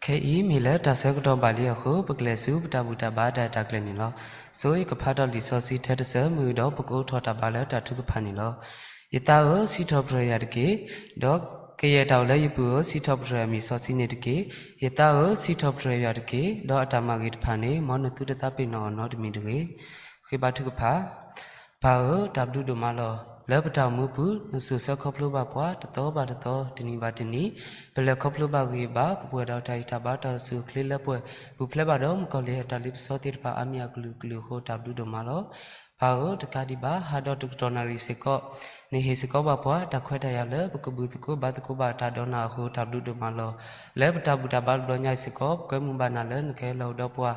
ခဲအံၤမ့ၢ်လၢတၢ်ဆၢကတီၢ်ဘၣ်လံအဃိ ပကလဲၤဆူပတၢ်ဘူၣ်တၢ်ဘါတၢ်ရဲၣ်တၢ်ကျဲၤန့ၣ်လီၤ. ဆိယကဖးထီ၁်လံာ်စီဆှံထဲတစၢၤ မုၢ်ဒီးပကအိးထီၣ်တၢ်ဘါလၢတၢ်ထုကဖၣ်န့ၣ်လီၤ. ယသးဧၢ, စံးထီၣ်ပတြၢၤယၤတက့ၢ်. ဒီးကယဲၢ်တၢ်အိၣ်လၢယပုၢ်ဧၢ, စံးထီၣ်ပတြၢၤအမံၤစီဆှံန့ၣ်တက့ၢ်. ယသးဧၢ, စံးထီၣ်ပတြၢၤယၤတက့ၢ်. ဒီးအတၢ်မၤဂ့ၤတဖၣ်န့ၣ် မ်နသူၣ်တသးပ့ၤနီၣ်အီၤနီတမံၤတဂ့ၤ. ဃ့ဘါထုကဖၣ်. ပၢ်ဧၢ, တၢ်ဘျုးဒိၣ်မးလီၤ. လၢပတၢ်အိၣ်မူပူၤ နစိာ်ဆှၢခီဖျိဘၣ်ပှၤ တသီဘၣ်တသီ, တနံၤဘၣ်တနံၤ, ပလဲၤခီဖျိဘၣ်ဂ့ၤဘၣ်, ပပှဲၤဒီးတၢ်ဂံၢ်တၢ်ဘါ တၢ်အိၣ်ဆူၣ်အိၣ်ချ့လၢပှဲၤ, ပူၤဖျဲးဘၣ်ဒီးမုၣ်ကီၤလံၢ်အတၢ်လ့ပစီသ့ၣ်တဖၣ် အါမံၤအကလုာ်ကလုာ်အဃိ တၢ်ဘျုးဒိၣ်မးလီၤ. ပၢ်ဧၢ, တကးဒံးဘၣ် ဟးဒီးတကတီၢ်နၣ်ရံၣ်စ့ၢ်ကီး, နဟ့ၣ်စ့ၢ်ကီးဘၣ်ပှၤ တၢ်ခွဲးတၢ်ယာ်လၢ ပကဘုၣ်သကိးဘါသကိးဘၣ်တၢ်ဒီးနၤအဃိ တၢ်ဘျုးဒိၣ်မးလီၤ. လၢပတၢ်ဘူၣ်တၢ်ဘါတဘျီညါအံၤစ့ၢ်ကီး ပကမုာ်ဘၣ်နၤလၢနကဟဲလီၤအိၣ်ဒီးပှၤ,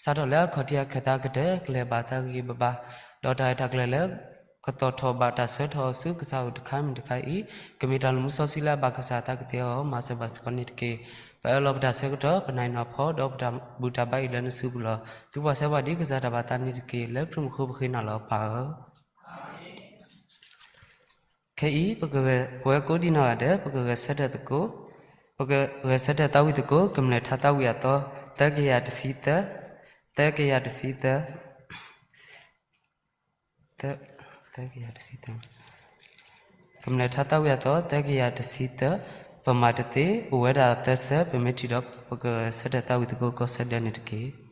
စးထီၣ်လၢအခီၣ်ထံးအခၢၣ်သးကတၢၢ် ကလဲၤဘၣ်သးဂ့ၤဂ့ၤဘၣ်ဘၣ်, ဒီးတၢ်ရဲၣ်တၢ်ကျဲၤလၢ ကသီၣ်ထီၣ်ဘၣ်တၢ်ဆၢထီၣ်အီၤဆူကစၢ်အအိၣ်တခါမ့ၢ်တခါအံၤ, ကမ့ၢ်တၢ်လၢမူစီဆှံလၢအဘၣ်ကစၢ်အသးကသ့အဂီၢ် မၤစၢၤဘၣ်စ့ၢ်ကီးန့ၣ်တက့ၢ်. ပအၢၣ်လီၤပတၢ်ဆၢကတီၢ် ပနၢ်အံၤနီၢ်ဖီ ဒီးပတၢ်ဘူၣ်တၢ်ဘါအံၤလၢနစုပူၤလီၤ. သုပှၤဆှၢပှၤဒ်ကစၢ်တၢ်ဘၣ်သးန့ၣ်တက့ၢ်. လၢခရံာ်မူခိၣ်ပဃ့နၤလီၤ ပၢ်ဧၢ. ခဲအံၤ ပကဂဲၤ ပဝဲကိးဒံနီၢ်ဂၤဒဲး ပကဂဲၤဆၢထၢၣ်သကိး, ပကဂဲၤဆၢထၢၣ်သးဝံၣ်သကိး ကမျၢၢ်ထါသးဝံၣ်အသီ သၢကယၤတဆံသၢ, သၢကယၤတဆံသၢ, သၢ, သၢကယၤတဆံသၢ, ကမျၢၢ်ထါသးဝံၣ်အသီ သၢကယၤတဆံသၢ, ပမၤတသ့ အိၣ်ဝဲဒၣ်သၢဆၢ ပမ့ၢ်ထံၣ်ဒီး ပကဂဲၤဆၢထၢၣ်သးဝံၣ်သကိး ကိးဆၢဒဲးန့ၣ်တက့ၢ်.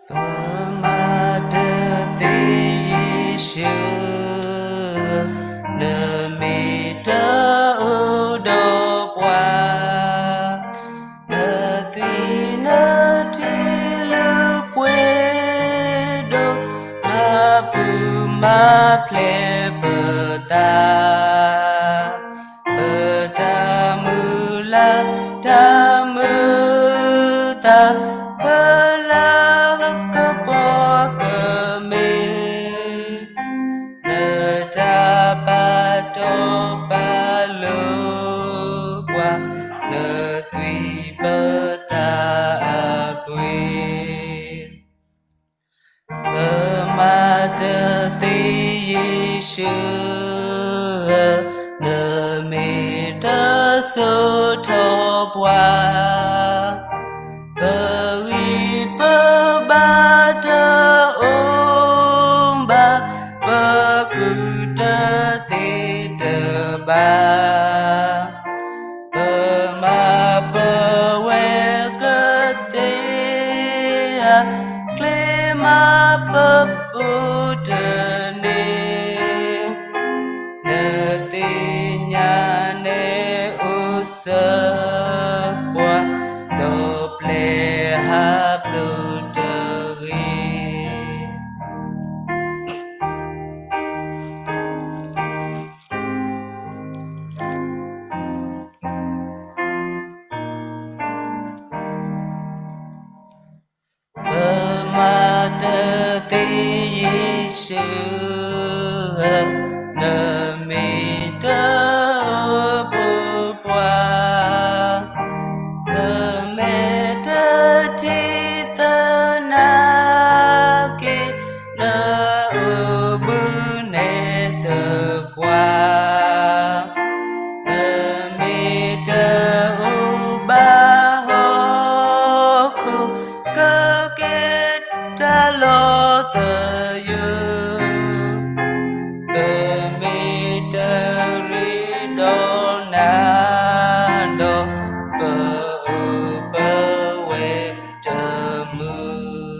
ပမၤတသ့ယ့ၣ်ၡူးဧၢ, နမ့ၢ်တအိၣ်ဒီးပှၤ, နသွံၣ်နထံလုၢ်ပှ့ၤဒိၣ်, နပုၢ်မၤဖျဲးပသး ပတၢ်မုၢ်လၢ်တၢ်မုာ်သး ပလၢကပီၤကမ့ၢ် နတၢ်ပာ်တီပာ်လိၤပှၤ, နသွံၣ်ပသးအပှ့ၤ ပမၤတသ့ယ့ၣ်ၡူးဧၢ, နမ့ၢ်တစိာ်ထီၣ်ပှၤ, ပဂံၢ်ပဘါတအိၣ်ဘၣ်, ပကုၢ်တသ့တဘၣ် ပမၤပဝဲကသ့ဧါ, ချ့မၤပအိၣ်တန့ၢ်, နသ့ၣ်ညါနဲအိၣ်စၢၤပှၤ, ဒီးပျဲၢ်ဟးဖျိးတဂ့ၤ. ပမၤတသ့ယ့ၣ်ၡူးဧၢ, နမ့ၢ်တအိၣ်ဘၣ်ပှၤ, ပမဲာ်တထံၣ်သနာ်က့ နအိၣ်ဘှံးနဲၣ်သပှၢ်, နမ့ၢ်တအိၣ်ဘၣ်ဟီၣ်ခိၣ် ကက့ၤတၢ်လီၤသယုၢ်, ပမ့ၢ်တရ့ဒီးနၤဒီး ပအိၣ်ပဝဲတမုာ်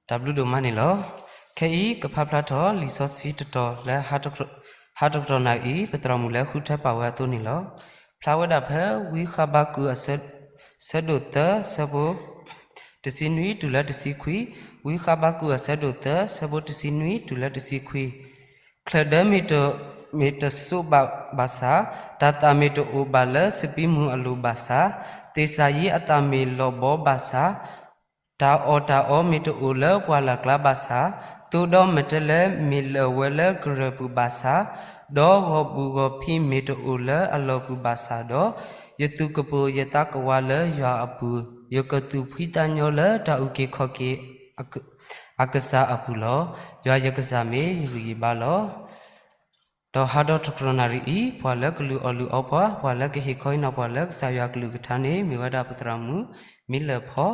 တၢ်ဘျုးဒိၣ်မးန့ၣ်လီၤ. ခဲအံၤ ကဖးဖျါထီၣ်လံာ်စီဆှံတတီၤလၢ ဟါတကတီၢ်နၣ်ရံၣ် ပသရၣ်မုၣ်လၢဃုထၢပာ်ဝဲအသိးန့ၣ်လီၤ. ဖျါဝဲဒၣ်ဖဲ ဝံဃဘးကူာ် အဆၢဒိၣ်သၢ ဆၢဖိ တဆံနွံတုၤလၢတဆံခွံ, ဝံဃဘးကူာ်အဆၢဒိၣ်သၢ ဆၢဖိတဆံနွံတုၤလၢတဆံခွံ, ချၢၣ်ဒၢမ့ၢ်တစိးဘၣ်ဘၣ်ဆၣ်, တၢ်သၣ်မ့ၢ်တအိၣ်ဘၣ်လၢစပံးမုၢ်အလိၤဘၣ်ဆၣ်, သ့ၣ်စၢ်ယံအသၣ်မ့ၢ်လီၤဘီဘၣ်ဆၣ်, တၢ်အီၣ်တၢ်အီမ့ၢ်တအိၣ်လၢပှၢ်လၢ်ကျါဘၣ်ဆၣ်, သိဒီးမဲာ်တဲးလဲးမ့ၢ်လၢာ်ဝဲလၢကရၢၢ်ပူၤဘၣ်ဆၣ်, ဒီးဂီၤဘုၣ်ဂီၤဖံးမ့ၢ်တအိၣ်လၢအလီၢ်ပူၤဘၣ်ဆၣ်ဒီး, ယသူၣ်ကပိာ်ယသးကဝးလၢယွၤအပူၤ, ယကသူၣ်ဖှံသးညီလၢတၢ်အုၣ်က့ၤခီၣ်က့ၤအကစၢ်အပူၤလီၤ. ယွၤယကစၢ်မ့ၢ်ယဂံၢ်ယဘါလီၤ. ဒီးဟးဒီးတြီနၣ်ရံၣ်အံၤ, ပှၤလၢကလုၢ်အီၣ်လုၢ်အီပှၤ, ပှၤလၢကဟ့ၣ်ခီဟ့ၣ်နီၤပှၤလၢကစၢ်ယွၤအကလုၢ်ကထါန့ၣ် မ့ၢ်ဝဲဒၣ်ပသရၣ်မုၣ်မံလၢၢ်ဖီ,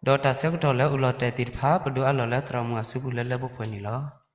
ဒီးတၢ်ဆၢကတီၢ်လၢအအိၣ်လီၤတဲာ်သ့ၣ်တဖၣ် ပဒိးအးလီၤလၢသရၣ်မုၣ်အစုပူၤလၢလၢပှဲၤပှဲၤန့ၣ်လီၤ.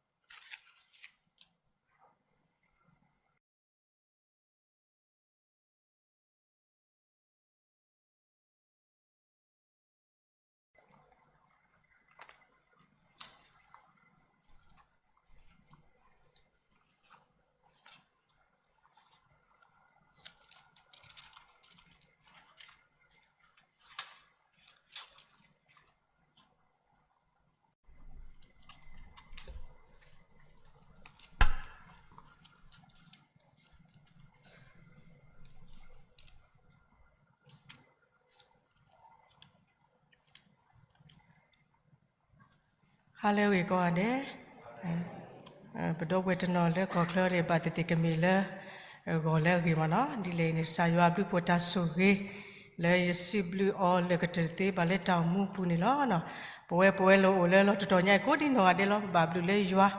ဟါလၢအဂ့ၤကိးဂၤဒဲး, ပဒီပုၢ်ဝဲၢ်တနီၤလၢကီၢ်ချၢန့ၣ် ဘၣ်သ့ၣ်သ့ၣ်ကမ့ၢ်လၢ ဂီၤလၢအဂ့ၤမးနီၤ, ဒ်လဲၣ်အံၤန့ၣ် ကစၢ်ယွၤဘျုးဖှိၣ်တၢ်ဆိၣ်ဂ့ၤ လၢယစံးဘျုးအီၤလၢကတၢၢ်တသ့ဘၣ်လၢတၢ်အိၣ်မူပူၤန့ၣ်လီၤ. ပဝဲပဝဲလၢအိၣ်လၢလီၢ်တတီၤညါအံၤကိးဒံနီၢ်ဂၤဒဲးလီၤ, ပဘၣ်ဘျုးလၢယွၤ,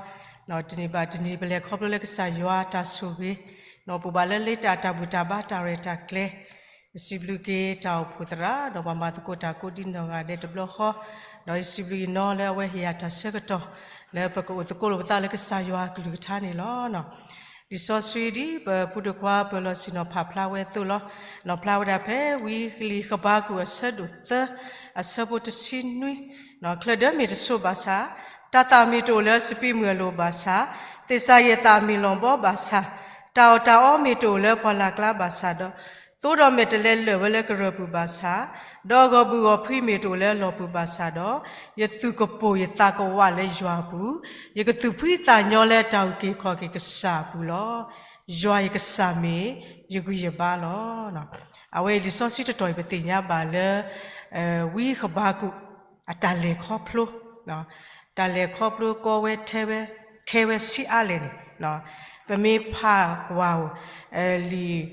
တနံၤဘၣ်တနံၤပလဲၤခီဖျိလၢကစၢ်ယွၤတၢ်ဆိၣ်ဂ့ၤ, ပအိၣ်ဘၣ်လၢလၢတၢ်အတၢ်ဘူၣ်တၢ်ဘါတၢ်ရဲၣ်တၢ်ကျဲၤ ယစံးဘျုးက့ၤတၢ်အိၣ်ဖှိၣ်သရၣ် ဒီးပှၤမၤသကိးတၢ်ကိးဒံနီၢ်ဂၤဒဲးတဘျီဃီ, ဒီးယစံးဘျုးယနီၤလၢအဝဲဟ့ၣ်ယၤတၢ်ဆၢကတီၢ် လၢပကအိၣ်သကိးလိာ်ပသးလၢကစၢ်ယွၤအကလုၢ်ကထါန့ၣ်လီၤ. လံာ်စီဆှံဒ်ပဖုဒိၣ်ခွါပၢၤလီၢ်ဆ့ၣ်နီၤဖးဖျါဝဲအသိးလီၤ. နီၢ်ဖျါဝဲဒၣ်ဖဲဝံလံာ်ဃဘးကူာ်အဆၢဒိၣ်သၢ အဆၢဖိတဆံနွံ, ချၢၣ်ဒၢမ့ၢ်တဆိးဘၣ်ဆၣ်, တၢ်သၣ်မ့ၢ်တအိၣ်လၢစပံးမုၢ်အလိၤဘၣ်ဆၣ်, သ့ၣ်စၢ်ယဲၢ်သၣ်မ့ၢ်လီၤဘီဘၣ်ဆၣ်, တၢ်အီၣ်တၢ်အီမ့ၢ်တအိၣ်လၢပှၢ်လၢ်ကျါဘၣ်ဆၣ်ဒီး, သိဒီးမဲာ်တဲးလဲးလၢာ်ဝဲလၢကရၢၢ်ပူၤဘၣ်ဆၣ်, ဒီးဂီၤဘုၣ်ဂီၤဖံးမ့ၢ်တအိၣ်လၢအလီၢ်ပူၤဘၣ်ဆၣ်ဒီး, ယသူၣ်ကပိာ်ယသးကဝးလၢယွၤအပူၤ, ယကသူၣ်ဖှံသးညီလၢတၢ်အုၣ်က့ၤခီၣ်က့ၤကစၢ်အပူၤလီၤ. ယွၤယကစၢ်မ့ၢ်ယဂံၢ်ယဘါလီၤ. အဝဲအံၤလံာ်စီဆှံတတီၤအံၤ ပသ့ၣ်ညါဘၣ်လၢ ဝံဃဘးကူာ် အတၢ်လဲၤခီဖျိ, တၢ်လဲၤခီဖျိကီဝဲထဲဝဲ ခဲဝဲဆံးအါလဲၣ်န့ၣ်, ပမ့ၢ်ဖးကွၢ် လံာ်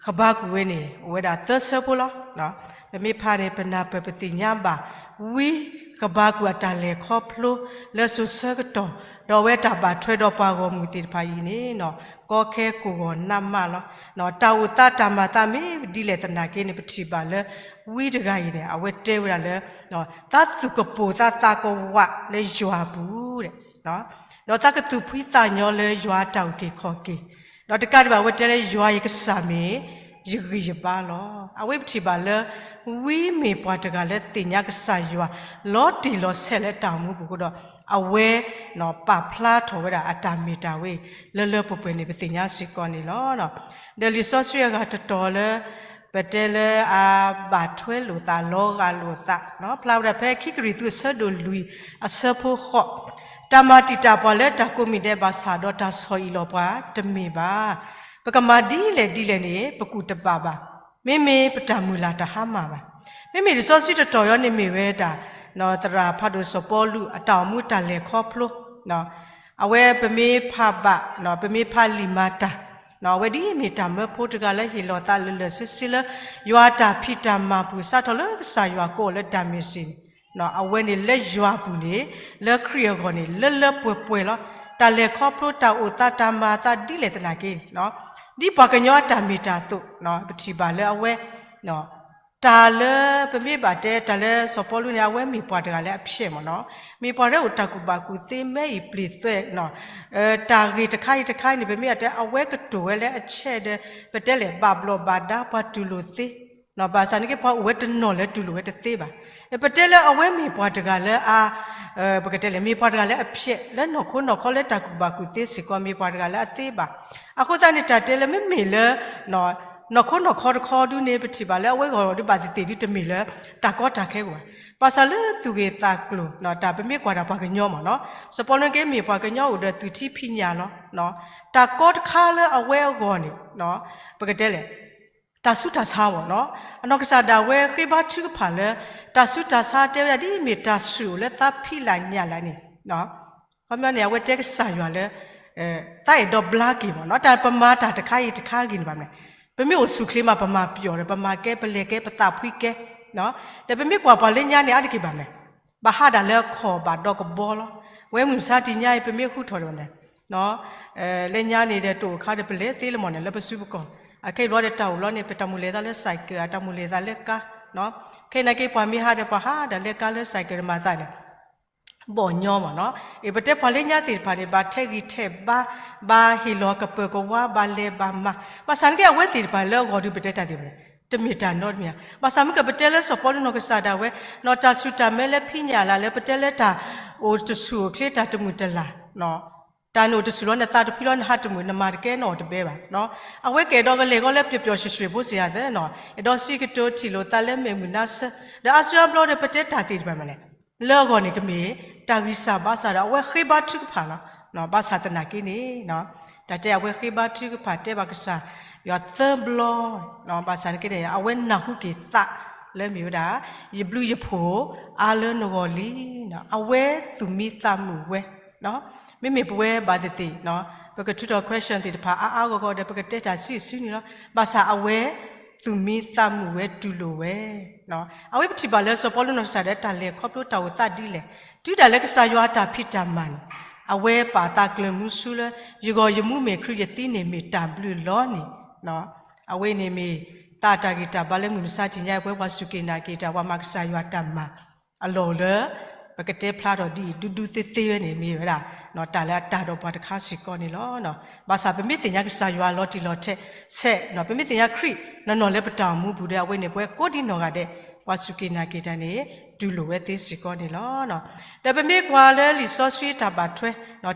ဃဘးကူာ်ဝဲန့ၣ် အိၣ်ဝဲဒၣ်သၢဆၢဖိလီၤ. ပမ့ၢ်ဖးန့ၣ် ပနၢ်ပၢၢ်ပသ့ၣ်ညါဘၣ် ဝံဃဘးကူာ်အတၢ်လဲၤခီဖျိလၢစိၤဆၢကတီၢ် ဒီးအဝဲတၢ်ဘၣ်ထွဲဒီးပှၤဂီၢ်မုၢ်သ့ၣ်တဖၣ်အံၤန့ၣ် ကီခဲကိၢ်ဂီၤနးမးလီၤ. တၢ်အိၣ်သးတၢ်မၤသးမ့ၢ်ဒ်လဲၣ်သနာ်က့န့ၣ် ပထံၣ်ဘၣ်လၢ ဝံတဂၤအံၤန့ၣ် အဝဲတဲဝဲဒၣ်လၢ သးသူၣ်ကပိာ်သးသးကဝးလၢယွၤအပူၤ ဒီးသးကသူၣ်ဖှံသးညီလၢယွၤအတၢ်အုၣ်က့ၤခီၣ်က့ၤ, ဒီးတကးဒံးဘၣ် အဝဲတဲလၢယွၤယကစၢ်မ့ၢ် ယဂံၢ်ယဘါလီၤ. အဝဲပထံၣ်ဘၣ်လၢ ဝံမ့ၢ်ပှၤတဂၤလၢသ့ၣ်ညါကစၢ်ယွၤ လီၤတံၢ်လီၤဆဲးလၢတၢ်အိၣ်မူပူၤအဃိဒီး အဝဲ ပာ်ဖျါထီၣ်ဝဲဒၣ်အတၢ်မ့ၢ်တၢ်ဝဲ လၢလၢပှဲၤပှဲၤန့ၣ် ပသ့ၣ်ညါစ့ၢ်ကီးန့ၣ်လီၤ. ဒီးလံာ်စီဆှံအဂၤတတီၤလၢ ပတဲလၢအဘၣ်ထွဲလိာ်သး လီၤဂာ်လိာ်သး ဖျါဝဲဒၣ်ဖဲခံကရံၣ်သူးအဆၢဒိၣ်လွံၢ်အဆၢဖိဃိး, တၢ်မၤတံာ်တာ်ပှၤလၢတၢ်ကိးမံၤဒဲးဘၣ်ဆၣ်ဒီး တၢ်ဆီၣ်အံၣ်လီၤပှၤတမ့ၢ်ဘၣ်. ပကမၤဒ်လဲၣ်ဒ်လဲၣ်န့ၣ် ပကူၣ်တဘၣ်ဘၣ်. မ့မ့ၢ်ပတၢ်မုၢ်လၢ်တဟါမၢ်ဘၣ်. မ့မ့ၢ်လံာ်စီဆှံတတီၤအံၤန့ၣ်မ့ၢ်ဝဲဒၣ် သရၣ်ဖးဒိၣ်စီၤပီလူးအတၢ်အိၣ်မူတၢ်လဲၤခီဖျိ အဝဲပမ့ၢ်ဖးဘၣ် ပမ့ၢ်ဖးလံာ်မၤတၢ် အဝဲဒ်အမ့ၢ်တၢ်မၢဖိတဂၤလၢဟ့ၣ်လီၤသးလၢာ်လၢာ်ဆ့ဆ့လၢ ယွၤအတၢ်ဖံးတၢ်မၤပူၤ စးထီၣ်လၢကစၢ်ယွၤကိးအီၤလၢဒၤမ့းစ့းန့ၣ် အဝဲန့ၣ်လၢယွၤအပူၤန့ၣ် လၢခရံာ်အဂီၢ်န့ၣ် လၢလၢပှဲၤပှဲၤလီၤ. တၢ်လဲၤခီဖျိတၢ်အိၣ်သးတၢ်မၤအသးဒ်လဲၣ်သနာ်က့ ဒ်ပှၤကညီအတၢ်မ့ၢ်တၢ်အသိး ပထံၣ်ဘၣ်လၢအဝဲ တၢ်လၢပမ့ၢ်ဘၣ်တဲတၢ်လၢစီၤပီလူးန့ၣ် အဝဲမ့ၢ်ပှၤတဂၤလၢအဖျဲးမ့ၢ်နီၤ, မ့ၢ်ပှၤလၢအိၣ်တၢ်ကူၣ်ဘၣ်ကူၣ်သ့ မဲအံၤပျ့ၤသွဲ တၢ်ဂ့ၢ်တခါအံၤတခါအံၤန့ၣ် ပမ့ၢ်အတဲအဝဲကတိၤဝဲလၢအဆဲးဒီး ပတဲလဲၣ် ဘၣ်ဘျီၣ်ဘၣ်ဒါပှၤတူၢ်လိာ်သ့ ဘၣ်ဆၣ်န့ၣ်က့ ပှၤအိၣ်ဝဲတနီၤလၢတူၢ်လိာ်ဝဲတသ့ဘၣ်. ပတဲလၢအဝဲမ့ၢ်ပှၤတဂၤလၢအ ပကတဲလဲၣ် မ့ၢ်ပှၤတဂၤလၢအဖျဲး လၢနီၢ်ခိနီၢ်ခီလၢတၢ်ကူၣ်ဘၣ်ကူၣ်သ့စ့ၢ်ကီး မ့ၢ်ပှၤတဂၤလၢအသ့ဘၣ်. အဃိသတးန့ၣ် တၢ်တဲလၢမ့မ့ၢ်လၢ နီၢ်ခိနီၢ်ခီတခီဒုန့ၣ် ပထံၣ်ဘၣ်လၢအဝဲဂီၢ်ဒုးဘၣ်သ့ၣ်သ့ၣ်ဒုတမ့ၢ်လၢ တၢ်ကီတၢ်ခဲဂီၢ်ဘၣ်. ဘၣ်ဆၣ်လၢသူၣ်ဂ့ၤသးကျိၤ တၢ်ပမ့ၢ်ကွၢ်တၢ်ပှၤကညီမ့ၢ်နီၤ, စီၤပီလူးက့မ့ၢ်ပှၤကညီအိၣ်ဒီးသွံၣ်ထံဖံးညၣ်လီၤ. တၢ်ကီတခါလၢအဝဲအဂီၢ်န့ၣ် ပကတဲလဲၣ် တၢ်ဆူးတၢ်ဆါမ့ၢ်နီၤ, အနီၢ်ကစၢ်ဒၣ်ဝဲဃ့ဘါထုကဖၣ်လၢ တၢ်ဆူးတၢ်ဆါတဲဝဲဒၣ်ဒ်အမ့ၢ်တၢ်ဆူၣ်အိၣ်လၢသးဖံးလၢညၣ်လၢန့ၣ်, ခီပညီန့ၣ် အဝဲတဲကစၢ်ယွၤလၢ သးအဲၣ်ဒိးဘျါက့ၤမ့ၢ်နီၤ, တၢ်ပမၤတၢ်တခါအံၤတခါဂ့ၤန့ၣ်ဘၣ်မး, ပမ့ၢ်အိၣ်ဆူၣ်ချ့မး ပမၤပျီၣ်ဒီး ပမၤကဲ ပလဲၤကဲ ပသးဖှံကဲ, ဒီးပမ့ၢ်ကွၢ်ပှၤလၢညါန့ၣ်အါတက့ၢ်ဘၣ်မး, ဘၣ်ဟးဒၣ်လၢအခီၣ်ဘၣ်ဒီးကဘီလီၤ, ဝဲမုၢ်မဆါတနံၤညါအံၤ ပမ့ၢ်ဟူထီၣ်ဒီးဘၣ်န့ၣ် လၢညါန့ၣ်ဒီး တအိၣ်ခါဒီး ပလဲၤသ့လၢမ့ၢ်န့ၣ် လၢပစုပူၤကီၢ်, အခဲအံၤဘျီဒီးတၢ်အိၣ်လီၤန့ၣ် ပတၢ်မုၢ်လဲၤသးလၢ cycle အတၢ်မုၢ်လဲၤသးလၢကါ, ခဲအံၤနာ်က့ ပှၤမ့ၢ်ဟးဒီး ပှၤဟးဒီးလၢကါလၢ cycle ဒီးမၤသးန့ၣ် ဘီၣ်ညီမ့ၢ်နီၤ, အ့ ပတဲပှၤလၢညါသ့ၣ်တဖၣ်န့ၣ် ဘၣ်ထဲးဂံၢ်ထဲးဘါ, ဘၣ်ဟ့ၣ်လီၤကပၢၤကဝါ, ဘၣ်လဲၤဘၣ်မၤ, ဘၣ်ဆၣ်နာ်က့ အဝဲသ့ၣ်တဖၣ်လၢအဂီၢ်ဒုး ပတဲတၢ်သ့ၣ်တဖၣ်န့ၣ် တမ့ၢ်တၢ်နီတမံၤဧါ, ဘၣ်ဆၣ်မ့ၢ်ကပတဲလၢစီၤပီလူးနီၢ်ကစၢ်ဒၣ်ဝဲ, နီၢ်တၢ်ဆူၣ်တၢ်မဲလၢဖံးညၣ်လၢ်လၢပတဲလၢတၢ်အိၣ်တဆူၣ်အိၣ်ချ့တၢ်တမုာ်တလၤ တၢ်နအိၣ်တဆူၣ်လီၤ နသးတဖှံလီၤ နဟးတမုာ် နမၤတကဲနအီၣ်တဘဲဘၣ်, အဝဲကအဲၣ်ဒိးကလဲၤဂီၤလၢပျီပျီဆှဲဆှဲဖိစ့ၢ်ကီးသ့နီၤ, အဲၣ်ဒိးစံးကတိၤထံၣ်လိာ်သးလၢမ့ၢ်မုာ်နါဆၢ, ဒီးအါစုအါဘျီဒီး ပတဲတၢ်သ့ၣ်တဖၣ်မးန့ၣ် လၢအဂီၢ်န့ၣ်ကမ့ၢ် တၢ်ဂံၢ်စၢ်ဘါစၢ်ဒီး အဝဲဃ့ဘါထုကဖၣ်လီၤ, ဘၣ်ဆၣ်သနာ်က့န့ၣ် တၢ်တဲအဝဲဃ့ဘါထုကဖၣ်တဲဘၣ်ကစၢ်ယွၤသၢဘျီ, ဘၣ်ဆၣ်နာ်က့န့ၣ် အဝဲနၢ်ဟူက့ၤသးလၢမ့ၢ်ဝဲဒၣ် ယဘျုးယဖှိၣ်အါလၢနဂီၢ်လံ, အဝဲသူၣ်မံသးမုာ်ဝဲ မ့မ့ၢ်ပဝဲဘၣ်သ့ၣ်သ့ၣ် ပကထုးထီၣ် question သ့ၣ်တဖၣ်အါအါဂီၢ်ဂီၢ်ဒီး ပကတဲတၢ်စုစုန့ၣ်လီၤ. ဘၣ်ဆၣ်အဝဲသူၣ်မံသးမုာ်ဝဲတူၢ်လိာ်ဝဲ, အဝဲပထံၣ်ဘၣ်လၢစီၤပီလူးနီၢ်ကစၢ်ဒီးတၢ်လဲၤခီဖျိတၢ်အိၣ်သးဒ်လဲၣ်, တုၤဒၣ်လၢကစၢ်ယွၤအတၢ်ဖံးတၢ်မၤန့ၣ် အဝဲပာ်သးကျၢၤမူဆူလၢ ယဂီၢ်ယမူမ့ၢ်ခရံာ် ယသံန့ၣ်မ့ၢ်တၢ်ဘျုးလီၤန့ၣ်, အဝဲန့ၣ်မ့ၢ်သးတၢ်ဂံၢ်တၢ်ဘါလၢမုၢ်မဆါတနံၤညါအံၤ ပဝဲပှၤစူၢ်က့ၤနာ်က့ၤတၢ် ပှၤမၤကစၢ်ယွၤတၢ်မၤ အလီၢ်အိၣ်လၢ ပကတဲဖျါထီၣ်ဒ်အံၤ ဒူဒူသ့သ့ဝဲန့ၣ် မ့ၢ်ဝဲဒၣ် တၢ်လၢအတၢ်ဒီးပှၤတခါစ့ၢ်ကီးန့ၣ်လီၤ. ဘၣ်ဆၣ်ပမ့ၢ်သ့ၣ်ညါကစၢ်ယွၤလီၤတံၢ်လီၤဆဲး, ပမ့ၢ်သ့ၣ်ညါခရံာ်နီၢ်နီၢ်လၢပတၢ်အိၣ်မူပူၤဒီး အဝဲန့ၣ် ပဝဲကိးဒံနီၢ်ဂၤဒဲး ပှၤစူၢ်က့ၤနာ်က့ၤတၢ်န့ၣ် တူၢ်လိာ်ဝဲသ့စ့ၢ်ကီးန့ၣ်လီၤ. ဒီးပမ့ၢ်ကွၢ်လၢလံာ်စီဆှံတၢ်ဘၣ်ထွဲ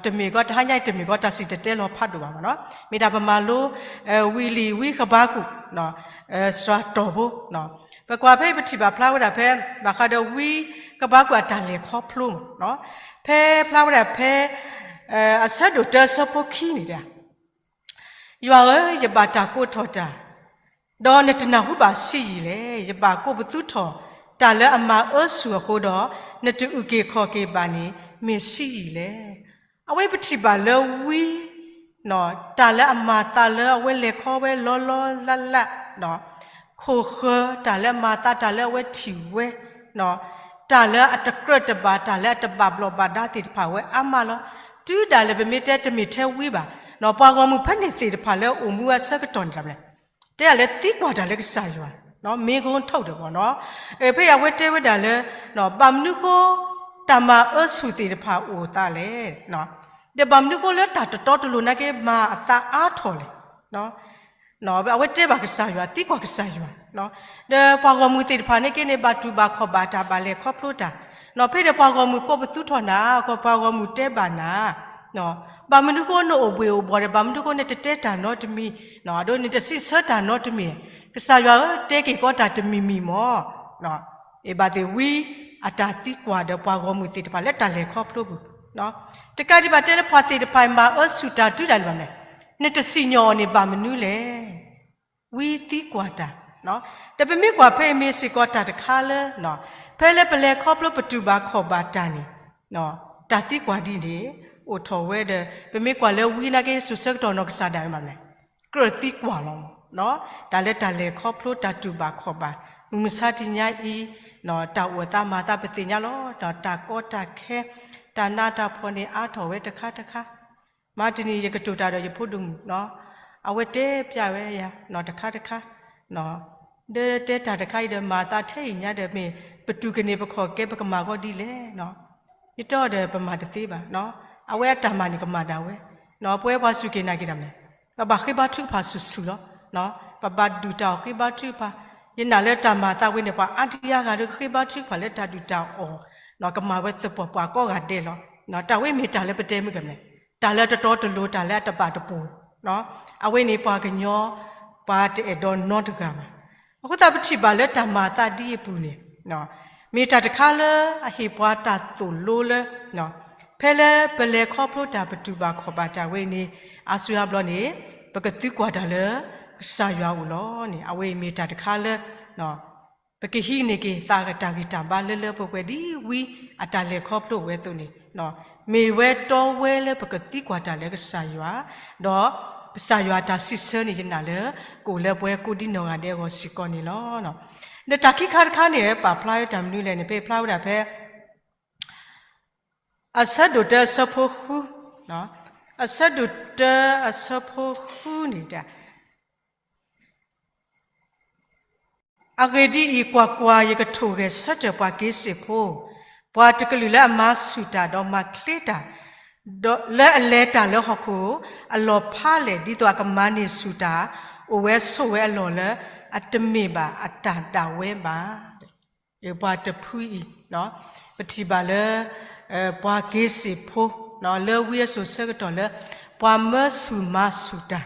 တမ့ၢ်ကီး တဟါညါအံၤ တမ့ၢ်ကီးတၢ်စံၣ်တဲၤတဲလီၤဖးဒိၣ်ဘၣ်မ့ၢ်နီၤ, မ့ၢ်ဒၣ်ပမၤလိ ဝံၤလံာ်ဝံဃဘးကူာ် စှၤတီၢ်ဖိ, ပကွၢ်ဖဲအံၤ ပထံၣ်ဘၣ်ဖျါဝဲဒၣ်ဖဲ ဘၣ်ဃးဒီးဝံဃဘးကူာ်အတၢ်လဲၤခီဖျိမ့ၢ်နီၤ, ဖဲဖျါဝဲဒၣ်ဖဲ အဆၢဒိၣ်တၢ အဆၢဖိခံန့ၣ် ယွၤဧၢ, ယဘၣ်တၢ်ကိးထီၣ်တၢ်, ဒီးနတနၢ်ဟူဘၣ်ဆံးယံာ်လဲၣ်. ယဘၣ်ကိးပသူထီၣ်တၢ်လၢအမၤအၢဆူၣ်အဃိဒီး, နတအုၣ်က့ၤခီၣ်က့ၤဘၣ်န့ၣ် မ့ၢ်ဆံးယံာ်လဲၣ်. အဝဲပထံၣ်ဘၣ်လၢဝံ တၢ်လၢအမၤသးလၢအဝဲလဲၤခီဝဲလီၤလီၤလးလး, ခိၣ်ဃၢၤတၢ်လၢအမၤသး တၢ်လၢအဝဲထံၣ်ဝဲ, တၢ်လၢအတကြၢးတဘၣ် တၢ်လၢအတဘၣ်ဘျီးဘၣ်ဒါသ့ၣ်တဖၣ်ဝဲအါမးလီၤ. တုၤဒၣ်လဲာ်ပမ့ၢ်တဲတမ့ၢ်ထဲဝံဘၣ်, ပှၤဂီၢ်မုၢ်ဖဲန့ၣ်သ့ၣ်တဖၣ်လၢအိၣ်မူအဆၢကတီၢ်န့ၣ်တၢ်မနုၤလဲၣ်, တဲဒၣ်လၢသံကွၢ်တၢ်လၢကစၢ်ယွၤ, မ့ၢ်ကိထိၣ်ဒီးဘၣ်နီၤ, ဖဲအဝဲတဲဝဲဒၣ်လၢ ဘၣ်မနုၤဃိ တၢ်မၤအၢဆူၣ်သ့ၣ်တဖၣ်အိၣ်သးလဲၣ်, ဒီးဘၣ်မနုၤဃိလၢတၢ်တတီတလိၤနာ်က့ မၤအသးအါထီၣ်လဲၣ် အဝဲတဲဘၣ်ကစၢ်ယွၤ သံကွၢ်ကစၢ်ယွၤ, ဒီးပှၤဂီၢ်မုၢ်သ့ၣ်တဖၣ်န့ၣ်က့န့ၣ် ဘၣ်တူၢ်ဘၣ်ခီၣ်ဘၣ်တၢ် ဘၣ်လဲၤခီဖျိတၢ်, ဖဲဒီးပှၤဂီၢ်မုၢ်ကိးပသူထီၣ်နၤ, ပှၤဂီၢ်မုၢ်တဲဘၣ်နၤ, ဘၣ်မနုၤဃိနအိၣ်ဘှ့ၣ်အိၣ်ဘှီၣ်ဒီး ဘၣ်မနုၤဃိနတတဲတၢ်နီတမံၤ, ဒီးနတစံးဆၢတၢ်နီတမံၤ, ကစၢ်ယွၤဧၢ တဲက့ၤကီးတၢ်တမံၤမံၤမၢ်. အ့ၣ် ဘၣ်သ့ၣ်ဝံအတၢ်သံကွၢ်ဒီးပှၤဂီၢ်မုၢ်သ့ၣ်တဖၣ်လၢတၢ်လဲၤခီဖျိပူၤ, တကးဒံးဘၣ်တဲလၢပှၤသ့ၣ်တဖၣ်အံၤ မၤအၢဆူၣ်တၢ်တုၤဒၣ်လဲာ်ဘၣ်န့ၣ်, နတစံၣ်ညီၣ်အီၤန့ၣ် ဘၣ်မနုၤလဲၣ်. ဝံသံကွၢ်တၢ်, ဒီးပမ့ၢ်ကွၢ်ဖဲအံၤမ့ၢ်စ့ၢ်ကီးတၢ်တခါလၢ ဖဲလၢပလဲၤခီဖျိပတူၢ်ဘၣ်ခီၣ်ဘၣ်တၢ်န့ၣ်, တၢ်သံကွၢ်ဒ်န့ၣ် အိၣ်ထီၣ်ဝဲဒီး ပမ့ၢ်ကွၢ်လၢဝံနာ်က့ စိၤဆၢကတီၢ်နီၢ်ကစၢ်ဒၣ်ဝဲမးန့ၣ် ကြၢးသံကွၢ်လီၤ, တၢ်လၢတၢ်လဲၤခီဖျိတၢ်တူၢ်ဘၣ်ခီၣ်ဘၣ်, မုၢ်မဆါတနံၤညါအံၤ တၢ်အိၣ်သးမၤသးပသ့ၣ်ညါလီၤ, တၢ်ကီတၢ်ခဲ တၢ်နးတၢ်ဖှီၣ်န့ၣ်အါထီၣ်ဝဲတခါတခါ, မၤတနံၤယကတိၤတၢ်ဒီးယဖိဒိၣ်မုၣ်, အဝဲတဲပျးဝဲယၤ တခါတခါ, ဒီးတဲတၢ်တခါအံၤဒီး မၤသးထဲအံၤညါဒီး မ့ၢ်ပတူၢ်ကန့ၢ်ပခီၣ်ကဲ ပကမၤဂီၢ်ဒ်လဲၣ်, ယတဲအီၤဒီးပမၤတသ့ဘၣ်, အဝဲအတၢ်မၤန့ၣ်ကမၤဒၣ်ဝဲ, ပဝဲပှၤစူၢ်က့ၤနာ်က့ၤတၢ်မနုၤလဲၣ်, ပဘၣ်ဃ့ဘါထုကဖၣ်ဆူၣ်ဆူၣ်လီၤ, ပဘၣ်ဒုၣ်တၢ်အီၣ်ဃ့ဘါထုကဖၣ်, ယနာ်လၢတၢ်မၤသးဝဲန့ၣ် ပှၤအါဒံအါဂၤဒီးဃ့ဘါထုကဖၣ်လၢတၢ်ဒုၣ်တၢ်အီၣ်, ကမၤဝဲသပှၢ်ပှၤကိးဂၤဒဲးလီၤ, တၢ်ဝဲမ့ၢ်တၢ်လၢပတဲမုၢ်ကမနုၤလဲၣ်, တၢ်လၢတတီတလိၤ တၢ်လၢအတဘၣ်တပိၢ်, အဝဲန့ၣ်ပှၤကညီ ပှၤတအဲၣ်ဒိးနီတဂၤဘၣ်. အဃိသတးပထံၣ်ဘၣ်လၢတၢ်မၤသးဒ်အံၤအပူၤန့ၣ်, မ့ၢ်တၢ်တခါလၢအဟ့ၣ်ပှၤတၢ်သိၣ်လိလၢ ဖဲလၢပလဲၤခီဖျိတၢ် ပတူၢ်ဘၣ်ခီၣ်ဘၣ်တၢ်ဝဲန့ၣ် အါစုအါဘျီန့ၣ် ပကသံကွၢ်တၢ်လၢ ကစၢ်ယွၤအိၣ်လီၤန့ၣ် အဝဲအံၤမ့ၢ်တၢ်တခါလၢ ပကဟံးန့ၢ်က့ၤသးတၢ်ဂံၢ်တၢ်ဘါလၢလၢပှဲၤပှဲၤဒ်ဝံအတၢ်လဲၤခီဖျိဝဲအသိးန့ၣ်, မ့ၢ်ဝဲတီဝဲလၢပကသံကွၢ်တၢ်လၢကစၢ်ယွၤ, ဒီးကစၢ်ယွၤတၢ်စံးဆၢန့ၣ်ယနာ်လၢ ကအိၣ်လၢပဝဲကိးဒံနီၢ်ဂၤဒဲးအဂီၢ်စ့ၢ်ကီးန့ၣ်လီၤ. ဒီးတၢ်ခံခါတခါန့ၣ် ပာ်ဖျါဝဲတၢ်မနုၤလဲၣ်န့ၣ် ဖဲဖျါဝဲဒၣ်ဖဲ အဆၢဒိၣ်တၢအဆၢဖိဃု, အဆၢဒိၣ်တၢအဆၢဖိဃုန့ၣ် အဂ့ၢ်ဒ်အံၤ, ကွၢ်ကွၢ်, ယကထိၣ်ဂဲၤဆၢထၢၣ်ပှၤက့ၤစ့ၣ်ဖိ, ပှၤတကလုာ်လၢအမၤဆူၣ်တၢ်ဒီးမၤချ့တၢ်, ဒီးလၢအလဲၤတၢ်လၢဟီၣ်ခိၣ်အလီၢ်ဖးလဲၢ်, ဒ်သိးအကမၤန့ၢ်ဆူၣ်တၢ်, အိၣ်ဝဲဆိးဝဲအလီၢ်လၢအတမ့ၢ်ဘၣ်အတၢ်ဒၣ်ဝဲဘၣ်. ပှၤတဖုအံၤ ပထံၣ်ဘၣ်လၢ ပှၤက့ၤစ့ၣ်ဖိ လၢဝံအစိၤဆၢကတီၢ်လၢ ပှၤမၢဆူၣ်မၤဆူၣ်တၢ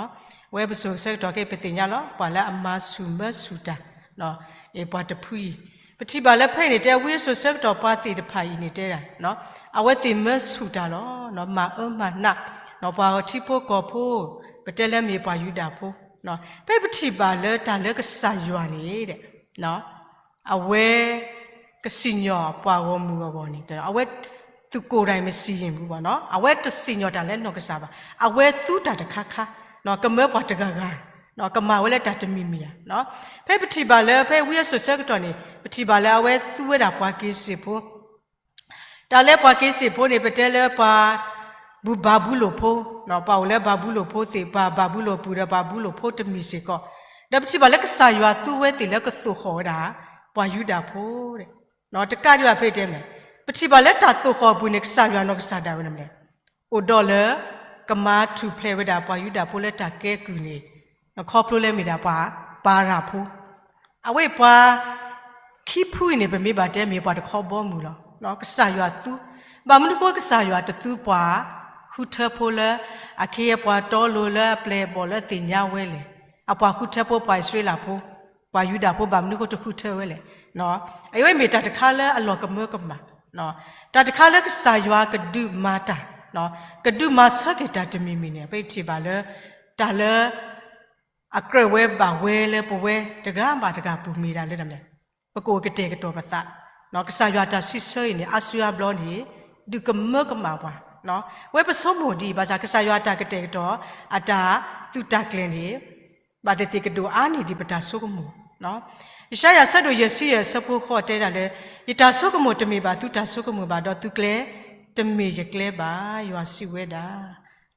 ်, ဝဲပစိၤဆၢကတီၢ်က့ ပသ့ၣ်ညါလီၤ ပှၤလၢအမၤဆူၣ်မၢဆူၣ်တၢ်, ပှၤတဖုအံၤ ပထံၣ်ဘၣ်လၢဖဲအံၤန့ၣ် တဲဝံအစိၤဆၢကတီၢ်ပှၤသ့ၣ်တဖၣ်အံၤန့ၣ်တဲဒၣ် အဝဲသ့ၣ်မၢဆူၣ်တၢ်လီၤ. မၤအၢမၤနး ပှၤထံဖိကီၢ်ဖိ ပတဲလၢမ့ၢ်ပှၤယူဒၤဖိ, ဖဲပထံၣ်ဘၣ်လၢတၢ်လၢကစၢ်ယွၤန့ၣ် အဝဲ ကစံၣ်ညီၣ်ပှၤဂီၢ်မုၢ်အဂီၢ်န့ၣ် အဝဲ သူကိုယ်တိုင်မစံၣ်ယံၣ်ဘူးဘၣ်နီၤ, အဝဲတစံၣ်ညီၣ်တၢ်လၢနီၢ်ကစၢ်ဘၣ်, အဝဲသူတၢ်တခါခါ, ကမၢပှၤတဂၤဂၤ, ကမၤဝဲလၢတၢ်တမံၤမံၤဧါ. ဖဲပထံၣ်ဘၣ်လၢဖဲဝံအစိၤဆၢကတီၢ်န့ၣ် ပထံၣ်ဘၣ်လၢအဝဲသူဝဲဒၣ်ပှၤက့ၤစ့ၣ်ဖိ တၢ်လၢပှၤက့ၤစ့ၣ်ဖိန့ၣ် ပတဲလၢပှၤ ဘူၣ်ဘၤဘူလိၣ်ဖိ, ပှၤအိၣ်လၢဘၤဘူလိၣ်ဖိသ့ၣ်, ပှၤဘၤဘူလိၣ်ပူၤဒီးဘၤဘူလိၣ်ဖိတမံၤစ့ၢ်ကီး, ဒီးပထံၣ်ဘၣ်လၢကစၢ်ယွၤသူဝဲသ့ၣ်လၢကသိၣ်ဃီၣ်ဝဲဒၣ် ပှၤယူဒၤဖိ, တကးဒံးဘၣ်ဖဲတဲမ့ၢ်, ပထံၣ်ဘၣ်လၢတၢ်သိၣ်ဃီၣ်အပူၤန့ၣ် ကစၢ်ယွၤနီၢ်ကစၢ်ဒၣ်ဝဲန့ၣ်မ့ၢ် အိၣ်ဒီးလၢ ကမၤထူၣ်ဖျဲးဝဲဒၣ်ပှၤယူဒၤဖိလၢတၢ်ကဲကုၢ်န့ၣ်, ခီဖျိလၢမ့ၢ်ဒၣ်ပှၤပၤရၣ်ဖိ, အဝဲပှၤ ခံဖုအံၤန့ၣ် ပမ့ၢ်ဘၣ်တဲမ့ၢ်ပှၤတခီဘီမုၢ်လီၤ. ကစၢ်ယွၤသူ, ဘၣ်မနုၤဃိကစၢ်ယွၤတသူပှၤဃုထၢဖိလၢ အခ့အပှၤတီလိၤလၢအပျဲၢ်အဘီၣ်လၢအသ့ၣ်ညါဝဲလဲၣ်. အပှၤဃုထၢဖိပှၤအံၣ်စရ့လးဖိ, ပှၤယူဒၤဖိဘၣ်မနုၤဃိတဃုထၢဝဲလဲၣ်. အဝဲမ့ၢ်တၢ်တခါလၢအလီၤကမၢကမၣ်, တၢ်တခါလၢကစၢ်ယွၤကဒုးမၤတၢ်, ကဒုးမၤဆၢက့ၤတၢ်တမံၤမံၤန့ၣ် ပထံၣ်ဘၣ်လၢ တၢ်လၢ အကြၢးဝဲဘၣ်ဝဲလၢပဝဲတဂၤဘၣ်တဂၤပူၤမ့ၢ်ဒၣ်လၢတၢ်န့ၣ်, ပကအိၣ်ကတဲာ်ကတီၤပသး, ကစၢ်ယွၤတၢ်စံးဆၢအံၤန့ၣ် အါစုအါဘျီန့ၣ် ဒုးကမၢကမၣ်ပှၤ, ဝဲပဆိကမိၣ်ဒ်အံၤ ဘၣ်ဆၣ်ကစၢ်ယွၤအတၢ်ကတဲာ်ကတီၤ အတၢ်သုးတၢ်ကျဲၤန့ၣ် ဘၣ်သ့ၣ်သ့ၣ်ကဒိၣ်အါန့ၢ်ဒံးပတၢ်ဆိကမိၣ်. ယၡါယၤဆၢဒိၣ်ယဲၢ်ဆံယဲၢ်အဆၢဖိဃိးတဲဒၣ်လၢ ယတၢ်ဆိကမိၣ်တမ့ၢ်ဘၣ်သုတၢ်ဆိကမိၣ်ဘၣ် ဒီးသုကျဲ တမ့ၢ်ယကျဲဘၣ် ယွၤစံးဝဲဒၣ်.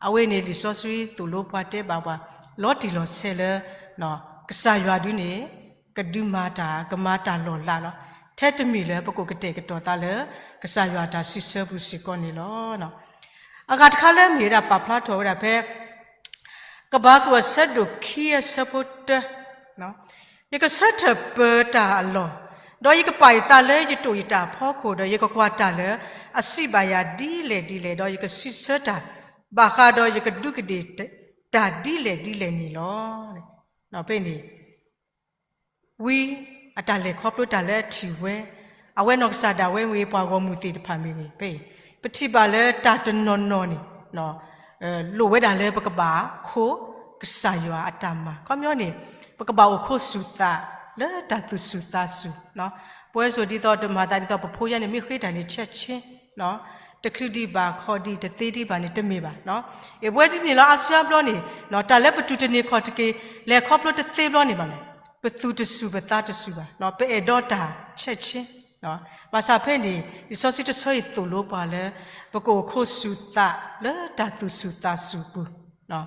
အဝဲန့ၣ်လံာ်စီဆှံသိၣ်လိပှၤတဲဘၣ်ပှၤ လီၤတံၢ်လီၤဆဲးလၢ ကစၢ်ယွၤဒုန့ၣ် ကဒုးမၤတၢ် ကမၤတၢ်လီၢ်လးလီၤ. ထဲတမံၤလၢပကအိၣ်ကတဲာ်ကတီၤသးလၢ ကစၢ်ယွၤတၢ်စံးဆၢပူၤစ့ၢ်ကီးန့ၣ်လီၤ. အဂၤတခါလၢမ့ၢ်ဝဲဒၣ်ပာ်ဖျါထီၣ်ဝဲဒၣ်ဖဲ ကဘးကူာ်အဆၢဒိၣ်ခံအဆၢဖိတၢ ယကဆၢထၢၣ်ပၢၤတၢ်အလီၢ်, ဒီးယကပာ်ယသးလၢယတိာ်ယတၢ်အဖီခိၣ်, ဒီးယကကွၢ်တၢ်လၢအစံးဘၣ်ယၤဒ်လဲၣ်ဒ်လဲၣ်, ဒီးယကစံးဆၢတၢ်ဘၣ်ဃးဒီးယကဒူးကဒ့ၣ်တၢ်ဒ်လဲၣ်ဒ်လဲၣ်န့ၣ်လီၤ. ဖဲန့ၣ် ဝံအတၢ်လဲၤခီဖျိတၢ်လၢအထံၣ်ဝဲ, အဝဲနီၢ်ကစၢ်ဒၣ်ဝဲမ့ၢ်ဂ့ၤ ပှၤဂီၢ်မုၢ်သ့ၣ်တဖၣ်မ့ၢ်ဂ့ၤ ဖဲအံၤ ပထံၣ်ဘၣ်လၢတၢ်တနီၤနီၤန့ၣ် လိၣ်ဝဲဒၣ်လၢပကဘၣ်ခိးကစၢ်ယွၤအတၢ်မၤ ခီပညီန့ၣ် ပကဘၣ်အိၣ်ခိးစူၢ်သးလၢတၢ်သူၣ်စူၢ်သးစူၢ်, ပဝဲစိၤဒ်သိးတမၤသးဒ်သိးပဖိယဲန့ၣ် မ့ၢ်ဃ့တၢ်န့ၣ် ချက်ချင်း တချုးဒံးဘၣ် ခီဒံးတသ့ဒံးဘၣ်န့ၣ် တမ့ၢ်ဘၣ်. အဝဲဒ်န့ၣ်လီၤ အါစုအါဘျီန့ၣ် တၢ်လၢပတူၢ်တန့ၢ်ခီၣ်တက့ၤ လဲၤခီဖျိတသ့ဘျီန့ၣ်ဘၣ်န့ၣ် ပသူၣ်တစူၢ်ပသးတစူၢ်ဘၣ်, ပအဲၣ်ဒိးတၢ် ချက်ချင်း ဘၣ်ဆၣ်ဖဲန့ၣ် လံာ်စီဆှံတဆၢအံၤသိၣ်လိပှၤလၢ ပကအိၣ်ခိးစူၢ်သးလၢတၢ်သူၣ်စူၢ်သးစူၢ်ပူၤ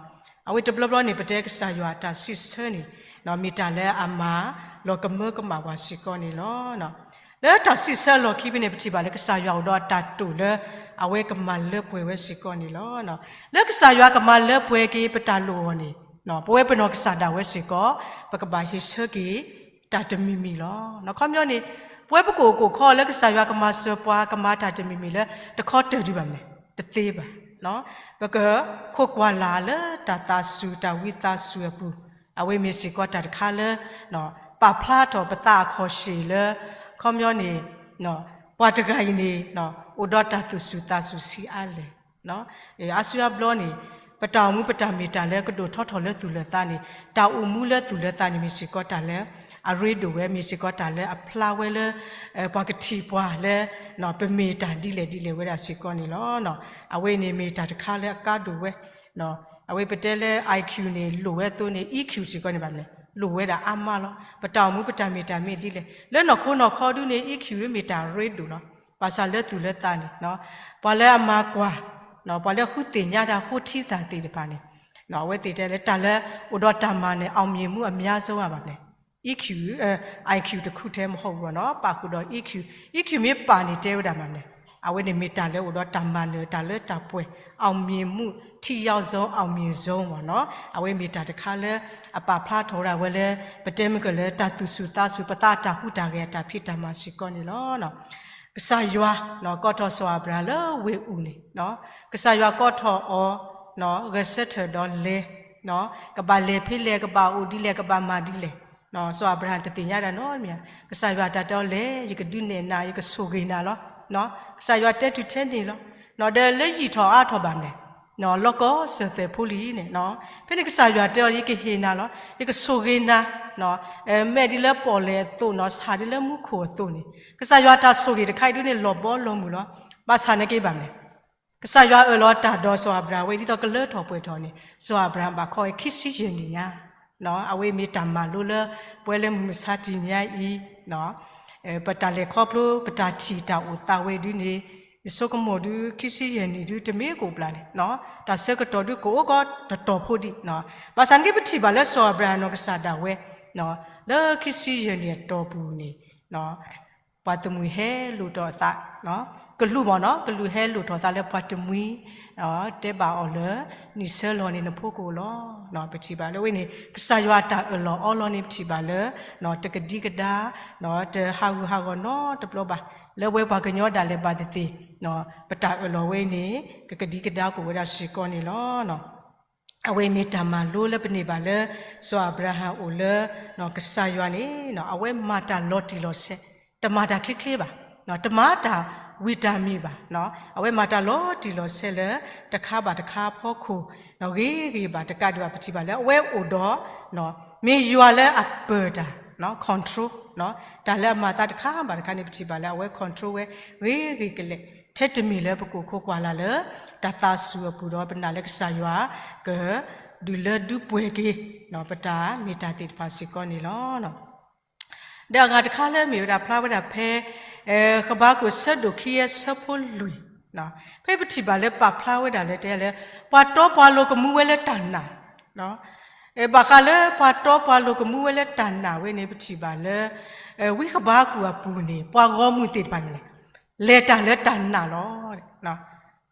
အဝဲတဘျီဘျီန့ၣ် ပတဲကစၢ်ယွၤအတၢ်စံးဆၢန့ၣ် မ့ၢ်တၢ်လၢအမၤလီၤကမၢကမၣ်ပှၤစ့ၢ်ကီးန့ၣ်လီၤ. လၢတၢ်စံးဆၢအလီၢ်ခံဖဲန့ၣ် ပထံၣ်ဘၣ်လၢကစၢ်ယွၤအိၣ်ဒီးအတၢ်တိာ်လၢ အဝဲကမၤလၢပှဲၤဝဲစ့ၢ်ကီးန့ၣ်လီၤ. လၢကစၢ်ယွၤကမၤလၢပှဲၤက့ၤပတၢ်လိၣ်အဂီၢ်န့ၣ် ပဝဲပနီၢ်ကစၢ်ဒၣ်ဝဲစ့ၢ်ကီး ပကဘၣ်ဟ့ၣ်ဆၢက့ၤ တၢ်တမံၤမံၤလီၤ. ခီပညီန့ၣ် ပဝဲပကအိၣ်ကအိၣ်ခီလၢကစၢ်ယွၤကမၤစၢၤပှၤ ကမၤတၢ်တမံၤမံၤလၢ တခီတၢၢ်ဒံးဘၣ်မ့ၢ် တသ့ဘၣ်. ပကခိးကွၢ်လၢ်လၢတၢ်သးစူၤ တၢ်ဝံသးစူၤအပူၤ, အဝဲမ့ၢ်စ့ၢ်ကီးတၢ်တခါလၢ ပာ်ဖျါထီၣ်ပသးအခီၣ်ဆ့ၣ်လၢ ခီပညီန့ၣ် ပှၤတဂၤအံၤန့ၣ် အိၣ်ဒီးတၢ်သူၣ်စူၢ်သးစူၤဆံးအါလဲၣ်. အါစုအါဘျီန့ၣ် ပတၢ်အိၣ်မူပတၢ်မ့ၢ်တၢ်လၢကဒိၣ်ထီၣ်ထီၣ်လၢသူၣ်လၢသးန့ၣ်, တၢ်အိၣ်မူလၢသူၣ်လၢသးန့ၣ် မ့ၢ်စ့ၢ်ကီးတၢ်လၢအရ့ဒိၣ်ဝဲ, မ့ၢ်စ့ၢ်ကီးတၢ်လၢအဖျါဝဲလၢ ပှၤကထံၣ်ပှၤလၢ ပမ့ၢ်တၢ်ဒ်လဲၣ်ဒ်လဲၣ်ဝဲဒၣ်စ့ၢ်ကီးန့ၣ်လီၤ. အဝဲန့ၣ်မ့ၢ်တၢ်တခါလၢအကါဒိၣ်ဝဲ အဝဲပတဲလၢ I Q န့ၣ် လိၣ်ဝဲအသိးန့ၣ် E Q စ့ၢ်ကီးန့ၣ်ဘၣ်မနုၤလဲၣ်, လိၣ်ဝဲဒၣ်အါမးလီၤ. ပတၢ်အိၣ်မူပတၢ်မ့ၢ်တၢ်မ့ၢ်ဒ်လဲၣ်, လၢနီၢ်ခိနီၢ်ခီဒုန့ၣ် E Q မ့ၢ်တၢ်ရ့ဒိၣ်လီၤ. ဘၣ်ဆၣ်လၢသူၣ်လၢသးန့ၣ် ပှၤလၢအမၤကွၢ် ပှၤလၢဃုသ့ၣ်ညါတၢ်ဃိထံသၣ်သ့ၣ်တဖၣ်န့ၣ် အဝဲသ့ၣ်တဲလၢတၢ်လၢအိၣ်ဒီးတၢ်မၤနၢၤ အောင်မြင်မှုအများဆုံး ဘၣ်မနုၤလဲၣ်, E Q, I Q တခုထဲမဟုတ်ဘူးပေါ့နော်, ပာ်ဃုာ်ဒီး E Q, E Q မ့ၢ်ပာ်န့ၣ်တဲဝဲဒၣ်မနုၤလဲၣ်, အဝဲန့ၣ်မ့ၢ်တၢ်လၢအိၣ်ဒီးတၢ်မၤနၢၤ တၢ်လၢတၢ်ပှဲၤ အောင်မြင်မှု ထိရောက်ဆုံး အောင်မြင်ဆုံး ပေါ့နော်, အဝဲမ့ၢ်တၢ်တခါလၢအပာ်ဖျါထီၣ်ဝဲဒၣ်ဝဲလၢ ပတဲမ့ၢ်ကလၢတၢ်သူၣ်ဆူၣ်သးဆူၣ် ပသးအတၢ်ဟူးတၢ်ဂဲၤအတၢ်ဖံးတၢ်မၤစ့ၢ်ကီးန့ၣ်လီၤ. ကစၢ်ယွၤ ကိးထီၣ်စီၤအၤဘြၤဟၣ်လၢဝ့ၢ်အူၣ်န့ၣ်, ကစၢ်ယွၤကိးထီၣ်အီၤ ဂဲၤဆၢထၢၣ်ဒီးလဲၤ, ကဘၣ်လဲၤဖဲလဲၣ် ကဘၣ်အိၣ်ဒ်လဲၣ် ကဘၣ်မၤဒ်လဲၣ်, စီၤအၤဘြၤဟၣ်တသ့ၣ်ညါဒၣ်နီတမံၤ, ကစၢ်ယွၤတၢ်တဲအီၤလဲၤ ယကဒုးနဲၣ်နၤ ယကဆိၣ်ဂ့ၤနၤလီၤ. ကစၢ်ယွၤတဲတုၤထဲန့ၣ်လီၤ. ဒီးလၢယံာ်ထီၣ်အါထီၣ်ဘၣ်မနုၤလဲၣ်, လီၢ်ကီစၢၢ်သွဲၣ်ဖိလံၤန့ၣ်, ဖဲန့ၣ်ကစၢ်ယွၤတဲအီၤ ယကဟ့ၣ်နၤလီၤ, ယကဆိၣ်ဂ့ၤနၤ, မဲာ်ဒ်လၢပီၣ်လဲၣ်အသိးနီၤ, ဆၣ်ဒ်လၢမူခိၣ်အသိးန့ၣ်, ကစၢ်ယွၤတၢ်ဆိၣ်ဂ့ၤတခါအံၤဒုန့ၣ် လီၤဘီလီၤမုၢ်လီၤ. ဘၣ်ဆၣ်နာ်က့ဘၣ်မနုၤလဲၣ်, ကစၢ်ယွၤအၢၣ်လီၤတၢ်ဒီးစီၤအၤဘြၤဟၣ်ဝဲ ဒ်သိးကလၢထီၣ်ပှဲၤထီၣ်န့ၣ်, စီၤအၤဘြၤဟၣ်ဘၣ်ခီဝဲခံဆံယဲၢ်နံၣ်ညါ, အဝဲမ့ၢ်တၢ်မၤလိလၢပဝဲလၢမုၢ်မဆါတနံၤညါအံၤ, ပတၢ်လဲၤခီဖျိ ပတၢ်ထံၣ်တၢ်အိၣ်သးဝဲဒုန့ၣ်, ယဆိကမိၣ်ဒု ခံဆံယဲၢ်နံၣ်ဒု တမ့ၢ်ကအိၣ်ဘျးန့ၣ်, တၢ်ဆၢကတီၢ်ဒုကအိၣ်ကီးတတီၤဖိဒံး, ဘၣ်ဆၣ်နာ်က့ပထံၣ်ဘၣ်လၢစီၤအၤဘြၤဟၣ်နီၢ်ကစၢ်ဒၣ်ဝဲ လၢခံဆံယဲၢ်နံၣ်အတီၢ်ပူၤန့ၣ်, ပှၤတမှံၤဟဲလိၣ်ထီၣ်အသး, ကလူးမ့ၢ်နီၤ, ကလူးဟဲလိၣ်ထီၣ်အသးလၢပှၤတမှံၤ, တဲဘၣ်အီၤလၢ နံၣ်ဆၢလီၤန့ၣ်နဖိကအိၣ်လီၤ. ပထံၣ်ဘၣ်လၢဝဲန့ၣ် ကစၢ်ယွၤအတၢ်အၢၣ်လီၤအီလီၤန့ၣ် ပထံၣ်ဘၣ်လၢ တကဒံကဒါ, တဟးဂူာ်ဟးဂီၤနီတဘျီဘၣ်. လၢဝဲပှၤကညီဒၣ်လဲာ်ဘၣ်သ့ၣ်သ့ၣ်, ပတၢ်အၢၣ်လီၤဝဲန့ၣ် ကကဒံကဒါကအိၣ်ဝဲဒၣ်စ့ၢ်ကီးန့ၣ်လီၤ. အဝဲမ့ၢ်တၢ်မၤလိလၢပန့ၢ်ဘၣ်လၢ စီၤအၤဘြၤဟၣ်အိၣ်လၢ ကစၢ်ယွၤန့ၣ် အဝဲမၤတၢ်လီၤတံၢ်လီၤဆဲး, တမၤတၢ်ချ့ချ့ဘၣ်, တမၤတၢ်ဝံၣ်တၢ်မံၤဘၣ်, အဝဲမၤတၢ်လီၤတံၢ်လီၤဆဲးလၢ တခါဘၣ်တခါအဖီခိၣ်, ဂ့ၤဂ့ၤဘၣ်တကးဒံးဘၣ် ပထံၣ်ဘၣ်လၢအဝဲအိၣ်ဒီး မ့ၢ်ယွၤလၢအပၢၢ်တၢ်, control, တၢ်လၢအမၤအသးတခါဘၣ်တခါန့ၣ် ပထံၣ်ဘၣ်လၢအဝဲ control ဝဲ ဂ့ၤဂ့ၤကလဲာ်, ထဲတမံၤလၢပကအိၣ်ခိးကွၢ်လၢ်လၢ တၢ်သးစူၤအပူၤဒီး ပနာ်လၢကစၢ်ယွၤ ကဒုးလၢဒုးပှဲၤက့ၤ ပတၢ်မ့ၢ်တၢ်သ့ၣ်တဖၣ်စ့ၢ်ကီးန့ၣ်လီၤ. ဒီးအဂၤတခါလၢမ့ၢ်ဝဲဒၣ်ဖျါဝဲဒၣ်ဖဲ ဃဘးကူာ်ဆၢဒိၣ်ခံအဆၢဖိလွံၢ်, ဖဲပထံၣ်ဘၣ်လၢပာ်ဖျါဝဲဒၣ်လၢတဲလၢ ပှၤတီပှၤလိၤကမူဝဲလၢတၢ်နာ်, ဘၣ်ဃးလၢပှၤတီပှၤလိၤကမူဝဲလၢတၢ်နာ်ဝဲန့ၣ် ပထံၣ်ဘၣ်လၢ ဝံဃဘးကူာ်အပူၤန့ၣ် ပှၤဂီၢ်မုၢ်သ့ၣ်တဖၣ်န့ၣ် လဲၤတၢ်လၢတၢ်နာ်လီၤ.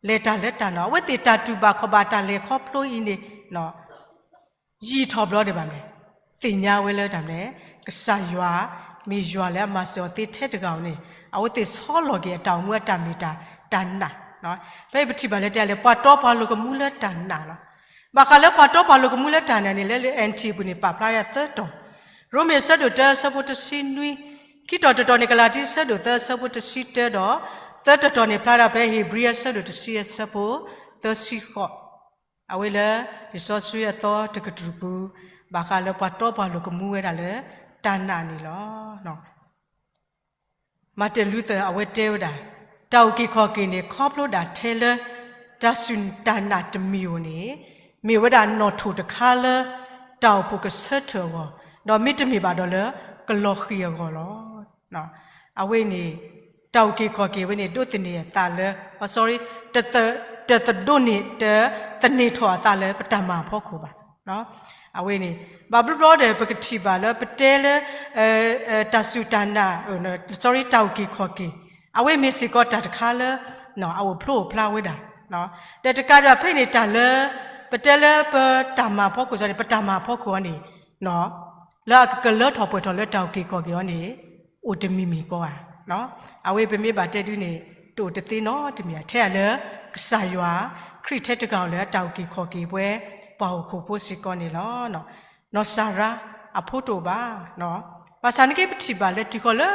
လဲၤတၢ်လၢတၢ်နာ်, အဝဲသ့ၣ်တၢ်တူၢ်ဘၣ်ခီၣ်ဘၣ်တၢ်လဲၤခီဖျိအံၤန့ၣ် ယံာ်ထီၣ်ဘျီဒံးဘၣ်မနုၤလဲၣ်, သ့ၣ်ညါဝဲလၢတၢ်မနုၤလဲၣ်, ကစၢ်ယွၤ မ့ၢ်ယွၤလၢအမၤစၢၤအီၤသ့ထဲတဂၤဧိၤန့ၣ် အဝဲသ့ၣ်ဆီလီၤက့ၤအတၢ်အိၣ်မူအတၢ်မ့ၢ်တၢ် တၢ်နာ်, ဖဲပထံၣ်ဘၣ်လၢတဲလၢ ပှၤတီပှၤလိၤကမူလၢတၢ်နာ်လီၤ. ဘၣ်ဃးလၢပှၤတီပှၤလိၤကမူလၢတၢ်နာ်န့ၣ် လၢလၢ N T အပူၤန့ၣ် ပာ်ဖျါဝဲဒၣ်သၢတီၤ, ရိမ့ၤအဆၢဒိၣ်တၢအဆၢဖိတဆံနွံ, ခံတီၤတတီၤန့ၣ် ကလၤတံအဆၢဒိၣ်သၢအဆၢဖိတဆံတၢဒီး သၢတီၤတတီၤန့ၣ် ဖျါဒၣ်ဖဲဧ့ၤဘြံၤအဆၢဒိၣ်တဆံအဆၢဖိသၢဆံဃိး, အဝဲလၢ လံာ်စီဆှံအသီတကတြူၢ်ပူၤ ဘၣ်ဃးလၢပှၤတီပှၤလိၤကမူဝဲဒၣ်လၢ တၢ်နာ်န့ၣ်လီၤ. Martin Luther အဝဲတဲဝဲဒၣ်, တၢ်အုၣ်က့ၤခီၣ်က့ၤန့ၣ် ခီဖျိဒၣ်ထဲလၢ တၢ်စူၢ်တၢ်နာ်တမံၤဧိၤန့ၣ် မ့ၢ်ဝဲဒၣ်နီၣ်ထိၣ်တခါလၢ တၢ်အိၣ်ဖှိၣ်ကဆၢထၢၣ်အဂီၢ်, ဒီးမ့တမ့ၢ်ဘၣ်ဒီးလၢ ကလီၤဃံၤအဂီၢ်လီၤ. အဝဲန့ၣ် တၢ်အုၣ်က့ၤခီၣ်က့ၤဝဲန့ၣ် ဒိးသန့ၤအသးလၢ, ပ sorry, တသဒိးန့ၢ် တသန့ၤထီၣ်အသးလၢပတၢ်မၤအဖီခိၣ်ဘၣ်. အဝဲန့ၣ် ဘၣ်ဘျီဘျီဒီး ပကထံၣ်ဘၣ်လၢ ပတဲလၢ တၢ်စူၢ်တၢ်နာ်, sorry, တၢ်အုၣ်က့ၤခီၣ်က့ၤ, အဝဲမ့ၢ်စ့ၢ်ကီးတၢ်တခါလၢ အအိၣ်ဖျိအိၣ်ဖျါဝဲဒၣ်, ဒီးတကးဒံးဖဲန့ၣ်တၢ်လၢ ပတဲလၢပတၢ်မၤအဖီခိၣ်န့ၣ် ပတၢ်မၤအဖီခိၣ်အီၤန့ၣ် လၢအကကလၢထီၣ်ပှဲၤထီၣ်လၢတၢ်အုၣ်က့ၤခီၣ်က့ၤအီၤန့ၣ် အိၣ်တမံၤမံၤကီးဧါ. အဝဲပမ့ၢ်ဘၣ်တဲဒုန့ၣ် တအိၣ်တသ့နီတမံၤဧါ, ထဲအလၢ ကစၢ်ယွၤ ခရံာ်ထဲတဂၤဧိၤလၢအတၢ်အုၣ်က့ၤခီၣ်က့ၤပှၤ ပှၤဟီၣ်ခိၣ်ဖိစ့ၢ်ကီးန့ၣ်လီၤ. နီၢ်စၤရါ အဖိတအိၣ်ဘၣ်, ဘၣ်ဆၣ်နာ်က့ပထံၣ်ဘၣ်လၢတုၤဃီၤလၢ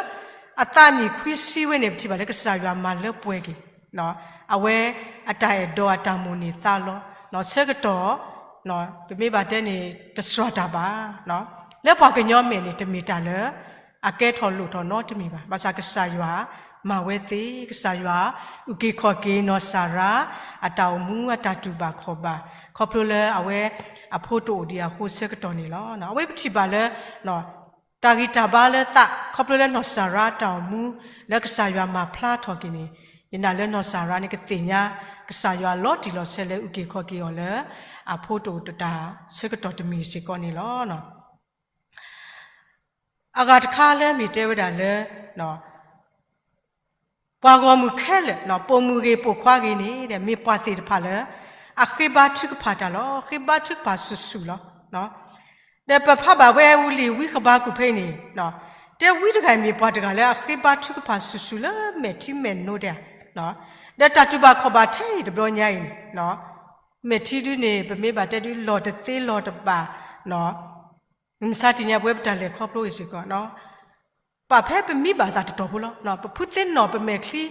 အသးနံၣ်ခွံဆံဝဲန့ၣ် ပထံၣ်ဘၣ်လၢကစၢ်ယွၤမၤလၢပှဲၤက့ၤ အဝဲအတၢ်အဲၣ်ဒိးအတၢ်မိၣ်န့ၢ်သးလီၤ. ဆၢကတီၢ် ပမ့ၢ်ဘၣ်တဲန့ၣ် တစှၤတၢ်ဘၣ်. လၢပှၤကညီမဲာ်န့ၣ် တမ့ၢ်တၢ်လၢ အကဲထီၣ်လိၣ်ထီၣ်နီတမံၤဘၣ်. ဘၣ်ဆၣ်ကစၢ်ယွၤမၤဝဲသ့, ကစၢ်ယွၤအုၣ်က့ၤခီၣ်က့ၤနီၢ်စၤရါ အတၢ်အိၣ်မူအတၢ်တူၢ်ဘၣ်ခီၣ်ဘၣ် ခီဖျိလၢအဝဲအဖိတအိၣ်ဒံးအဃိဆၢကတီၢ်န့ၣ်လီၤ. အဝဲပထံၣ်ဘၣ်လၢ တၢ်ဂံၢ်တၢ်ဘါလၢသး ခီဖျိလၢနီၢ်စၤရါတၢ်အိၣ်မူ လၢကစၢ်ယွၤမၤဖျါထီၣ်က့ၤန့ၣ်, ယနာ်လၢနီၢ်စၤရါန့ၣ် ကသ့ၣ်ညါ ကစၢ်ယွၤလီၤတံၢ်လီၤဆဲးလၢအုၣ်က့ၤခီၣ်က့ၤအီၤလၢ အဖိတအိၣ်တတၢ်ဆၢကတီၢ်တမံၤစ့ၢ်ကီးန့ၣ်လီၤ. အဂၤတခါလၢမ့ၢ်တဲဝဲဒၣ်လၢ ပှၤဂီၢ်မုၢ်ခဲလၢာ် ပိာ်မုၣ်ဂ့ၤပိာ်ခွါဂ့ၤန့ၣ် မ့ၢ်ပှၤသ့ၣ်တဖၣ်လၢ အဃ့ဘါထုကဖၣ်တၢ်လီၤ. ဃ့ဘါထုကဖၣ်ဆူၣ်ဆူၣ်လီၤ. ဒီးပဖးဘၣ်ဝဲဝံၤလံာ်ဝံဃဘးကူာ်ဖဲအံၤန့ၣ်, တဲဝံတဂၤအံၤမ့ၢ်ပှၤတဂၤလၢအဃ့ဘါထုကဖၣ်ဆူၣ်ဆူၣ်လၢမဲာ်ထံမဲာ်နိတဲ, ဒီးတၢ်တူၢ်ဘၣ်ခီၣ်ဘၣ်ထဲအံၤတဘျီညါအံၤန့ၣ် မဲာ်ထံဒုန့ၣ် ပမ့ၢ်ဘၣ်တဲဒုလီၤတသ့လီၤတဘၣ်, မုၢ်မဆါတနံၤညါပဝဲပတၢ်လဲၤခီဖျိအံၤစ့ၢ်ကီး ပာ်ဖဲပမံဘၣ်သးတတီၢ်ဖိလီၤ. ပဖုသ့ၣ်နီၣ်ပမဲာ်ချံ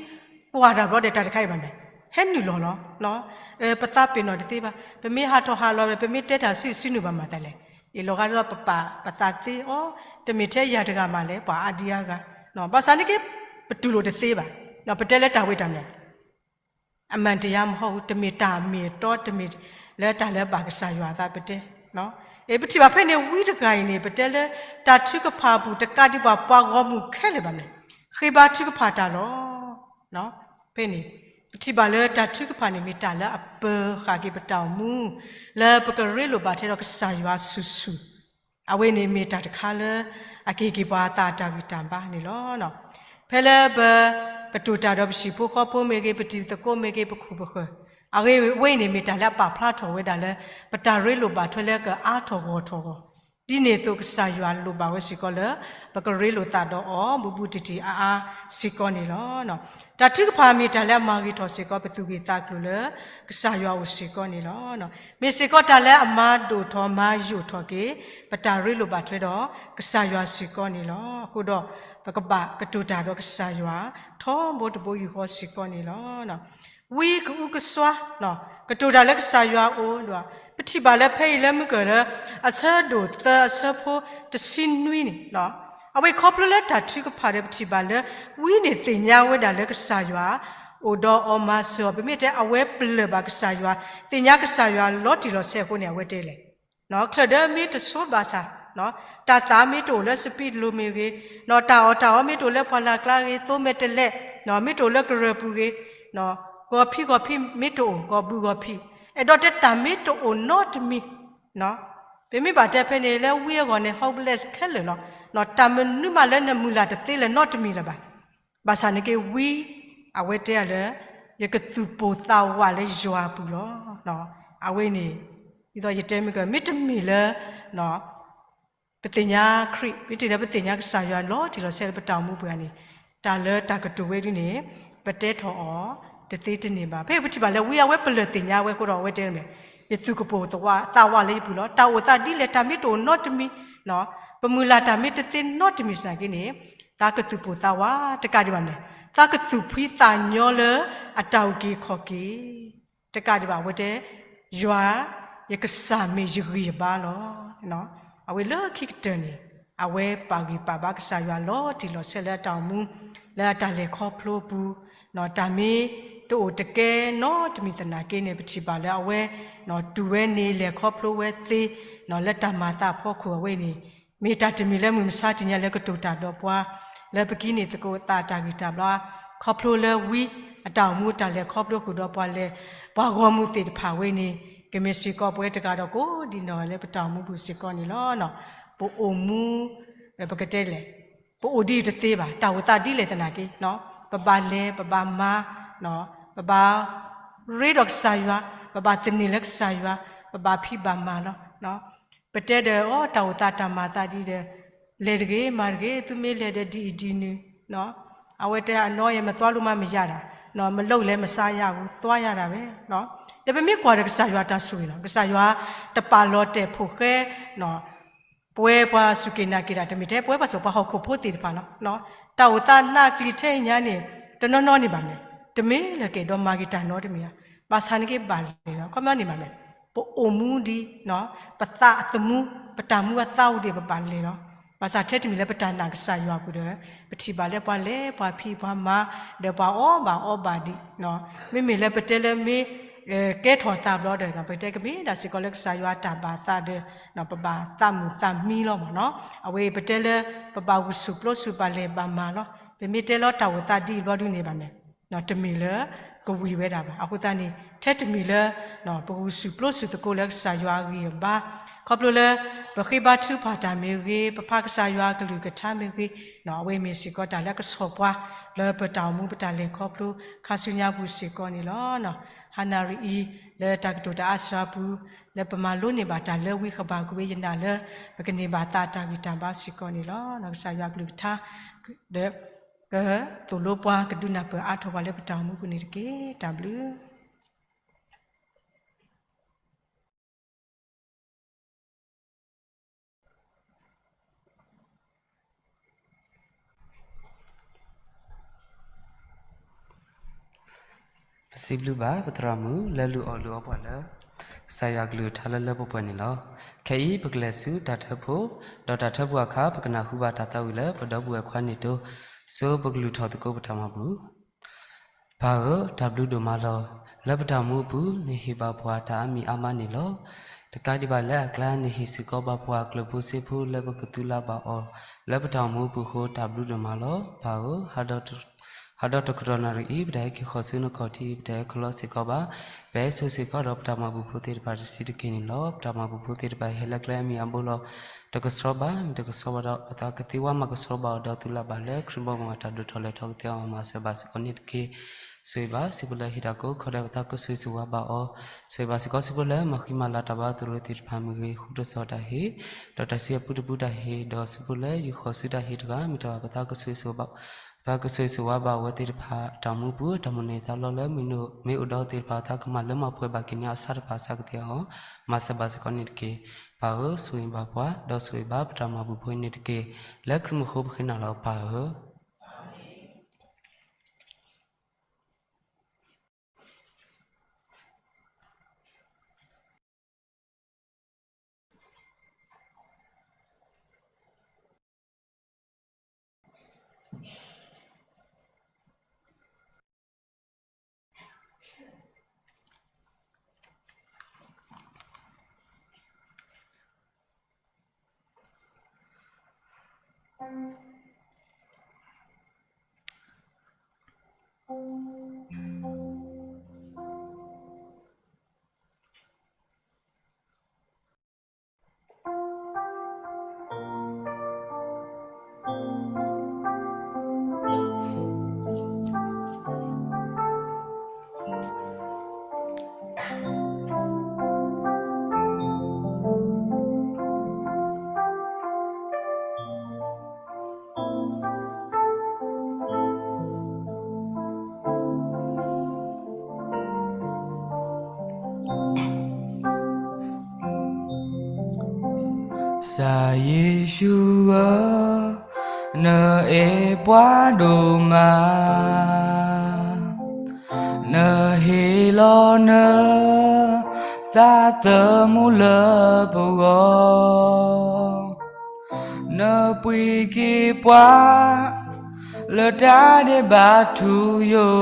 ကွၢ်တၢ်ဘျီဒီးတၢ်တခါအံၤဘၣ်န့ၣ် ဟဲနုာ်လီၤလီၤ. ပသးပ့ၤနီၣ်တသ့ဘၣ်. ပမ့ၢ်ဟးထီၣ်ဟးလီၤဒီး ပမ့ၢ်တဲတၢ်ဆူအံၤဆူနုာ်ဘၣ်မၤသးလဲၣ်. အံၤလီၤဂာ်ဒီးပပာ်ပသးသ့အီၤ, တမ့ၢ်ထဲယၤတဂၤမးလဲၣ် ပှၤအါဒံအါဂၤ, ဘၣ်ဆၣ်န့ၣ်က့ ပတူၢ်လိာ်တသ့ဘၣ်. ပတဲလၢတၢ်ဝဲတၢ်န့ၣ် အမှန်တရားမဟုတ်ဘူး, တမ့ၢ်တၢ်အမ့ၢ်အတီ တမ့ၢ်လၢတၢ်လၢဘၣ်ကစၢ်ယွၤအသးပတဲ, အ့ ပထံၣ်ဘၣ်ဖဲန့ၣ်ဝံတဂၤအံၤန့ၣ် ပတဲလၢတၢ်ထုကဖၣ်အပူၤ တကးဒံးပှၤပှၤဂီၢ်မုၢ်ခဲလၢာ်ဘၣ်န့ၣ် ဃ့ဘါထုကဖၣ်တၢ်လီၤ. ဖဲန့ၣ် ပထံၣ်ဘၣ်လၢတၢ်ထုကဖၣ်န့ၣ်မ့ၢ်တၢ်လၢအပၢၤဃာ်က့ၤပတၢ်အိၣ်မူ လၢပကရ့လိာ်ဘၣ်ထဲဒီးကစၢ်ယွၤဆူၣ်ဆူၣ် အဝဲန့ၣ်မ့ၢ်တၢ်တခါလၢ အက့ၤက့ၤပှၤအသးအတၢ်ဂံၢ်တၢ်ဘါန့ၣ်လီၤ. ဖဲလၢပကတိၤတၢ်ဒီးပဟံၣ်ဖိဃီဖိမ့ၢ်ဂ့ၤ, ပတံၤသကိးမ့ၢ်ဂ့ၤ, ပခိၣ်ပဃၢၤ, အဂ့ၢ်ဝဲအံၤန့ၣ် မ့ၢ်တၢ်လၢအပာ်ဖျါထီၣ်ဝဲဒၣ်လၢ ပတၢ်ရ့လိာ်ဘၣ်ထွဲလၢကအါထီၣ်ဂီၢ်ထီၣ်ဂီၢ်, ဒ်န့ၣ်အသိးကစၢ်ယွၤလိၣ်ဘၣ်ဝဲစ့ၢ်ကီးလၢ ပကရ့လိာ်သးဒီးအီၤ ဘူးဘူးတံၢ်တံၢ်အါအါစ့ၢ်ကီးန့ၣ်လီၤ. တၢ်ထုကဖၣ်မ့ၢ်တၢ်လၢအမၤဂ့ၤထီၣ်စ့ၢ်ကီး ပသူၣ်ဂ့ၤသးကျိၤလၢ ကစၢ်ယွၤအိၣ်စ့ၢ်ကီးန့ၣ်လီၤ. မ့ၢ်စ့ၢ်ကီးတၢ်လၢအမၤဒိၣ်ထီၣ်မၤယိာ်ထီၣ်က့ၤ ပတၢ်ရ့လိာ်ဘၣ်ထွဲဒီး ကစၢ်ယွၤစ့ၢ်ကီးန့ၣ်လီၤ. အဃိဒီး ပကဘၣ်ကတိၤတၢ်ဒီးကစၢ်ယွၤ ထီဘိတဘိယူၢ်ဃီစ့ၢ်ကီးန့ၣ်လီၤ. ဝံကအူကစွါ ကတိၤတၢ်လၢကစၢ်ယွၤအအိၣ်ဒီး ပထံၣ်ဘၣ်လၢဖဲအံၤလၢမုၢ်ကၢၢ်လၢ အဆၢဒိၣ်သၢအဆၢဖိတဆံနွံန့ၣ် အဝဲခီဖျိလၢတၢ်ထုကဖၣ်ဒီးပထံၣ်ဘၣ်လၢ ဝံန့ၣ်သ့ၣ်ညါဝဲဒၣ်လၢကစၢ်ယွၤ အိၣ်ဒီးအီၤမၤစၢၤအီၤ ပမ့ၢ်တဲအဝဲပလၢၢ်ဘၣ်ကစၢ်ယွၤ သ့ၣ်ညါကစၢ်ယွၤလီၤတံၢ်လီၤဆဲးအဃိန့ၣ် အဝဲတဲလဲၣ် ချၢၣ်ဒၢမ့ၢ်တဆိဘၣ်ဆၣ် တၢ်သၣ်မ့ၢ်တအိၣ်လၢစပံးလိၤမ့ၢ်ဂ့ၤ, တၢ်အီၣ်တၢ်အီမ့ၢ်တအိၣ်လၢပှၢ်လၢ်ကျါဂ့ၤ, သိမဲာ်တဲးလဲး မ့ၢ်တအိၣ်လၢကရၢၢ်ပူၤဂ့ၤ, ဂီၤဖံးဂီၤဖံးမ့ၢ်တအိၣ် ဂီၤဘုၣ်ဂီၤဖံး, အဲၣ်ဒိးတဲတၢ်မ့ၢ်တအိၣ်နီတမံၤ, ပမ့ၢ်ဘၣ်တဲဖဲန့ၣ်လၢဝံအဂီၢ်န့ၣ် hopeless ခဲလၢာ်လီၤ. တၢ်မနုၤမးလၢနမုၢ်လၢ်တသ့လၢၤနီတမံၤလၢၤဘၣ်. ဘၣ်ဆၣ်န့ၣ်က့ဝံ အဝဲတဲအလၢ ယကသူၣ်ပိၢ်သးဝးလၢယွၤအပူၤလီၤ. အဝဲန့ၣ် ဒ်သိးယတဲမ့ၢ်က မ့တမ့ၢ်လၢ ပသ့ၣ်ညါခရံာ် မ့တမ့ၢ်လၢပသ့ၣ်ညါကစၢ်ယွၤလီၤတံၢ်လီၤဆဲးလၢပတၢ်အိၣ်မူပူၤန့ၣ် တၢ်လၢတၢ်ကတိၤဝဲဒ်န့ၣ် ပတဲထီၣ်အီၤတသ့တန့ၢ်ဘၣ်. ဖဲပထံၣ်ဘၣ်လၢဝံအဝဲပလၢၢ်သ့ၣ်ညါဝဲအဃိဒီး အဝဲတဲမ့ၢ် ယသူၣ်ကပိၢ်သးဝးလၢယပူၤလီၤ. တၢ်အိၣ်သးဒ်လဲၣ် တၢ်မ့ၢ်တအိၣ်နီတမံၤ ပမုၢ်လၢ်တၢ်မ့ၢ်တသ့နီတမံၤစ့ၢ်ကီးန့ၣ် သးကသူၣ်ပိၢ်သးဝးတကးဒံးဘၣ်န့ၣ် သးကသူၣ်ဖှံသးညီလၢအတၢ်အုၣ်က့ၤခီၣ်က့ၤ တကးဒံးဘၣ် အဝဲတဲ ယွၤ ယကစၢ်မ့ၢ်ယဂံၢ်ယဘါလီၤ. အဝဲလၢခံကတၢၢ်န့ၣ် အဝဲပာ်ဂံၢ်ပာ်ဘါကစၢ်ယွၤလီၤတံၢ်လီၤဆဲးလၢအတၢ်အိၣ်မူ လၢအတၢ်လဲၤခီဖျိအပူၤ တၢ်မ့ၢ်တအိၣ်တကဲနီတမံၤသနာ်က့န့ၣ် ပထံၣ်ဘၣ်လၢအဝဲ တူၢ်ဝဲန့ၣ် လဲၤခီဖျိဝဲသ့ လၢတၢ်မၤသးအဖီခိၣ်အဝဲန့ၣ် မ့ၢ်တၢ်တမံၤလၢမုၢ်မဆါတနံၤညါလၢကတိၤတၢ်ဒီးပှၤ လၢပကံးန့ၢ်သကိးသးတၢ်ဂံၢ်တၢ်ဘါ ခီဖျိလၢဝံအတၢ်အိၣ်မူတၢ်လဲၤခီဖျိဃုာ်ဒီးပှၤလဲၤ ပှၤဂီၢ်မုၢ်သ့ၣ်တဖၣ်ဝဲန့ၣ် ကမ့ၢ်စ့ၢ်ကီးပဝဲတဂၤဒီးကိးဒံးနီၢ်ဂၤလၢပတၢ်အိၣ်မူပူၤစ့ၢ်ကီးန့ၣ်လီၤ. ပအိၣ်မူ ပကတဲလဲၣ် ပအိၣ်ဒ်အံၤတသ့ဘၣ် တၢ်အိၣ်သးဒ်လဲၣ်သနာ်က့ ပဘၣ်လဲၤ ပဘၣ်မၤ ပဘၣ်ရ့ဒီးကစၢ်ယွၤ ပဘၣ်သန့ၤလၢကစၢ်ယွၤ ပဘၣ်ဖံးဘၣ်မၤလီၤ. ပတဲဒီး အိ တၢ်အိၣ်သးတၢ်မၤသးဒ်ဒီး လဲၤတဂ့ၤ မၤတဂ့ၤ သုမ့ၢ်လဲၤဒီးဒ်အံၤဒ်နုၤ အဝဲတဲ အနီၢ်ယဲ မသွားလို့မရတာ မလုပ်လည်းမစားရဘူး သွားရတာပဲ ဒီးပမ့ၢ်ကွၢ်ဒီးကစၢ်ယွၤတၢ်ဆိၣ်ဂ့ၤလီၤ. ကစၢ်ယွၤတပာ်လီၤတဲာ်ဖိၣ်ဃဲ ပဝဲပှၤစူၢ်က့ၤနာ်က့ၤတၢ် တမ့ၢ်ထဲပဝဲပှၤစူၢ် ပှၤဟီၣ်ခိၣ်ဖိသ့ၣ်တဖၣ်လီၤ. တၢ်အိၣ်သးနာ်ကလံၤထဲအံၤညါန့ၣ် တနီၤနီၤန့ၣ်ဘၣ်န့ၣ် တမ့ၢ်လၢကအဲၣ်ဒိးမၤက့ၤတၢ်နီတမံၤဧါ. ဘၣ်ဆၣ်န့ၣ်က့ဘၣ်လဲၤလီၤ ခီပညီန့ၣ်ဘၣ်န့ၣ် ပအိၣ်မူဒံး, ပသးအသမူ, ပတၢ်မူအသးအိၣ်ဒံး ပဘၣ်လဲၤလီၤ. ဘၣ်ဆၣ်ထဲတမံၤလၢပတၢ်နာ်ကစၢ်ယွၤအပူၤဒီး ပထံၣ်ဘၣ်လၢပှၤလဲၤပှၤဖံးပှၤမၤ, ဒီးပှၤအီၣ်ဘၣ်အီဘၣ်ဒံး, မ့မ့ၢ်လၢပတဲလၢမ့ၢ် ကဲထီၣ်သးဘျီဒီး ပတဲကမ့ၢ်ဒၣ်စ့ၢ်ကီးလၢကစၢ်ယွၤအတၢ်ဘၣ်သးဒီး ပဘၣ်သးမုာ်သးမံလီၤမ့ၢ်နီၤ. အဝဲအံၤပတဲလၢ ပဘၣ်ဂုာ်ဆူၣ်ပျိဆူၣ် ဘၣ်လဲၤဘၣ်မၤလီၤ. ပမ့ၢ်တဲလီၤတၢ်အိၣ်သးဒ်အံၤဘျီဒုန့ၣ်ဘၣ်န့ၣ် တမ့ၢ်လၢကဝံၤဝဲဒၣ်ဘၣ်. အဃိသတးန့ၣ် ထဲတမံၤလၢ ပဂုာ်ဆူၣ်ပျိဆူၣ်သကိးလၢကစၢ်ယွၤအဂံၢ်အဘါ, ခီဖျိလၢ ပဃ့ဘါထုကဖၣ်တၢ်မ့ၢ်ဂ့ၤ, ပဖးကစၢ်ယွၤအကလုၢ်ကထါမ့ၢ်ဂ့ၤ, အဝဲမ့ၢ်စ့ၢ်ကီးတၢ်လၢကဆီၣ်ပှၤ လၢပတၢ်အိၣ်မူပတၢ်လဲၤခီဖျိ ခါဆူညါပူၤစ့ၢ်ကီးန့ၣ်လီၤ. ဟါနၣ်ရံၣ်အံၤ လၢတၢ်ကတိၤတၢ်အါစှၤပူၤ လၢပမၤလိန့ၢ်ဘၣ်တၢ်လၢဝံဃဘးကူာ်ဝဲ ယနာ်လၢ ပကန့ၢ်ဘၣ်သးတၢ်ဂံၢ်တၢ်ဘါစ့ၢ်ကီးန့ၣ်လီၤ. ကစၢ်ယွၤအကလုၢ်ကထါ ဒီး ကသိၣ်လိပှၤ ကဒုးနၢ်ပၢၢ်အါထီၣ်ပှၤလၢပတၢ်အိၣ်မူပူၤန့ၣ်တက့ၢ်. တၢ်ဘျုး ပစံးဘျုးဘၣ်ပသရၣ်မုၣ်လၢလုၢ်အီၣ်လုၢ်အီပှၤလၢ ကစၢ်ယွၤကလုၢ်ကထါလၢလၢပှဲၤပှဲၤန့ၣ်လီၤ. ခဲအံၤပကလဲၤဆူတၢ်ထၢဖှိၣ်, ဒီးတၢ်ထၢဖှိၣ်အခါ ပကနၢ်ဟူဘၣ်တၢ်သးဝံၣ်လၢပဒီပုၢ်ဝဲၢ်ခွါန့ၣ်တိၢ်, ဆိပကလုၢ်ထီၣ်သကိးပတၢ်မၤဘူၣ် ပၢ်ဧၢ, တၢ်ဘျုးဒိၣ်မးလီၤ. လၢပတၢ်အိၣ်မူအပူၤ နဟ့ၣ်ဘၣ်ပှၤတၢ်အါမံၤအါမါန့ၣ်လီၤ. တကးဒံးဘၣ်လၢအကျါ နဟ့ၣ်စ့ၢ်ကီးဘၣ်ပှၤကျၢၢ်ဖိစ့ဖိလၢပကသူလၢ်ဘၣ်အီၤ လၢပတၢ်အိၣ်မူအပူၤအဃိ တၢ်ဘျုးဒိၣ်မးလီၤ. ပၢ်ဧၢ, ဟးဒီးတကတီၢ်နၣ်ရံၣ်အံၤ ပတဟဲက့ၤဃီၤဆူနခီၣ်ထံးအံၤ ပတဟဲကလီစ့ၢ်ကီးဘၣ်. ပဟဲဆိၣ်ဂ့ၤစ့ၢ်ကီးဒီးပတၢ်မၤဘူၣ်ဖိသ့ၣ်တဖၣ်တဆံးတက့ၢ်န့ၣ်လီၤ. ပတၢ်မၤဘူၣ်ဖိသ့ၣ်တဖၣ်အံၤ ဟဲလၢကျဲအမံၤအဘိလီၤ. တကဆှီဘၣ်, မ့ၢ်တကဆှီဘၣ်ဒီး ပသးကသ့ဝါမၤကဆှီဘၣ်အီၤဒီးသူလၢ်ဘၣ်လၢခရံာ်ဘီမုၢ်အတၢ်ဒိၣ်ထီၣ်လဲၤထီၣ်ကသ့အဂီၢ် မၤစၢၤဘၣ်စ့ၢ်ကီးန့ၣ်တက့ၢ်. ဆိၣ်ဂ့ၤဘၣ်စံးဖိလၢဟ့ၣ်တၢ်ကိးခီဒီး ပသးကဆိၣ်ဂ့ၤဆိၣ်ဝါဘၣ်အီၤ, ဆိၣ်ဂ့ၤဘၣ်စ့ၢ်ကီးစံးဖိလၢမၤဃံမၤလၤတၢ်ဘါသရိာ်သ့ၣ်တဖၣ်မ့ၢ်ဂ့ၤ, ဃူတစီၤတၢ်ဟ့ၣ်, ဒီးတၢ်စံးအပူတပူတၢ်ဟ့ၣ်, ဒီးစံးဖိလၢယဃီၤဆူတၢ်ဟ့ၣ်တဂၤ မ့ၢ်တၢ်ဘၣ်ပသးကဆိၣ်ဂ့ၤဆိၣ်ဝါဘၣ်, ပသးကဆိၣ်ဂ့ၤဆိၣ်ဝါဘၣ်အဝဲသ့ၣ်တဖၣ်အတၢ်အိၣ်မူပူၤ တၢ်မိၣ်န့ၢ်သးလီလၢမ့ၢ်အိၣ်ဒီးသ့ၣ်တဖၣ် ပသးကမၤလၢမၤပှဲၤဘၣ်က့ၤန့ၢ်အဆၣ်တဖၣ်အဆၣ်ကသ့အဂီၢ် မၤစၢၤဘၣ်စ့ၢ်ကီးန့ၣ်တက့ၢ်. ပၢ်ဧၢ, ဆိၣ်ဂ့ၤဘၣ်ပှၤ, ဒီးဆိၣ်ဂ့ၤဘၣ်ပတၢ်မၤဘူၣ်ဖိအံၤန့ၣ်တက့ၢ်. လၢခရံာ်မံၤအဃိပဃ့နၤလီၤပၢ်ဧၢ. ကစၢ်ယ့ၣ်ၡူးဧၢ, နအဲၣ်ပှၤဒိၣ်မး, နဟ့ၣ်လီၤနသးသမူလၢပဂီၢ်, နပှ့ၤက့ၤပှၤ လၢတၢ်ဒဲးဘးထူယိာ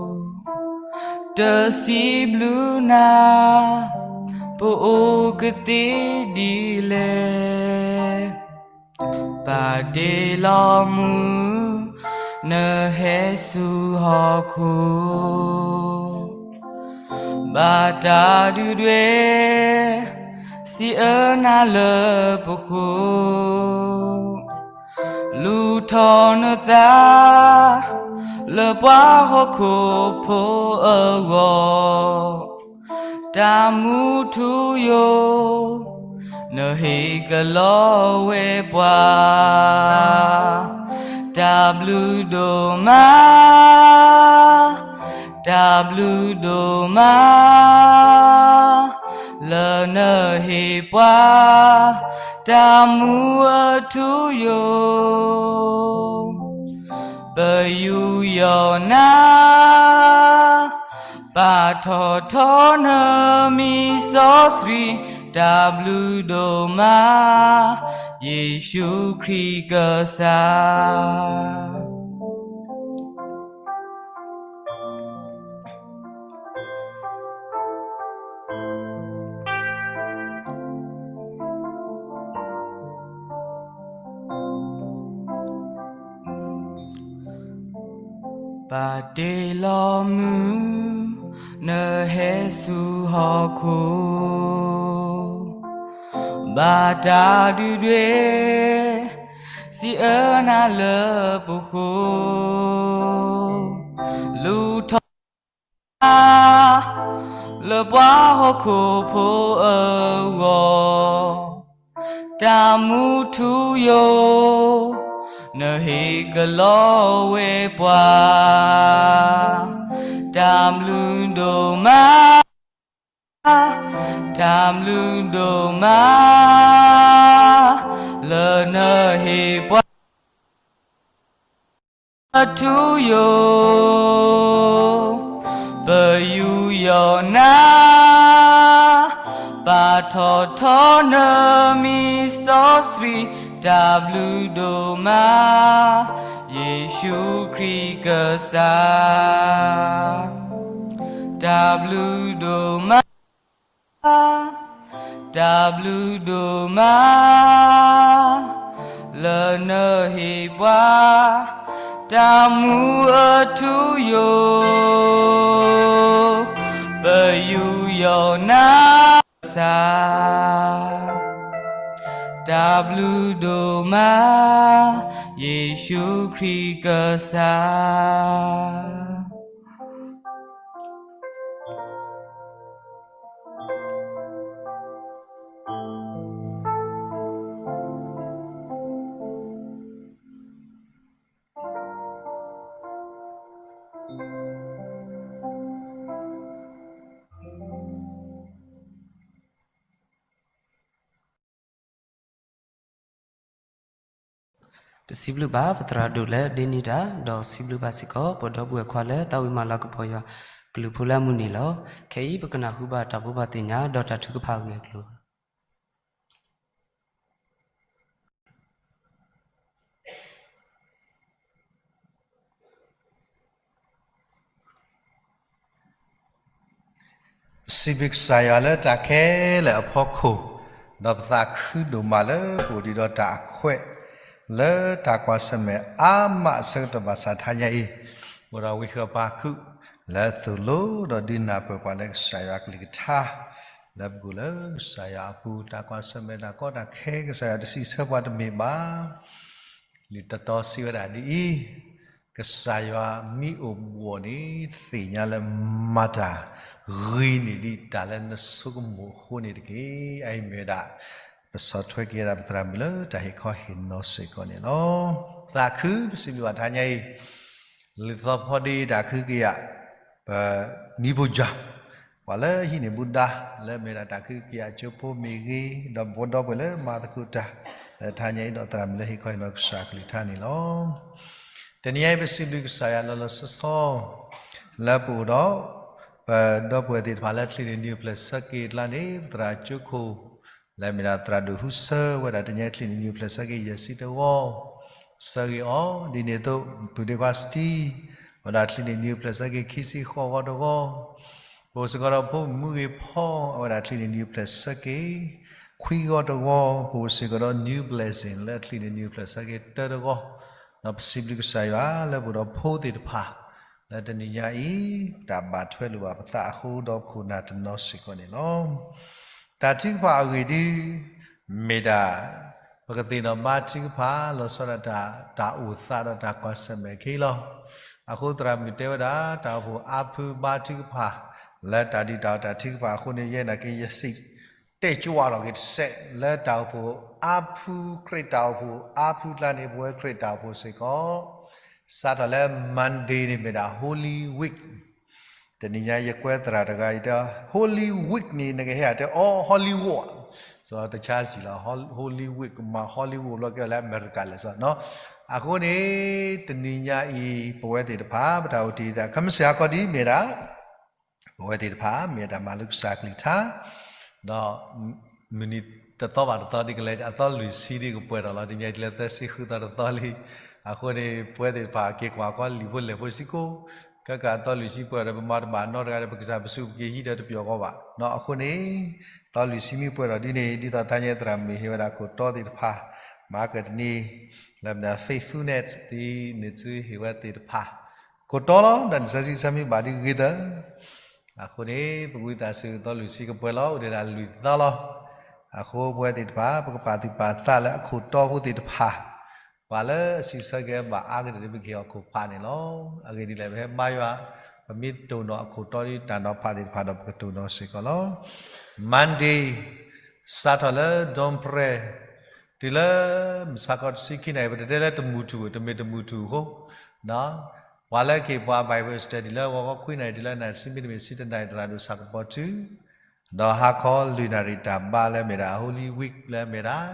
်, တစံးဘျုးနၤ ပအိၣ်ကသ့ဒ်လဲၣ်. ပာ်တ့ၢ်လီၤမူ နဟဲဆူဟီၣ်ခိၣ်, ဘၣ်တၢ်ဒုၣ်ဒွဲၣ် စံးအၢနၤလၢပဃိ, လူၤထီၣ်နသး လၢပှၤဟီၣ်ခိၣ်ဖိအဂီၢ်, တၢ်မူထူယိာ် နဟ့ၣ်ကလီဝဲပှၤ, တၢ်ဘျုးဒိၣ်မး တၢ်ဘျုးဒိၣ်မး လၢနဟ့ၣ်ပှၤ တၢ်မူအထူယိာ်, ပယူးယီၣ်နၤ ပာ်ထီၣ်ထီနမံၤစီဆှံ, တၢ်ဘျုးဒိၣ်မး, ယ့ၣ်ၡူးခရံာ်ကစၢ်. ပာ်တ့ၢ်လီၤမုၢ်, နဟဲဆူဟီၣ်ခိၣ်, ဘၣ်တၢ်ဒုၣ်ဒွဲၣ်, စံးအၢနၤလၢပဃိ, လူၤထီၣ် လၢပှၤဟီၣ်ခိၣ်ဖိအဂီၢ်, တၢ်မူထူယိာ်, နဟ့ၣ်ကလီဝဲပှၤ, တၢ်ဘျုးဒိၣ်မး, တၢ်ဘျုးဒိၣ်မး, လၢနဟ့ၣ်ပှၤ ထူယိာ်, ပယူးယီၣ်နၤ, ပာ်ထီၣ်ထီနမံၤစီဆှံ, တၢ်ဘျုးဒိၣ်မး, ယ့ၣ်ၡူးခရံာ်ကစၢ်, တၢ်ဘျုးဒိၣ်မး တၢ်ဘျုးဒိၣ်မး, လၢနဟ့ၣ်ပှၤ, တၢ်မူအထူယိာ်, ပယူးယီၣ်နၤ, ကစၢ်, တၢ်ဘျုးဒိၣ်မး, ယ့ၣ်ၡူးခရံာ်ကစၢ်. ပစံးဘျုးဘၣ်ပသရၣ်ဒိၣ်လၢဒ့န့ၢ်တၢ်, ဒီးစံးဘျုးဘၣ်စ့ၢ်ကီး ပဒီပုၢ်ဝဲၢ်ခွါလၢသးဝံၣ်မၤလၤကပီၤယွၤ ကလုၢ်ဖိလၢအမုၢ်နံၤလီၤ. ခဲအံၤပကနၢ်ဟူဘၣ်တၢ်ဘိးဘၣ်သ့ၣ်ညါ ဒီးတၢ်ထုကဖၣ်အဂ့ၢ်အကျိၤ ပစံးဘျုးကစၢ်ယွၤလၢတၢ်ခဲလၢာ်အဖီခိၣ်, ဒီးပသးခုဒိၣ်မးလၢပအိၣ်ဒံးဒီးတၢ်အခွဲး လၢတၢ်ကွၢ်ဆၢၣ်မဲာ်အါမးအဆၢကတီၢ်ဘၣ်ဆၣ်ထါညါအံၤ, အိၣ်ဒီးဝံဃၢၤပၢ်ခုၣ်လၢသိၣ်လိ ဒီးဒုးနၢ်ပၢၢ်ပှၤလၢကစၢ်ယွၤအကလုၢ်ကထါ လၢပကအိၣ်လၢကစၢ်ယွၤအပူၤ တၢ်ကွၢ်ဆၢၣ်မဲာ်တၢ်ကီတၢ်ခဲ ကစၢ်ယွၤတစံးဆၢပှၤတမ့ၢ်ဘၣ်. လံာ်တတီၤစံးဝဲဒၣ်ဒ်အံၤ, ကစၢ်ယွၤမ့ၢ်အိၣ်ဘှီၣ်န့ၣ် သ့ၣ်ညါလၢမၤတၢ်ဂ့ၤန့ၢ်ဒံးတၢ်လၢနဆိကမိၣ်အဃိန့ၣ်တက့ၢ်. အအံၤမ့ၢ်ဝဲဒၣ် ပဆီၣ်ထွဲက့ၤဝဲဒၣ်ပသရၣ်မုၣ်လၢတၢ်ဟ့ၣ်ခီဟ့ၣ်နီၤစ့ၢ်ကီးန့ၣ်လီၤ. သးခုပစံးဘျုးဘၣ်ထါညါအံၤ လံာ်သီဖီဒ့တၢ်ခုကယၤ ပနံၤဖိကၠၢ် ပှၤလၢဟံးန့ၢ်ဘူဒါ လၢမ့ၢ်ဒၣ်တၢ်ခုကယၤကၠိဖိမ့ၢ်ဂ့ၤ, ဒီးပဝဲဒီပုၢ်ဝဲၢ်လၢမၤသကိးတၢ် လၢထါညါအံၤဒီးသရၣ်မုၣ်လၢဟ့ၣ်ခီဟ့ၣ်နီၤကစၢ်အကလုၢ်ကထါန့ၣ်လီၤ. တနံၤအံၤပစံးဘျုးကစၢ်ယွၤလီၤလီၤဆီဆီ လၢပအိၣ်ဒီး ပဒီပုၢ်ဝဲၢ်သ့ၣ်တဖၣ်လၢချံးန့ၢ်နံၤအိၣ်ဖျဲၣ်ဆၢက့ၤအကျါန့ၣ် ပသရၣ်ကၠိခိၣ် လၢမ့ၢ်ဒၣ်သရၣ်ဒိၣ်ဟူဆၢဝဲဒၣ်တနံၤအံၤချံးန့ၢ်နံၤအိၣ်ဖျဲၣ်ဆၢက့ၤယဲၢ်ဆံတဂီၢ် ဆၢဂ့ၤအီၤ, ဒ်န့ၣ်အသိး ပုၢ်ဒ့ခွါစတံ ဝဲဒၣ်ချံးန့ၢ်နံၤအိၣ်ဖျဲၣ်ဆၢက့ၤခံဆံဃိးဂီၤတဂီၢ်, ပအိၣ်စ့ၢ်ကီးဒီးဖိမုၣ်မူဂ့ၤဖီ အဝဲဒၣ်ချံးန့ၢ်နံၤအိၣ်ဖျဲၣ်ဆၢက့ၤ ခွံဂီၤတဂီၢ်, ပအိၣ်စ့ၢ်ကီးဒီး New Blessing လၢချံးန့ၢ်နံၤအိၣ်ဖျဲၣ်ဆၢက့ၤတၢတဂီၢ်, ဒီးပစံးဘျုးကစၢ်ယွၤလၢပအိၣ်ဒီးဖိသ့ၣ်တဖၣ် လၢတနံၤညါအံၤ တၢ်ဘၣ်ထွဲလိာ်ဘၣ်ပသးအဃိဒီးပခိၣ်နၢ်တနီၤစ့ၢ်ကီးန့ၣ်လီၤ. တၢ်ထုကဖၣ်အဂ့ၢ်ဒု မ့ၢ်ဒၣ် ပကသ့ၣ်နီၣ်ဘါထုကဖၣ် လီၤဆီဒၣ်တၢ် တၢ်အိၣ်သးဒီးတၢ်ကွၢ်ဆၢၣ်မဲာ်ခဲအံၤလီၤ. အဃိသရၣ်မုၣ်တဲဝဲဒၣ် တၢ်အိၣ်ဖှိၣ်အါဖုဘါထုကဖၣ် လၢတၢ်ဒုးတၢ်အီၣ်တၢ်ထုကဖၣ်အဃိန့ၣ် ယဲနာ်က့ ယစံးတဲာ်ကၠွါထီၣ်က့ၤတစဲး လၢတၢ်အိၣ်ဖှိၣ်အါဖု ခရံာ်တၢ်အိၣ်ဖှိၣ်အါဖုကျါန့ၣ် ပဝဲခရံာ်တၢ်အိၣ်ဖှိၣ်စ့ၢ်ကီး စးထီၣ်လၢ Monday န့ၣ်မ့ၢ်ဒၣ် Holy Week တနံၤညါယကွဲးသရၣ်တဂၤအံၤတဲ Holy Week န့ၣ် နကဟဲအတဲအီၤ Hollywood စ့ၢ်ကီးတဆါစံးလီၤ Holy Week မ့ၢ် Hollywood လီၤက့ၤလၢအမဲရကၤလဲၣ်စ့ၢ်ကီးနီၤ. အဃိန့ၣ် တနံၤညါအံၤ ပဝဲသ့ၣ်တဖၣ် ပတၢ်အိၣ်တ့ၢ်တၢ် ခမစၢ်အခီဒ်မ့ၢ်ဒၣ် ပဝဲသ့ၣ်တဖၣ် မ့ၢ်တၢ်မၤလိကစၢ်ကလုၢ်ကထါ, ဒီးမုၢ်နံၤတသီဘၣ်တသီဒ်ကလဲၤ အသီလွံၢ်ဆံဒ်ကပှဲၤထီၣ်လီၤ. တနံၤအံၤတုၤလၢသၢဆံဃုသီတသီလံ. အဃိန့ၣ် ပဝဲသ့ၣ်တဖၣ်က့ၤကွၢ်ကီလံာ်ဖိလဲၢ်ဖိစ့ၢ်ကီး, ခဲကးအသီလွံၢ်ဆံပှဲၤဒီး ပမၤတဘၣ်နီတဂၤဒီး ပကစၢ်ပစုပက့ၤဟံးဒီးတပျီၤကီးဘၣ်နီၤ. အဃိန့ၣ် သီလွံၢ်ဆံမ့ၢ်ပှဲၤထီၣ်ဒ်န့ၣ် ဒ်သိးတဟါညါသရၣ်မုၣ်ဟ့ၣ်ဝဲဒၣ်ခိၣ်တီသ့ၣ်တဖၣ်, မၤကတနံၤ လၢ faithfulness ဒ်န့ၣ်သုဟ့ၣ်ဝဲသ့ၣ်တဖၣ် ခိၣ်တီလီၤ. တၢ်လံာ်စီဆှံကစၢ်မ့ၢ်ဘၣ်ဒ်ဂ့ၤသၢ အဃိန့ၣ် ပကဝံသးစူၤ သီလွံၢ်ဆံကပှဲၤလီၤ အိၣ်ဒံးဒၣ်လွံၢ်သီလီၤ. အဃိပဝဲသ့ၣ်တဖၣ် ပကပာ်သူၣ်ပာ်သးလၢအခိၣ်တီဖိသ့ၣ်တဖၣ်, ပှၤလၢအစံးဆၢက့ၤဘၣ်အါကတၢၢ်ဒီး ပကဟ့ၣ်အီၤခိၣ်ဖးန့ၣ်လီၤ. အဂ့ၢ်ဒ်လဲၣ် ပဟဲဘါယွၤ, ပမ့ၢ်တိၢ်နီၣ်အခိၣ်တီဒ်တၢ်နီၤဖးသ့ၣ်တဖၣ်ဒီး ပကတိၢ်နီၣ်စ့ၢ်ကီးလီၤ. Monday စးထီၣ်လၢ dawn prayer တုၤလၢမုၢ်ဆါခီတဆံခံနၣ်ရံၣ်, ပတတဲလၢတမုၢ်ထူၣ် တမ့ၢ်တမုၢ်ထူၣ်အဃိ ပှၤလၢကဟ့ၣ်ပှၤ Bible study လၢဂီၤခီခွံနၣ်ရံၣ် တုၤလၢနၣ်ရံၣ်တဆံ မ့တမ့ၢ်ဆံတနၣ်ရံၣ် သရၣ်ဒိၣ်ဆၣ်ကပီၤထု, ဒီးဟါခီလွံၢ်နၣ်ရံၣ်တၢ်ဘါလၢအမ့ၢ်ဒၣ် Holy Week လၢအမ့ၢ်ဒၣ်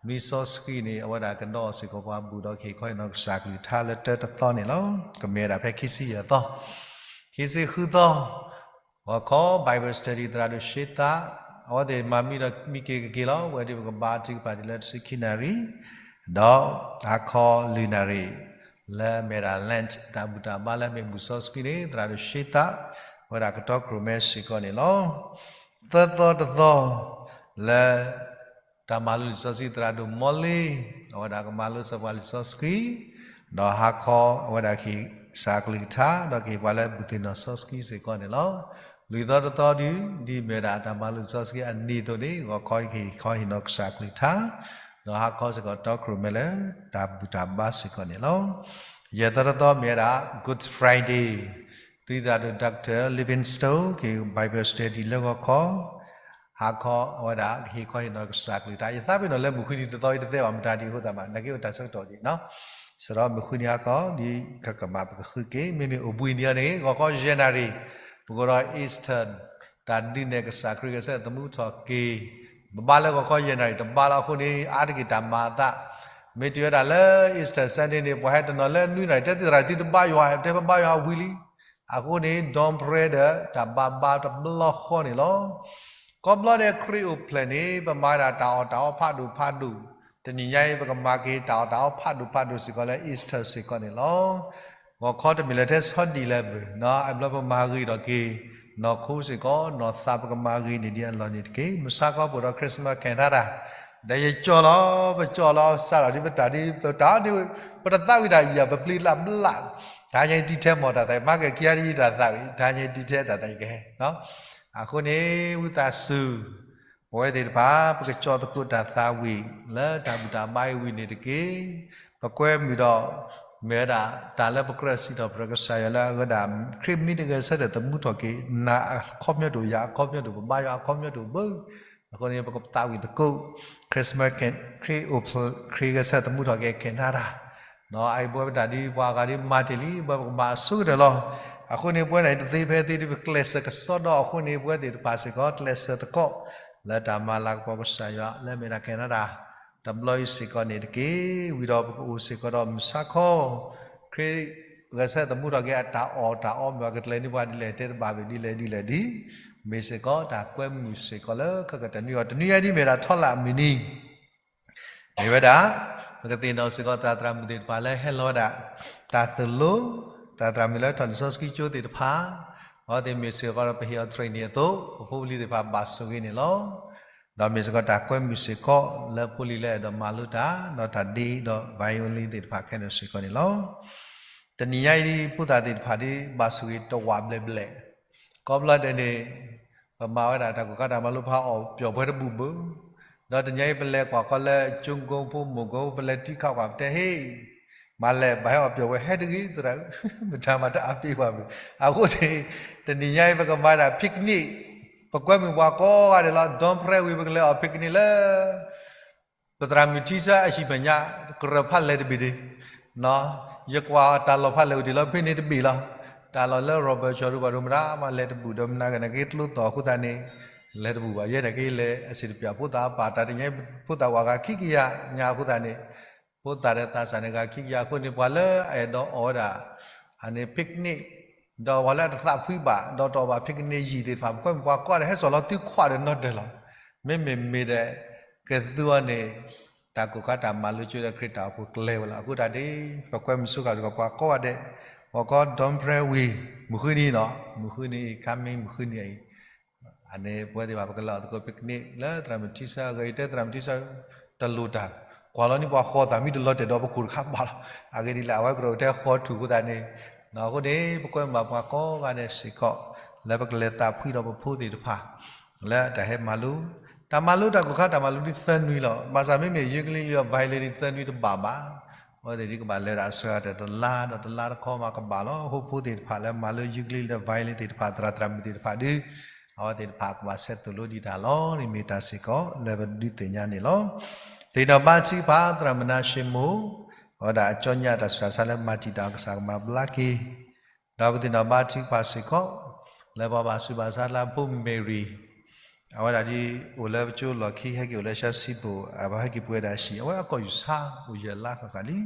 နွံစီဆှံန့ၣ် အဝဲဒၣ်ကဒီးစ့ၢ်ကီးပှၤဘူၣ်ဒီးကဟ့ၣ်ခီဟ့ၣ်နီၤကစၢ်ကလုၢ်ကထါလၢတၢတသီန့ၣ်လီၤ. ကမ့ၢ်ဝဲဒၣ်ဖဲခံဆံယဲၢ်သီ, ခံဆံဃုသီ ဂီၤခီ Bible study သရၣ်ဒိၣ်ရှ့သး, အဝဲသ့ၣ်မၤမံဒီးမံက့ၤကက့ၤလီၤ. ဝဲဒၣ်ပကဘါထုကဖၣ်တုၤလၢတဆံခံနၣ်ရံၣ်, ဒီးဟါခီလွံၢ်နၣ်ရံၣ် လၢအမ့ၢ်ဒၣ် Lent တၢ်ဘူၣ်တၢ်ဘါလၢအမ့ၢ်ဘူၣ်စီဆှံန့ၣ် သရၣ်ဒိၣ်ရှ့သး အဝဲဒၣ်ကတီခိၣ်ရိၣ်မဲစ့ၢ်ကီးန့ၣ်လီၤ. သၢသီတသီ လၢ တၢ်မၤလိလံာ်စီဆှံ သရၣ်ဒိၣ်မီလ့, အဝဲဒၣ်ကမၤလိစၢၤပှၤလံာ်စီဆှံ, ဒီးဟါခီအဝဲဒၣ်ကဟ့ၣ်ကစၢ်ကလုၢ်ကထါ ဒီးကဟ့ၣ်ပှၤလၢဘူၣ်သ့ၣ်နီၣ်စီဆှံစ့ၢ်ကီးန့ၣ်လီၤ. လွံၢ်သီတသီဒုး ဒ်မ့ၢ်ဝဲဒၣ်တၢ်မၤလိလံာ်စီဆှံအနံၤအသိးန့ၣ် ဂီၤခီကဟ့ၣ်ခီဟ့ၣ်နီၤကစၢ်ကလုၢ်ကထါ, ဒီးဟါခီစ့ၢ်ကီးတီခိၣ်ရိၣ်မဲလၢ တၢ်ဘူၣ်တၢ်ဘါစ့ၢ်ကီးန့ၣ်လီၤ. ယဲၢ်သီတသီမ့ၢ်ဝဲဒၣ် Good Friday, သုသရၣ်ဒိၣ် Doctor Livingstone ကဟ့ၣ် Bible study လၢဂီၤခီ, ဟါခီအဝဲဒၣ်ကဟ့ၣ်ခီဟ့ၣ်နီၤကစၢ်ကလုၢ်ကထါ. ယသးပ့ၤနီၣ်လၢမုၢ်ဃုနံၤတသီအံၤတသ့ဘၣ် မတၤဒ်အဃိသတးမး နာ်က့အိၣ်တၢ်ဆၢကတီၢ်ဒံးနီၤ. စးထီၣ်မုၢ်ဃုနံၤဟါခီ ဒ်ကကမၣ်ပကဃုက့ၤ, မ့မ့ၢ်အိၣ်ဘှံးနံၤအံၤန့ၣ် ဂီၤခီယဲၢ်နၣ်ရံၣ် ပကအိၣ်ဒီး Easter တၢ်ဒုးနဲၣ်ကစၢ်ခရံာ်ဂဲၤဆၢထၢၣ်သမူထီၣ်က့ၤ, ပဘါလၢဂီၤခီယဲၢ်နၣ်ရံၣ်တဘါလီၤ. အဃိန့ၣ် အါတက့ၢ်တၢ်မၤအသး, မ့ၢ်တုၤဝဲဒၣ်လၢ Easter Sunday န့ၣ် ပှၤဟဲတနီၤလၢနွံနၣ်ရံၣ် တဲသ့ၣ်သရၣ် သုတဘါယွၤ, တဲပဘါယွၤဝံၤလံ. အဃိန့ၣ် dawn prayer ဒီးတၢ်ဘါဘါတဘျီဃီန့ၣ်လီၤ. ကိးဘျီဒဲးခရံာ်အိၣ်ဖျဲၣ်န့ၣ် ပမၤဒၣ်တၢ်အီၣ်တၢ်အီဖးဒိၣ်ဖးဒိၣ်, တနံၤညါအံၤ ပကမၤက့ၤတၢ်အီၣ်တၢ်အီဖးဒိၣ်ဖးဒိၣ်စ့ၢ်ကီးလၢ Easter စ့ၢ်ကီးန့ၣ်လီၤ. ဂီၤခီတမ့ၢ်လၢထဲဆီဒံၣ်လၢၤဘၣ်, အဘျီပမၤဂ့ၤထီၣ်က့ၤ နီၢ်ခိစ့ၢ်ကီး, နီၢ်သးပကမၤဂ့ၤန့ၢ်ဒံးအလီၢ်န့ၣ်တက့ၢ်. မုၢ်ဆါခီပအိၣ်ဒီး Christmas ကဲၤနါတၢ်, ဒီးယကၠီၣ်လီၤ, ပကၠီၣ်လီၤ, စးထီၣ်ဒ်ပတၢ်ဒ်ပတၢ်ဒ် ပတသးဝံၣ်တၢ်ယၤ ပပျံၤလၢ်ဘျၣ်, တဟါညါ detail မ့ၢ်တၢ်သးဝံၣ်, မၤက့ၤခံဂၤဒ်ယတၢ်သးဝံၣ်, တဟါညါ detail တၢ်သးဝံၣ်ကဟဲ. အဃိန့ၣ် ဝံသးစူၤ ပဝဲသ့ၣ်တဖၣ် ပကကၠီၣ်သကိးတၢ်သးဝံၣ် လၢတၢ်ဘူၣ်တၢ်ဘါအံၤဝံၤန့ၣ်တက့ၢ်. ပကွဲမုာ်ဒီး မ့ၢ်ဝဲဒၣ် တၢ်လၢပကြၢးစံးထီၣ်ပတြၢၤကစၢ်ယွၤလၢအဝဲဒၣ် ခရံာ်မ့ၢ်တဂဲၤဆၢထၢၣ်သမူထီၣ်က့ၤ နၤအခီပညီတအိၣ်, ယၤအခီပညီတအိၣ်, ပဘါယွၤအခီပညီတအိၣ်ဘၣ်. အဃိန့ၣ် ပကသးဝံၣ်သကိး Christmas ခရံာ်အိၣ်ဖျဲၣ် ခရံာ်ဂဲၤဆၢထၢၣ်သမူထီၣ်က့ၤ ကဲၤနါတၢ် အအံၤပဝဲပတၢ်ဒ်ပှၤအဂၤဒ်မၤတ့ၢ်လံ, ပဝဲပကမၤအဆိကတၢၢ်လီၤ. အဃိန့ၣ် ပဝဲဒၣ်အံၤတသ့ဖဲသ့ဒ် ပကျဲးစၢးကစီဒီအဃိန့ၣ် ပဝဲသ့ၣ်တဖၣ်စ့ၢ်ကီး ကျဲးစၢးသကိး လၢတၢ်မၤလၤကပီၤကစၢ်ယွၤ လၢအမ့ၢ်ဒၣ်ကဲၤနါတၢ် တဘျီအံၤစ့ၢ်ကီးန့ၣ်တက့ၢ်. ဝံၤဒီးပကအိၣ်စ့ၢ်ကီးဒီးမုၢ်ဆါခီ ခရံာ်ဂဲၤဆၢထၢၣ်သမူထီၣ်က့ၤအတၢ်အီၣ်တၢ်အီ မ့ၢ်အကကျဲၤန့ၢ်ပှၤဒ်လဲၣ် တဲတဘၣ်ဘၣ်ဒ်လဲၣ်ဒ်လဲၣ်ဒ် မ့ၢ်စ့ၢ်ကီးတၢ်ကွဲမုာ်စ့ၢ်ကီးလၢခဲကတနွံအီၤ တနွံအံၤဒ်မ့ၢ်ဒၣ်ထီလၢအမုၢ်နံၤ မ့ၢ်ဝဲဒၣ် ပကသ့ၣ်နီၣ်စ့ၢ်ကီးသရၣ်သရၣ်မုၣ်သ့ၣ်တဖၣ်လၢဟဲလီၤဝဲဒၣ် တၢ်သိၣ်လိ သရၣ်သရၣ်မုၣ်လၢထီၣ်လံာ်စီဆှံကၠိသ့ၣ်တဖၣ် အဝဲသ့ၣ်မ့ၢ်စ့ၢ်ကီးဒီးပဟ့ၣ်အီၤ training အသိး ပဖိပလံၤသ့ၣ်တဖၣ်ဘၣ်ဆိၣ်ဂ့ၤန့ၣ်လီၤ. ဒီးမ့ၢ်စ့ၢ်ကီးတၢ်ကွဲမုာ်စ့ၢ်ကီးလၢဖိလံၤလၢအဲၣ်ဒိးမၤလိတၢ် ဒီးတၢ်ဒ့ဒီး violin သ့ၣ်တဖၣ်ခဲလၢာ်စ့ၢ်ကီးန့ၣ်လီၤ. တနံၤညါအံၤဒ်ဖိသၣ်သ့ၣ်တဖၣ်ဒ်ဘၣ်ဆိၣ်ဂ့ၤတဝးဘျဲၣ်ဘျဲၣ် ကိးဘျီဒဲးန့ၣ် ပမၤဝဲဒၣ်တၢ်ကိၢ်ခါတၢ်မၤလိဖးအီၣ်ပျီၣ်ပှဲၤတဘူၣ်ဘၣ်, ဒီးတနံၤညါအံၤပလဲၤကွၢ်ကီးလၢ ကၠိကိဖိမိၢ်ကိ ပလဲၤတံခးကွၢ်ပတဲဟ့ၣ် မၤလဲၣ် ဘၣ်ဟဲအီၣ်ပျီၣ်ပှဲၤဟဲတဂ့ၤသရၣ်ဧၢ, မတၤမၤတၢ်အါပ့ၤကွၢ်ဘၣ်. အဃိန့ၣ် တနံၤညါအံၤ ပကမၤဒၣ် picnic, ပကွဲမုာ်ပှၤကိးဂၤဒဲးလီၤ. dawn prayer ဝံၤ ပကလဲၤအီၣ် picnic လၢ ပသရၣ်မုၣ်ထံဆၢအဟံၣ်မဲာ်ညါ ကရၢၢ်ဖးလဲၢ်တဘ့ၣ်ဒ့ၣ်, ယကွၢ်တၢ်လီၢ်ဖးလဲၢ်အိၣ်ဒံးလီၤ ဖဲန့ၣ်တဘ့ၣ်လီၤ. တၢ်လီၢ်လၢ Robert ကၠီၤဒု ပှၤဒိၣ်မတၤမးလဲၤတဘူၣ်ဒီး မနၤကနၣ်က့ကျိသီၣ်အဃိသတးန့ၣ် လဲၤတဘူၣ်ဘၣ်. ယဲဒၣ်က့လဲၤအဆံးတပျၢ်ဖိသၣ်အပၢ် တၢ်တနံၤညါအံၤ ဖိသၣ်ဝဲဂၤခံကယၤညါအဃိသတးန့ၣ် ဖိသၣ်ဒီးသးစၢ်န့ၣ်ဂၤခံကယၤအဃိန့ၣ် ပှၤလၢအအဲၣ်ဒိးအီၣ်ဝဲဒၣ် အန့ၣ် picnic ဒီးပှၤလၢအတသးဖှံဘၣ် ဒီးတအီၣ်ဘၣ်ဖံးကန့ၢ်ယံာ်သ့ၣ်တဖၣ် ပကွဲမုာ်ပှၤကိးဂၤဒဲး ဟဲစိာ်လီၤသုခွးဒီးနီတၢၤလီၤ. မ့မ့ၢ်မ့ၢ်ဒီး ကသူအီၤန့ၣ် တၢ်ကိၢ်ခါတၢ်မၤလိကၠိဒီးခရံာ်တၢ်အိၣ်ဖှိၣ်ကျဲၤဝဲလီၤ. အဃိတၢ်ဒ် ပကွဲမုာ်စ့ၢ်ကီးပှၤကိးဂၤဒဲး ပှၤကိး Don Prayer Week မုၢ်ဃုနံၤနီၤ မုၢ်ဃုနံၤ coming မုၢ်ဃုနံၤအံၤ အန့ၣ် ပဝဲသ့ၣ်တဖၣ် ပကလဲၤအီၣ်သကိး picnic လၢသရၣ်မုၣ်ထံဆၢ အဂ့ၢ်ယတဲသရၣ်မုၣ်ထံဆၢ တလိၣ်တၢ် ကွၢ်လီၤန့ၢ်ပှၤဃီသးမံတလီၤတဲာ်ဒီးပခိၣ်တခါဘၣ်လီၤ. အဂ့ၢ်ဒ်လဲၣ် အဝဲကရၢၢ်ထဲဃီထူၣ်အဃိသတးန့ၣ် အဃိန့ၣ် ပကွဲမုာ်ဘၣ်ပှၤကိးဂၤဒဲးစ့ၢ်ကီး လၢပကလဲၤသးဖှံဒီးပဖိသ့ၣ်တဖၣ် လၢတၢ်ဟဲမၤလိ တၢ်မၤလိတၢ်ကိၢ်ခါတၢ်မၤလိဒ်သၢနွံလီၤ. ဘၣ်ဆၣ်မ့မ့ၢ် ukulele ဒီး violin ဒ်သၢနွံတဘၣ်ဘၣ် အဝဲသ့ၣ်ဒ်ကဘၣ်လဲၤဒၣ်အစှၤတၢ်တလါဒီးတလါတခီမးကဘၣ်လီၤ. အဃိဖိသ့ၣ်တဖၣ်လၢမၤလိ ukulele ဒီး violin သ့ၣ်တဖၣ် သရၣ်သရၣ်မုၣ်သ့ၣ်တဖၣ်ဒု အဝဲသ့ၣ်တဖၣ်ကဘၣ်ဆဲးသိၣ်လိဒံးတၢ်လီၤန့ၣ် မ့ၢ်တၢ်စ့ၢ်ကီးလၢပဒုးသ့ၣ်ညါန့ၣ်လီၤ. သ့ၣ်နီၣ်ဘါထုကဖၣ် သရၣ်မုၣ်နါၡ့မိၢ် အဝဲဒၣ်အကၠီညါတၢ်ဆူးတၢ်ဆါလၢမၤတံာ်တာ်ကစၢ်ကမၤဘျါက့ၤ ဒီးပသ့ၣ်နီၣ်ဘါထုကဖၣ်စ့ၢ်ကီး လၢပှၤဘၣ်ဆူးဘၣ်ဆါလၢဖိမ့ၢ်ရံ အဝဲဒၣ်ဒ်အိၣ်လၢပကၠိလီၢ်ခံ ဟဲက့ၤအိၣ်လၢရှါစံပူၤ အဝဲဟဲက့ၤပှဲၤဒၣ်ဟံၣ် အဝဲအကီၢ်ယူၢ်ဆါအိၣ်ယဲၢ်လါဃၣ်ဃၣ်လံ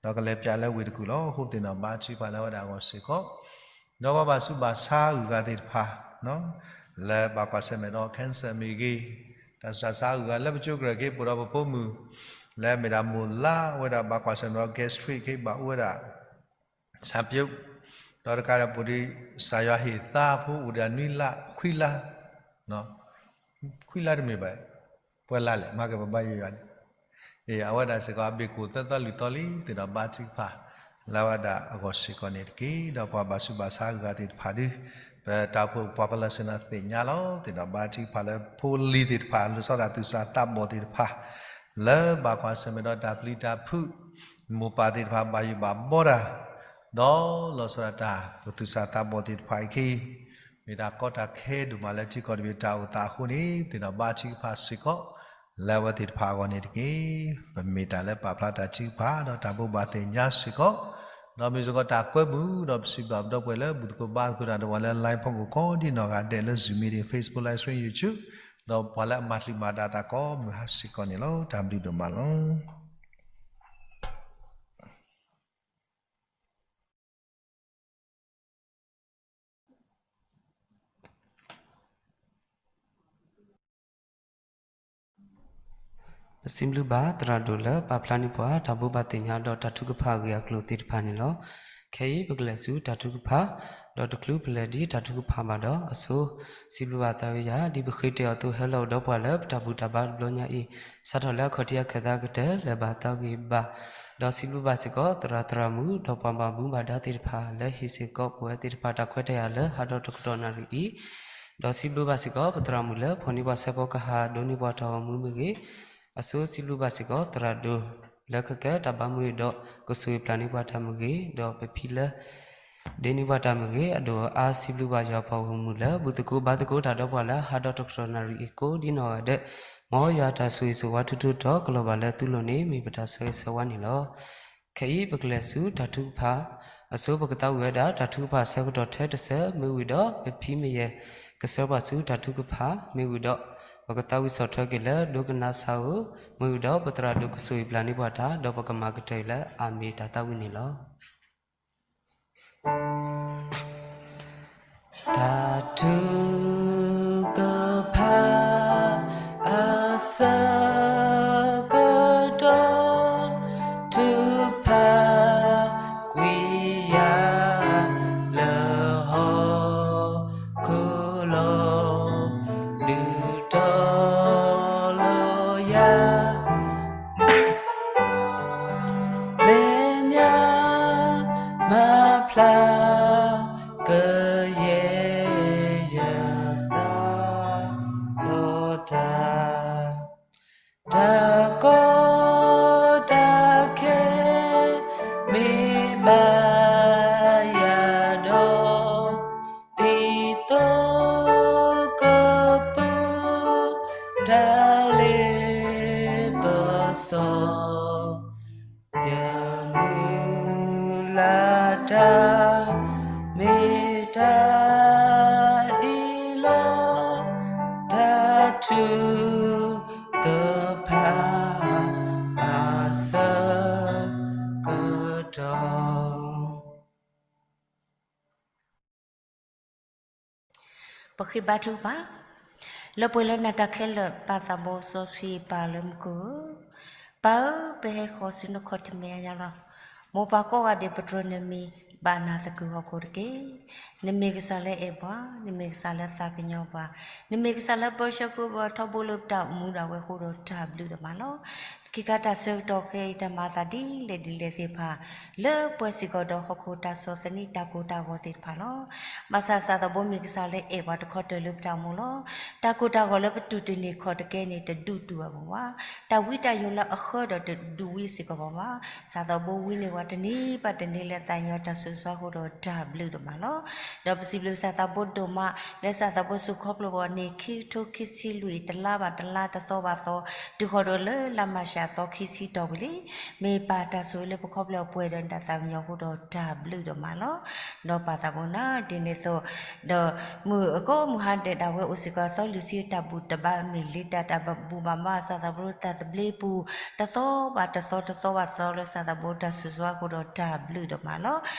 ဒီးကလဲၤပၠးလၢဝ့ၢ်တကူၣ်လီၤ. အဃိသ့ၣ်နီၣ်ဘါထုကဖၣ်လၢအဝဲဒၣ်အဂီၢ်စ့ၢ်ကီး ဒီးပှၤဘၣ်ဆူးဘၣ်ဆါအဂုၤအဂၤသ့ၣ်တဖၣ် လၢဘၣ်ကွၢ်ဆၢၣ်မဲာ်ဒီး cancer မ့ၢ်ဂ့ၤ တၢ်ဆူးတၢ်ဆါအဂုၤအဂၤ လၢပကၠိကရၢၢ်က့ၤ ပအိၣ်ဒီးပဖိမုၣ် လၢအမ့ၢ်ဒၣ်မိၢ်လါ အဝဲဒၣ်ဘၣ်ကွၢ်ဆၢၣ်မဲာ်ဒီး gastric က့ၤဘၣ်အိၣ်ဝဲဒၣ် ဆၣ်ပၠိ ဒီးတကးဒီးပူၤဒ် စၢ်ယွၤဟ့ၣ်သါဖိအိၣ်ဒၣ်နွံလါ ခွံလါ ခွံလါတမ့ၢ်ဘၣ် ပှဲၤလါလဲၣ် မၤက့ၤပဘါယွၤယွၤန့ၣ် အဝဲဒၣ်စ့ၢ်ကီးအဘ့ၣ်ကိၣ်သၢသီလွံၢ်သီလံ သ့ၣ်နီၣ်ဘါထုကဖၣ် လၢအဝဲဒၣ်အဂီၢ်စ့ၢ်ကီးန့ၣ်တက့ၢ်. ဒီးပှၤဘၣ်ဆူးဘၣ်ဆါအဂုၤအဂၤသ့ၣ်တဖၣ်ဒု ပတၢ်အိၣ်ဖှိၣ်ပှၤကလီၤဆ့ၣ်နီၤသ့ၣ်ညါလီၤ. သ့ၣ်နီၣ်ဘါထုကဖၣ်လၢဖိလံၤသ့ၣ်တဖၣ် လီၤဆီဒၣ်တၢ်သူၣ်စၢ်သးဘီၣ်သ့ၣ်တဖၣ် လၢဘၣ်ကွၢ်ဆၢၣ်မဲာ်ဒီးတၢ်ပျံၤတၢ်ဖုး မိၢ်ပၢ်သ့ၣ်တဖၣ်ဘၣ်ယိၣ်ဘၣ်ဘီတၢ် ဒီးလီၤဆီဒၣ်တၢ် ပသူၣ်စၢ်သးဘီၣ်သ့ၣ်တဖၣ်အံၤအခံ မ့ၢ်တၢ်ကီတၢ်ခဲဒိၣ်မးလၢထံကီၢ်တဘ့ၣ်တၢ်အိၣ်သးအဃိန့ၣ် သ့ၣ်နီၣ်ဘါထုကဖၣ်စ့ၢ်ကီး လၢအဝဲသ့ၣ်တဖၣ်အဂီၢ်န့ၣ်တက့ၢ်. ပမ့ၢ်တၢ်လၢပာ်ဖျါတၢ်ထုကဖၣ် ဒီးတၢ်ဘိးဘၣ်သ့ၣ်ညါစ့ၢ်ကီး ဒီးမ့ၢ်စ့ၢ်ကီးတၢ်ကွဲမုာ် ဒီးပစံးဘျုးပဒီပုၢ်ဝဲၢ်လၢဘူၣ်သကိးဘါသကိးတၢ်ဒီးပှၤလၢ line ဖီခိၣ်ကိးဒ်နီၢ်ဂၤဒဲးလၢ Zoom meeting, Facebook live stream, YouTube ဒီးပှၤလၢအမၤတံာ်မၤတာ်သးကိးမုၢ်ဟါစ့ၢ်ကီးန့ၣ်လီၤ. တၢ်ဘျုးဒိၣ်မးလီၤ. ပစံးဘျုးဘၣ်သရၣ်ဒိၣ်လၢ ပာ်ဖျါန့ၢ်ပှၤ တၢ်ဘိးဘၣ်သ့ၣ်ညါဒီးတၢ်ထုကဖၣ်အဂ့ၢ်အကျိၤသ့ၣ်တဖၣ်န့ၣ်လီၤ. ခဲအံၤပကလဲၤဆူတၢ်ထုကဖၣ်, ဒီးတချုးပလဲၤဒ်တၢ်ထုကဖၣ်ဘၣ်ဒီး အဆိ စံးဘျုးဘၣ်သးဝံယၤ ဒ်ပဃ့တ့ၢ်အီၤအသိး ဟဲလီၤအိၣ်ဒီးပှၤလၢပတၢ်ဘူၣ်တၢ်ဘါတဘျီညါအံၤ, စးထီၣ်လၢအခီၣ်ထံးအခၢၣ်သးကတၢၢ် လၢဘၣ်သးဂ့ၤဘၣ်, ဒီးစံးဘျုးဘၣ်စ့ၢ်ကီး သရၣ်သရၣ်မုၣ် ဒီးပှၤဘၣ်မူဘၣ်ဒါသ့ၣ်တဖၣ် လၢဟ့ၣ်စ့ၢ်ကီးပဝဲသ့ၣ်တဖၣ်တၢ်ခွဲးတၢ်ယာ်လၢဟါဒီးတကတီၢ်နၣ်ရံၣ်အံၤ, ဒီးစံးဘျုးဘၣ်စ့ၢ်ကီး ပသရၣ်မုၣ်လၢဖီၣ်န့ၢ်ပှၤဆၢဖီကဟၣ် ဒိးန့ၢ်ပှၤတၢ်ဂီၤမူမ့ၢ်ဂ့ၤ, အဆိစံးဘျုးဘၣ်စ့ၢ်ကီး သရၣ်ဒိၣ် လၢခဲကနံၣ်တၢ်ဘါမူဒီး ကဆိၣ်ဂ့ၤပျၢ်န့ၢ်ပှၤတၢ်မ့ၢ်ဂ့ၤ, ဒီးပဖံလၢ ဒိးန့ၢ်ပှၤတၢ်မ့ၢ်ဂ့ၤ, အဒိၣ်အါစံးဘျုးဘၣ်ယွၤပှၤဂီၢ်မုၢ်လၢ ဘူၣ်သကိးဘါသကိးတၢ်ဒီးပှၤလၢဟါဒီးတကတီၢ်နၣ်ရံၣ်အံၤကိးဒ်နီၢ်ဂၤဒဲး, မ်ယွၤတၢ်ဆိၣ်ဂ့ၤဆိၣ်ဝါထူထူတီၤ ကလီၤဘၣ်လၢသုလိၤန့ၣ် မ့ၢ်ပတၢ်ဆၢဂ့ၤဆၢဝါန့ၣ်လီၤ. ခဲအံၤပကလဲၤဆူတၢ်ထုကဖၣ်, အဆိပကသးဝံၣ်ဝဲဒၣ် တၢ်ထုကဖၣ်ဆၢကတီၢ်ထဲတစဲး မ့ၢ်ဝံၤဒီး ပဖံမ့ၢ်ယဲၢ် ကဆှၢပှၤဆူတၢ်ထုကဖၣ် မ့ၢ်ဝံၤဒီး ပကသးဝံၣ်ဆီၣ်ထွဲက့ၤလၢဒိကနၣ်စၢ်ဧၢ, မ့ၢ်ဝံၤဒီးပသရၣ်ဒိၣ်ကဆိၣ်ဂ့ၤပျၢ်န့ၢ်ပှၤတၢ် ဒီးပကမၤကတၢၢ်အံၤလၢအမ့ၢ်တၢ်သးဝံၣ်န့ၣ်လီၤ. တၢ်ထုကဖၣ် အဆၢကတီၢ် ထုကဖၣ်ကွံာ်ယၤ လၢဟီၣ်ခိၣ်လီၤ ဒုးတီၤလီၤယၤ မဲာ်ညါမၤဖျါ ကယဲၢ်ယသး ဒီးတၢ် တၢ်ကီတၢ်ခဲ မ့ၢ်ဘၣ်ယၤဒီး ဒ်သိးကပူၤ တၢ်လ့ပစီ ယမုၢ်လၢ်တၢ် မ့ၢ်တၢ်အံၤလီၤ. တၢ်ထုကဖၣ် အဆၢကတီၢ် ပဃ့ဘါထုကဖၣ်. လၢပှဲၤလၢနၤတၢ်ခဲလၢာ် ပၢ်သးဘိစီဆှံပၢ်လၢမူခိၣ်ဧၢ, ပၢ်ဧၢ, ပဟဲဃီၤဆူနခီၣ်ထံးမဲာ်ညါလီၤ. မိၢ်ပၢ်ကိးဂၤဒဲး ပတြၢၤနမံၤ ဘၣ်နၤသကုၤဟီၣ်ခိၣ်တက့ၢ်. နမ့ၢ်ကစၢ်လၢအဲၣ်ပှၤ, နမ့ၢ်ကစၢ်လၢသးကညီၤပှၤ, နမ့ၢ်ကစၢ်လၢပၢဆှၢက့ၤပှၤထီဘိလၢပတၢ်အိၣ်မူဒၣ်ဝဲအဃိဒီး တၢ်ဘျုးဒိၣ်မးလီၤ. တခါတၢ်ဆၢကတီၢ်ခဲအံၤ တၢ်မၤအသးဒ်လဲၣ်ဒ်လဲၣ်သ့ၣ်တဖၣ် လၢပှၤစ့ၢ်ကီးဒီးဟီၣ်ခိၣ်တၢ်ဆီၣ်သနံးတၢ်ကိၢ်တၢ်ဂီၤသ့ၣ်တဖၣ်လီၤ. ဘၣ်ဆၣ်စၢ်သးဘိမ့ၢ်ကစၢ်လၢအဲၣ်ပှၤတခီတၢၢ်လၢပတၢ်အိၣ်မူလီၤ. တၢ်ကိၢ်တၢ်ဂီၤလၢပတူၢ်တန့ၢ်ခီၣ်တကဲန့ၣ် တဒုးတူၢ်ဘၣ်ပှၤဘၣ်. တၢ်ဝံတၢ်ယိးလၢအဃၢဒီးတဒုးဝံစ့ၢ်ကီးပှၤဘၣ်. စၢ်သးဘိဝံန့ၢ်ပှၤတနံၤဘၣ်တနံၤလၢသးကညီၤတၢ်ဆိၣ်ဂ့ၤဆိၣ်ဝါအဃိဒီးတၢ်ဘျုးဒိၣ်မးလီၤ. ဒီးပစံးဘျုးစၢ်သးဘိဒိၣ်မး လၢစၢ်သးဘိစိာ်ခီဖျိပှၤန့ၣ် ခံကထိခံဆံလွံၢ် တလါဘၣ်တလါ တသီဘၣ်သီ တုၤဃီၤဒီးလၢလါမၢ်ၡးအသီခံဆံတီၢ်ဝံၤလံ. မ့ၢ်ပၢ်တၢ်ဆိၣ်ဂ့ၤလၢပခီဖျိအပှဲၤဒီးနတၢ်သးကညီၤအဃိဒီးတၢ်ဘျုးဒိၣ်မးလီၤ. ဒီးပၢ်သးဘိနၤ ဒ်န့ၣ်အသိး ဒီးမုၢ်အကိးမုၢ်ဟါဒဲးဒၣ်ဝဲအိၣ်စ့ၢ်ကီးအသီ လွံၢ်ဆံတၢ်ဘူၣ်တၢ်ဘါ မ့ၢ်လ့တၢ်တၢ်ဘူၣ်ဘၣ်မး စၢ်သးဘိတၢ်သဘျ့ပူၤ တသီဘၣ်တသီ တသီဘၣ်တသီ လၢစၢ်သးဘိတၢ်ဆိၣ်ဂ့ၤဆိၣ်ဝါအဃိဒီးတၢ်ဘျုးဒိၣ်မးလီ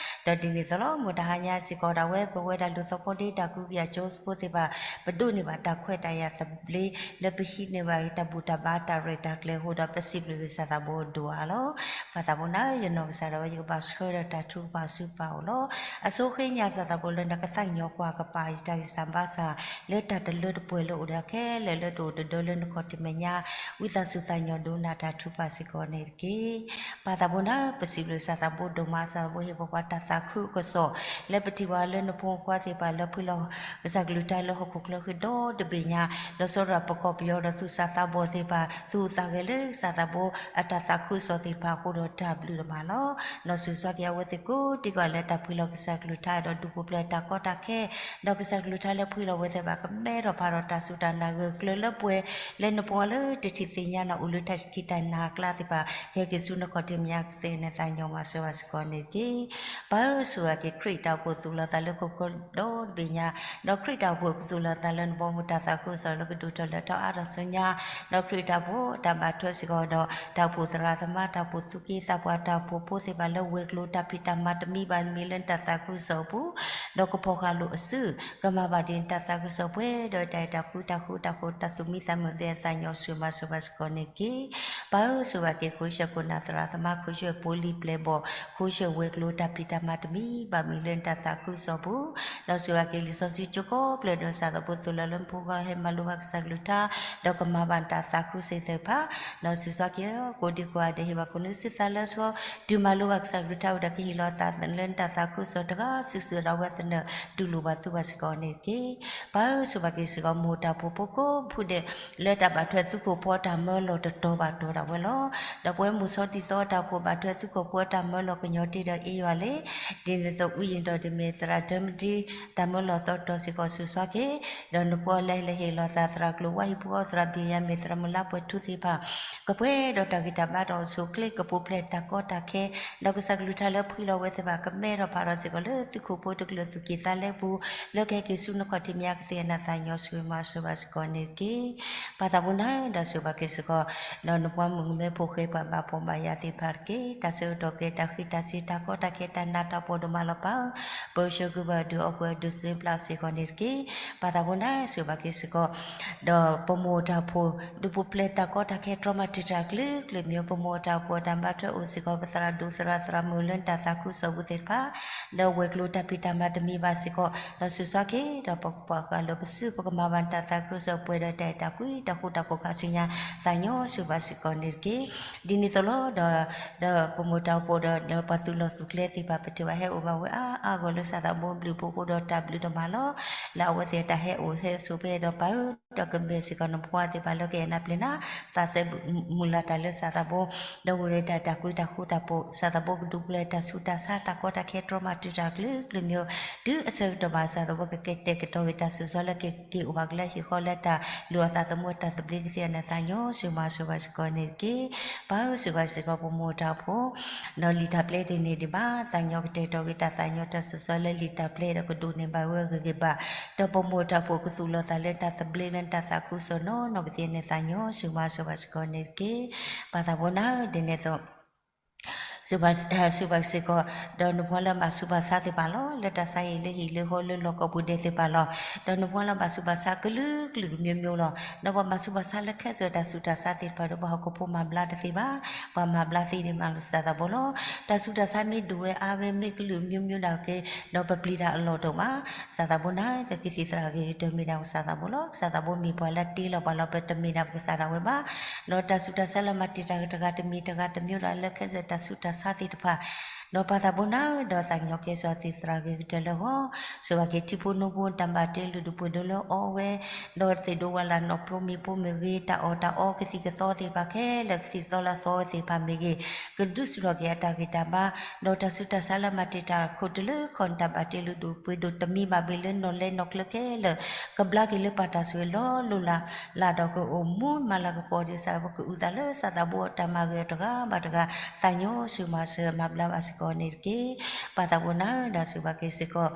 ၤ. ဒီးဒ်န့ၣ်အသိးလီၤ မုၢ်တဟါညါစ့ၢ်ကီးဒၣ်ဝဲ ပဝဲဒၣ်လူၤသီဖိဒ့တၢ်ကူပၠးကၠိဖိသ့ၣ်တဖၣ် ပဒိးန့ၢ်ဘၣ်တၢ်ခွဲးတၢ်ယာ်သဘျ့ လၢပဟံးန့ၢ်ဘၣ်တၢ်ဘူၣ်တၢ်ဘါတၢ်ရဲၣ်တၢ်ကျဲၤအဃိဒီး ပစံးဘျုးက့ၤစၢ်သးဘိဒိၣ်မးလီၤ. ပၢ်သးဘိနၤ ယနီၢ်ကစၢ်ဒၣ်ဝဲ ယကဘၣ်ဆှၢဒီးတၢ်ထုကဖၣ်ဆူပၢ်အအိၣ်လီၤ. အဆိဃ့ညါစၢ်သးဘိလၢနကသးကညီၤကွၢ်ကပၤ ယတၢ်ဂံၢ်စၢ်ဘါစၢ် လၢတၢ်တလၢတပှဲၤလၢအိၣ်ဒီးခဲလၢာ်လၢတအိၣ်တဒၢလၢနခီၣ်ထံးမဲာ်ညါ ဝံသးစူၤသးကညီၤဒိကနၣ်တၢ်ထုကဖၣ်စ့ၢ်ကီးန့ၣ်တက့ၢ်. ပၢ်သးဘိနၤ ပစံးဘျုးစၢ်သးဘိဒိၣ်မး စၢ်သးဘိဟ့ၣ်ပှၤတၢ်သးခုကစီၣ် လၢပထံၣ်ဘၣ်လၢနဖိခွါသ့ၣ်တဖၣ်လၢဖှံလီၤကစၢ်ကလုၢ်ကထါလၢဟီၣ်ခိၣ်ချၢဃံဒီတဘ့ၣ်ညါ ဒီးစိဒီးပကီၢ်ပယီၤဒီးသူၣ်စၢ်သးဘီၣ်သ့ၣ်တဖၣ် သူၣ်အသးဂဲၤလၢစၢ်သးဘိအတၢ်သးခုကစီၣ်သ့ၣ်တဖၣ်အဃိဒီးတၢ်ဘျုးဒိၣ်မးလီၤ. ဒီးဆိၣ်ဂ့ၤဆိၣ်ဝါက့ၤအဝဲသ့ၣ်ကိးဒံကီးလၢတၢ်ဖှံလီၤကစၢ်ကလုၢ်ကထါဒီးဒူပူၤဖျဲးတၢ်ကီတၢ်ခဲ ဒီးကစၢ်ကလုၢ်ကထါလၢဖှံလီၤဝဲသ့ၣ်တဖၣ် ကမဲထီၣ်ဖးထီၣ်တၢ်စူၢ်တၢ်နာ်ဂၢၢ်ကျၢၤလၢပှဲၤ လၢနပှၤလၢတထံၣ်သ့ၣ်ညါနၤအိၣ်လၢတၢ်ခံးတၢ်နၤအကျါသ့ၣ်တဖၣ် ကဟဲက့ၤဆူနခီၣ်ထံးမဲာ်ညါကသ့ၣ်န့ၣ် သးကညီၤမၤစၢၤဘၣ်စ့ၢ်ကီးန့ၣ်တက့ၢ်. ပၢ်ဧၢ ဆိၣ်ဂ့ၤက့ၤခရံာ်တၢ်အိၣ်ဖှိၣ်သူၣ်လီၤသးလၢဟီၣ်ခိၣ်ချၢဒီတဘ့ၣ်ညါ ဒီးခရံာ်တၢ်အိၣ်ဖှိၣ်ကသူၣ်လီၤသးလၢနဘီမုၢ်တၢ်သးခုကစီၣ်လၢကဒိၣ်ထီၣ်လဲၤထီၣ်အါထီၣ်ဆူညါ ဒီးခရံာ်တၢ်အိၣ်ဖှိၣ်တၢ်ဘၣ်ထွဲစ့ၢ်ကီးဒီး တၢ်အိၣ်ဖှိၣ်သရၣ်သမါ တၢ်အိၣ်ဖှိၣ်သူၣ်က့သးပှၢ် တၢ်အိၣ်ဖှိၣ်ဖိသ့ၣ်တဖၣ်လၢဝဲၤကျိၤတၢ်ဖံးတၢ်မၤတမံၤဘၣ်တမံၤလၢနတၢ်သးခုကစီၣ်အပူၤ ဒီးကဖီၣ်ဃာ်လိာ်အစု ကမၤဘၣ်ဒ်နတၢ်သးခုကစီၣ်ပှဲၤဒီးတၢ်အဲၣ်တၢ်ကွံတၢ်ဃူတၢ်ဖိး တၢ်သူၣ်မံသးမုာ်သ့ၣ် သးကညီၤဆိၣ်ဂ့ၤမၤစၢၤဘၣ်စ့ၢ်ကီးန့ၣ်တက့ၢ်. ပၢ်ဧၢ ဆိၣ်ဂ့ၤက့ၤ ခိၣ်ဆၢခိၣ်နၢ်သရၣ်သမါ ခိၣ်ဆၢဖိလံၤပျဲၢ်ဘီၣ် ခိၣ်ဆၢဝဲၤကျိၤတၢ်ဖံးတၢ်မၤတမံၤဘၣ်တမံၤလၢနတၢ်သးခုကစီၣ်အပူၤ ဒီးဆိၣ်ဂ့ၤက့ၤလံာ်စီဆှံကၠိကိးဖျၢၣ်ဒီးစၢ်သးဘိသိၣ်လီၤလၢနဖိခွါဟဲမၤလိဘၣ်ကစၢ်ကလုၢ်ကထါ ဒီးကမၤဘၣ်နတၢ်သးခုကစီၣ်သ့ၣ်တဖၣ် ဒီးဆိၣ်ဂ့ၤက့ၤကိးဒံကိးဂၤဒဲး ဟ့ၣ်ဘၣ်ခိၣ်နူာ်စုသးလၢဆှီ တုၤမၤလိဘၣ်ကစၢ်ကလုၢ်ကထါဝံၤဒီး ကဟ့ၣ်လီၤသးလၢနတၢ်သးခုကစီၣ်တဂၤစုာ်စုာ်ဒီးအဝဲသနၢၣ် တူၢ်လိာ်ဘၣ်သုဘၣ်စ့ၢ်ကီးန့ၣ်တက့ၢ်. ပၢ်ဧၢ ဆိၣ်ဂ့ၤက့ၤစ့ၢ်ကီး မိၢ်တၢ်အိၣ်ဖှိၣ်ဖိကိးဖုဒဲး လၢတၢ်ဘၣ်ထွဲသုးခိၣ်ဖိတၢ်မၢလီၤတတီၤဘၣ်တီၤဒၣ်ဝဲလီၤ. ဒီးပဝဲမိၢ်ဆီဒံၣ်သီတၢ်အိၣ်ဖှိၣ်ဘၣ်ထွဲသုးခိၣ်ဖိတၢ်မၢလီၤ ကညီတ့ဒီးအ့ယွၤလံ ဒ်န့ၣ်အသိး ဝံယံၤဒီးဒ်မ့ၢ်သရၣ်ဒၢမဒံ တၢ်မၢလီၤသီတီၤစ့ၢ်ကီး ဆိၣ်ဂ့ၤက့ၤ ဒီးနဖိလၢဟ့ၣ်လီၤသး သရၣ်ကျိၤဝါဟံၣ်ဖိဃီ သရၣ်ဘံၣ်ယၤမ့ၣ် သရၣ်မုၢ်လါပှဲၤထူသ့ၣ်တဖၣ် ကပှဲၤဒီးတၢ်ဂံၢ်တၢ်ဘါဒီးအိၣ်ဆူၣ်အိၣ်ချ့ ကပူၤဖျဲးတၢ်ကီတၢ်ခဲ ဒီးကစၢ်ကလုၢ်ကထါလၢဖှံလီၤဝဲသ့ၣ်တဖၣ် ကမဲထီၣ်ဖးထီၣ်စ့ၢ်ကီးလၢသုးခိၣ်ဖိတကလုာ်သူၣ်က့သးလဲပူၤ လၢကဟဲက့ၤဆူနခီၣ်ထံးမဲာ်ညါကသ့ၣ်အနၢ် သးကညီၤဆိၣ်ဂ့ၤမၤစၢၤဘၣ်စ့ၢ်ကီးန့ၣ်တက့ၢ်. ပၢ်သးဘိနၤ ဒီးဆိၣ်ဂ့ၤက့ၤစ့ၢ်ကီး ဒီးနပှၤမုၣ်ကမဲဖိဃဲပှၤဘၣ်ဖှီၣ်ဘၣ်ယာ်သ့ၣ်တဖၣ်တက့ၢ်. တၢ်ဆၢကတီၢ်ကဲ တၢ်ဃံးတၢ်စ့ၤ တၢ်ကီတၢ်ခဲ တၢ်နးတၢ်ဖှီၣ်ဒိၣ်မးလီၤ ပၢ်ဧၢ, ပၢဆှၢက့ၤပှၤဒုးအီၣ်ပှၤဒုးစ့ပျၢ်စ့ၢ်ကီးန့ၣ်တက့ၢ်. ပၢ်သးဘိနၤ ဆိၣ်ဂ့ၤက့ၤစ့ၢ်ကီး ဒီးပမိၢ်တၢ်အိၣ်ဖှိၣ် ဒူပူၤဖျဲးတၢ်ကီတၢ်ခဲ တြီမၤတံာ်တာ်ကလုာ်ကလုာ်မ့ၢ် ပမိၢ်တၢ်အိၣ်ဖှိၣ်တၢ်ဘၣ်ထွဲအိၣ်စ့ၢ်ကီး ပသရၣ်ဒိၣ်သရၣ်သရၣ်မုၣ်လၢနတၢ်သးခုကစီၣ်ပူၤသ့ၣ်တဖၣ် ဒီးဝဲၤကျိၤတၢ်ဖံးတၢ်မၤတမံၤဘၣ်စ့ၢ်ကီး ဒီးဆိၣ်ဂ့ၤက့ၤ ဒီးပကပှၤဃာ်လိာ်ပစု ပကမၤဘၣ်နတၢ်သးခုကစီၣ်ပှဲၤဒီးတၢ်အဲၣ်တၢ်ကွံ တၢ်ဃူတၢ်ဖိးခါဆူညါ သးကညီၤဆိၣ်ဂ့ၤဘၣ်စ့ၢ်ကီးန့ၣ်တက့ၢ်. ဒ်န့ၣ်အသိးလီၤ ဒီး ဒီးပမိၢ်တၢ်အိၣ်ဖှိၣ်ဒီး ဒီးပှၤသူၣ်လီၤသူၣ်ကျဲသ့ၣ်တဖၣ် ပထံၣ်ဘၣ်ဟဲအိၣ်ဘၣ်ဝဲအါအါဂီၢ်လၢစၢ်သးဘိဘျုးဖှိၣ်အဃိဒီးတၢ်ဘျုးဒိၣ်မးလီၤ. လၢအဝဲသ့ၣ်တၢ်ဟဲအိၣ်ဟဲဆိးဖဲဒီးပၢ်ဧၢ ဒီးကမ့ၢ်စ့ၢ်ကီးနဖိသ့ၣ်တဖၣ်လၢကအဲၣ်နၤပျဲနၤ သးစဲဘူးမုၢ်လၢ်တၢ်လၢစၢ်သးဘိ ဒီးအိၣ်ဒီးတၢ်အဲၣ်တၢ်ကွံတၢ်ဃူတၢ်ဖိး စၢ်သးဘိကဒူပူၤဖျဲးတၢ်ဆူးတၢ်ဆါ တၢ်ကီတၢ်ခဲတြီမၤတံာ်တာ်ကလုာ်ကလုာ်မ့ၢ် တုၤအဆၢကတီၢ်ဘၣ် စၢ်သးဘိကကဲတဲာ်ကတီၤက့ၤတၢ်ဆိၣ်ဂ့ၤလၢကက့ၤအိၣ်ဘၣ်က့ၤလၢဟံၣ်ဃီလၢတၢ်လုၢ်အီၣ်သးသမူတၢ်သဘျ့ကသ့အနၢ် သးကညီၤဆိၣ်ဂ့ၤမၤစၢၤဘၣ်စ့ၢ်ကီးန့ၣ်တက့ၢ်. ပၢ်ဧၢ ဆိၣ်ဂ့ၤစ့ၢ်ကီးပမိၢ်တၢ်အိၣ်ဖှိၣ် ဒီးလံာ်တၢ်ပျဲတ့ၢ်န့ၣ်ဒံးဘၣ် သးကညီၤကတဲာ်ကတီၤက့ၤတၢ်သးကညီၤတၢ်ဆိၣ်ဂ့ၤလၢလံာ်တၢ်ပျဲဒီးကဒိးန့ၢ်ဘၣ်ဝဲဂ့ၤဂ့ၤဘၣ် ဒီးပမိၢ်တၢ်အိၣ်ဖှိၣ်ကသူၣ်လီၤသးလၢတၢ်သဘျ့လၢနတၢ်သးခုကစီၣ်နီၢ်နီၢ်ကသ့န့ၣ် သးကညီၤဆိၣ်ဂ့ၤမၤစၢၤဘၣ်စ့ၢ်ကီးန့ၣ်တက့ၢ်. ပၢ်သးဘိနၤ ဒ်န့ၣ်အသိး စူးပာ်စ့ၢ်ကီး, ဒီးနပှၤလၢဘၣ်ဆူးဘၣ်ဆါသ့ၣ်တဖၣ်လီၤ. လၢတၢ်ဆါအံၤလၢဟံၣ်လၢဃီလၢလီၢ်ကိးပူၤဒဲးသ့ၣ်တဖၣ်လီၤ. ဒီးနပှၤလၢဘၣ်ဆူးဘၣ်ဆါကလုာ်ကလုာ်ကမျိုးမျိုးလီၤ. ဒီးပှၤဘၣ်ဆူးဘၣ်ဆါလၢခဲစၢၢ်တၢ်ဆူးတၢ်ဆါသ့ၣ်တဖၣ်ဒီး ပှၤဟီၣ်ခိၣ်ဖိမၤဘျါတသ့ဘၣ်. ပှၤမၤဘျါသ့န့ၣ်မ့ၢ်စၢ်သးဘိလီၤ. တၢ်ဆူးတၢ်ဆါမ့ၢ်ဒိၣ်ဝဲအါဝဲမ့ၢ်ကလုာ်မျိုးမျိုးဒၣ်က့ၤ, ဒီးပပျံၤတၢ်အလီၢ်တအိၣ်ဘၣ်. စၢ်သးဘိန့ၣ် ကသံၣ်သရၣ်ဂ့ၤကတၢၢ်မ့ၢ်ဒၣ်ပကစၢ်သးဘိလီၤ. ကစၢ်သးဘိမ့ၢ်ပှၤလၢတ့လီၤပှၤလီၤ, ပတမ့ၢ်ဒၣ်ပကစၢ်ဒၣ်ဝဲဘၣ်. ဒီးတၢ်ဆူးတၢ်ဆါလၢမၤတံာ်တာ်တဂၤတမံၤတဂၤတမျိုးလၢ် လၢခဲစၢၢ်တၢ်ဆူးတၢ်ဆါသ့ၣ်တဖၣ် ဒီးပၢ်သးဘိန့ၣ် ဒီးသးကညီၤကဲစီၤသံၣ်သရၣ်ဂ့ၤကတၢၢ်လၢဂီၢ်, စူးဘၣ်က့ၤထံဖိနိဖိတၢ်ဘၣ်တ့လုၢ်ဒိၣ်ပှ့ၤဒိၣ်လၢအီဝဲ, ဒီးသ့ၣ်ဒိဝဲလၢနီၢ်ဖျိမ့ၢ်ဖိမ့ၢ်ဂ့ၤ, တၢ်အီၣ်တၢ်အီကသံၣ်ကသီသ့ၣ်တဖၣ်ခဲလၢာ်, ကသံၣ်ကသီလၢအသီဝဲသ့ၣ်တဖၣ်မ့ၢ်ဂ့ၤ, ကဒုးဆူၣ်ထီၣ်က့ၤအတၢ်ဂံၢ်တၢ်ဘါ, ဒီးတၢ်ဆူးတၢ်ဆါလၢမၤတံာ်တာ်ခိၣ်တလၢခီၣ်န့ၣ်တၢ်ဘၣ်တ့လုၢ်ဒိၣ်ပှ့ၤဒိၣ်တမံၤဘၣ်ဘၣ်လၢနီၢ်လဲနီၢ်ကျဲခဲလၢာ်, ကဘျါက့ၤလၢပၢ်တၢ်ဆိၣ်ဂ့ၤလီၤလိၤလၢ်လၢ်ဒီးကအိၣ်မူမၤလၤကပီၤဒ်စၢ် ပကအုၣ်သးလၢစၢ်သးဘိအတၢ်မၤဂ့ၤအီၤတဂၤဘၣ်တဂၤ, သးကညီၤဆူၣ်မၤစၢၤမၤဘျါဘၣ်စ့ၢ်ကီးန့ၣ်တက့ၢ်. ပၢ်သးဘိန့ၣ် ဒီးစူးဘၣ်က့ၤစ့ၢ်ကီး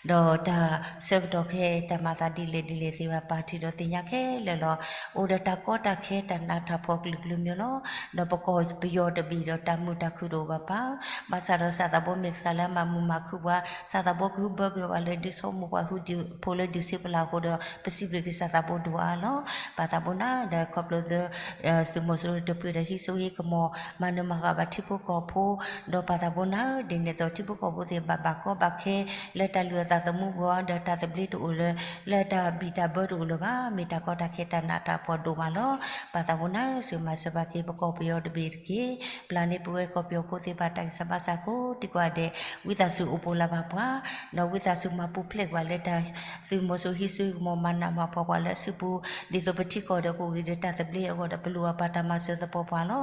ဒီးတၢ်ဆၢကတီၢ်ခဲအံၤ တၢ်မၤသးဒ်လဲၣ်ဒ်လဲၣ်သ့ၣ်တဖၣ် ပၢ်ထံၣ်ဒီးသ့ၣ်ညါခဲလၢာ်လီၤ. အိၣ်ဒီးတၢ်ကီတၢ်ခဲတၢ်နးတၢ်ဖှီၣ်ကလုာ်ကလုာ်မျိုးလီၤ. ဒီးပကီၢ်ပယီၤတဘ့ၣ်ဒီးတၢ်မုာ်တၢ်ခုၣ်တအိၣ်ဘၣ်ပၢ်, ဘၣ်ဆၣ်ဒီးစၢ်သးဘိမ့ၢ်ကစၢ်လၢအမၤမုာ်မၤခုၣ်ပှၤ, စၢ်သးဘိကဟုဘၢကွံာ်ပှၤလၢဒုးဆိကမိၣ်ပှၤဟုဒုးဖိလၢဒုးဆံးပလၢ်အဃိဒီး ပစံးဘျုးက့ၤစၢ်သးဘိဒိၣ်အါလီၤ. ပၢ်သးဘိန့ၣ် ဒီးခီဖျိလၢ သုးမီၤစိရိၤတပှ့ၤဒီးဟံးစိဟံးကမီၤ မၤနၢၤမၤဃၣ်ဘၣ်ထံဖိကီၢ်ဖိ, ဒီးပၢ်သးဘိန့ၣ် ဒ်န့ၣ်အသိး ထံဖိကီၢ်ဖိသ့ၣ်တဖၣ်ဘၣ်ကီဘၣ်ခဲ လၢတၢ်လုၢ်အီၣ်သးသမူပူၤဒီး တၢ်သဘျ့တအိၣ်လၢ လၢတၢ်ဘံၣ်တၢ်ဘၢတအိၣ်လၢၤဘၣ်, မ့ၢ်တၢ်ကီတၢ်ခဲတၢ်နးတၢ်ဖှီၣ်ဒိၣ်မးလီၤ. ပၢ်သးဘိန့ၣ် ဆူၣ်မၤစၢၤဘၣ်က့ၤပကီၢ်ပယီၤတဘ့ၣ်တက့ၢ်. ပျၢ်န့ၢ်ပဝဲကီၢ်ပယီၤဖိသ့ၣ်တဖၣ်တၢ်ဂံၢ်စၢ်ဘါစၢ်ကိးဒံကိးဂၤဒဲး, ဝံသးစူၤအိၣ်ပိၣ်လၢ်ဘၣ်ပှၤ, ဒီးဝံသးစူၤမၤပူၤဖျဲးကွံာ်လၢတၢ် သုးမီၤစိရိၤဟံးစိဟံးကမီၤ မၤနးမၤဖှီၣ်ပှၤလၢအစုပူၤ, ဒ်သိးပထံကီၢ်ဒီးကအိၣ်ဂ့ၤဒီးတၢ်သဘျ့အဂီၢ်ဒီး ပလိၣ်ဘၣ်ပၢ်တၢ်မၤစၢၤသပှၢ်ပှၢ်လီ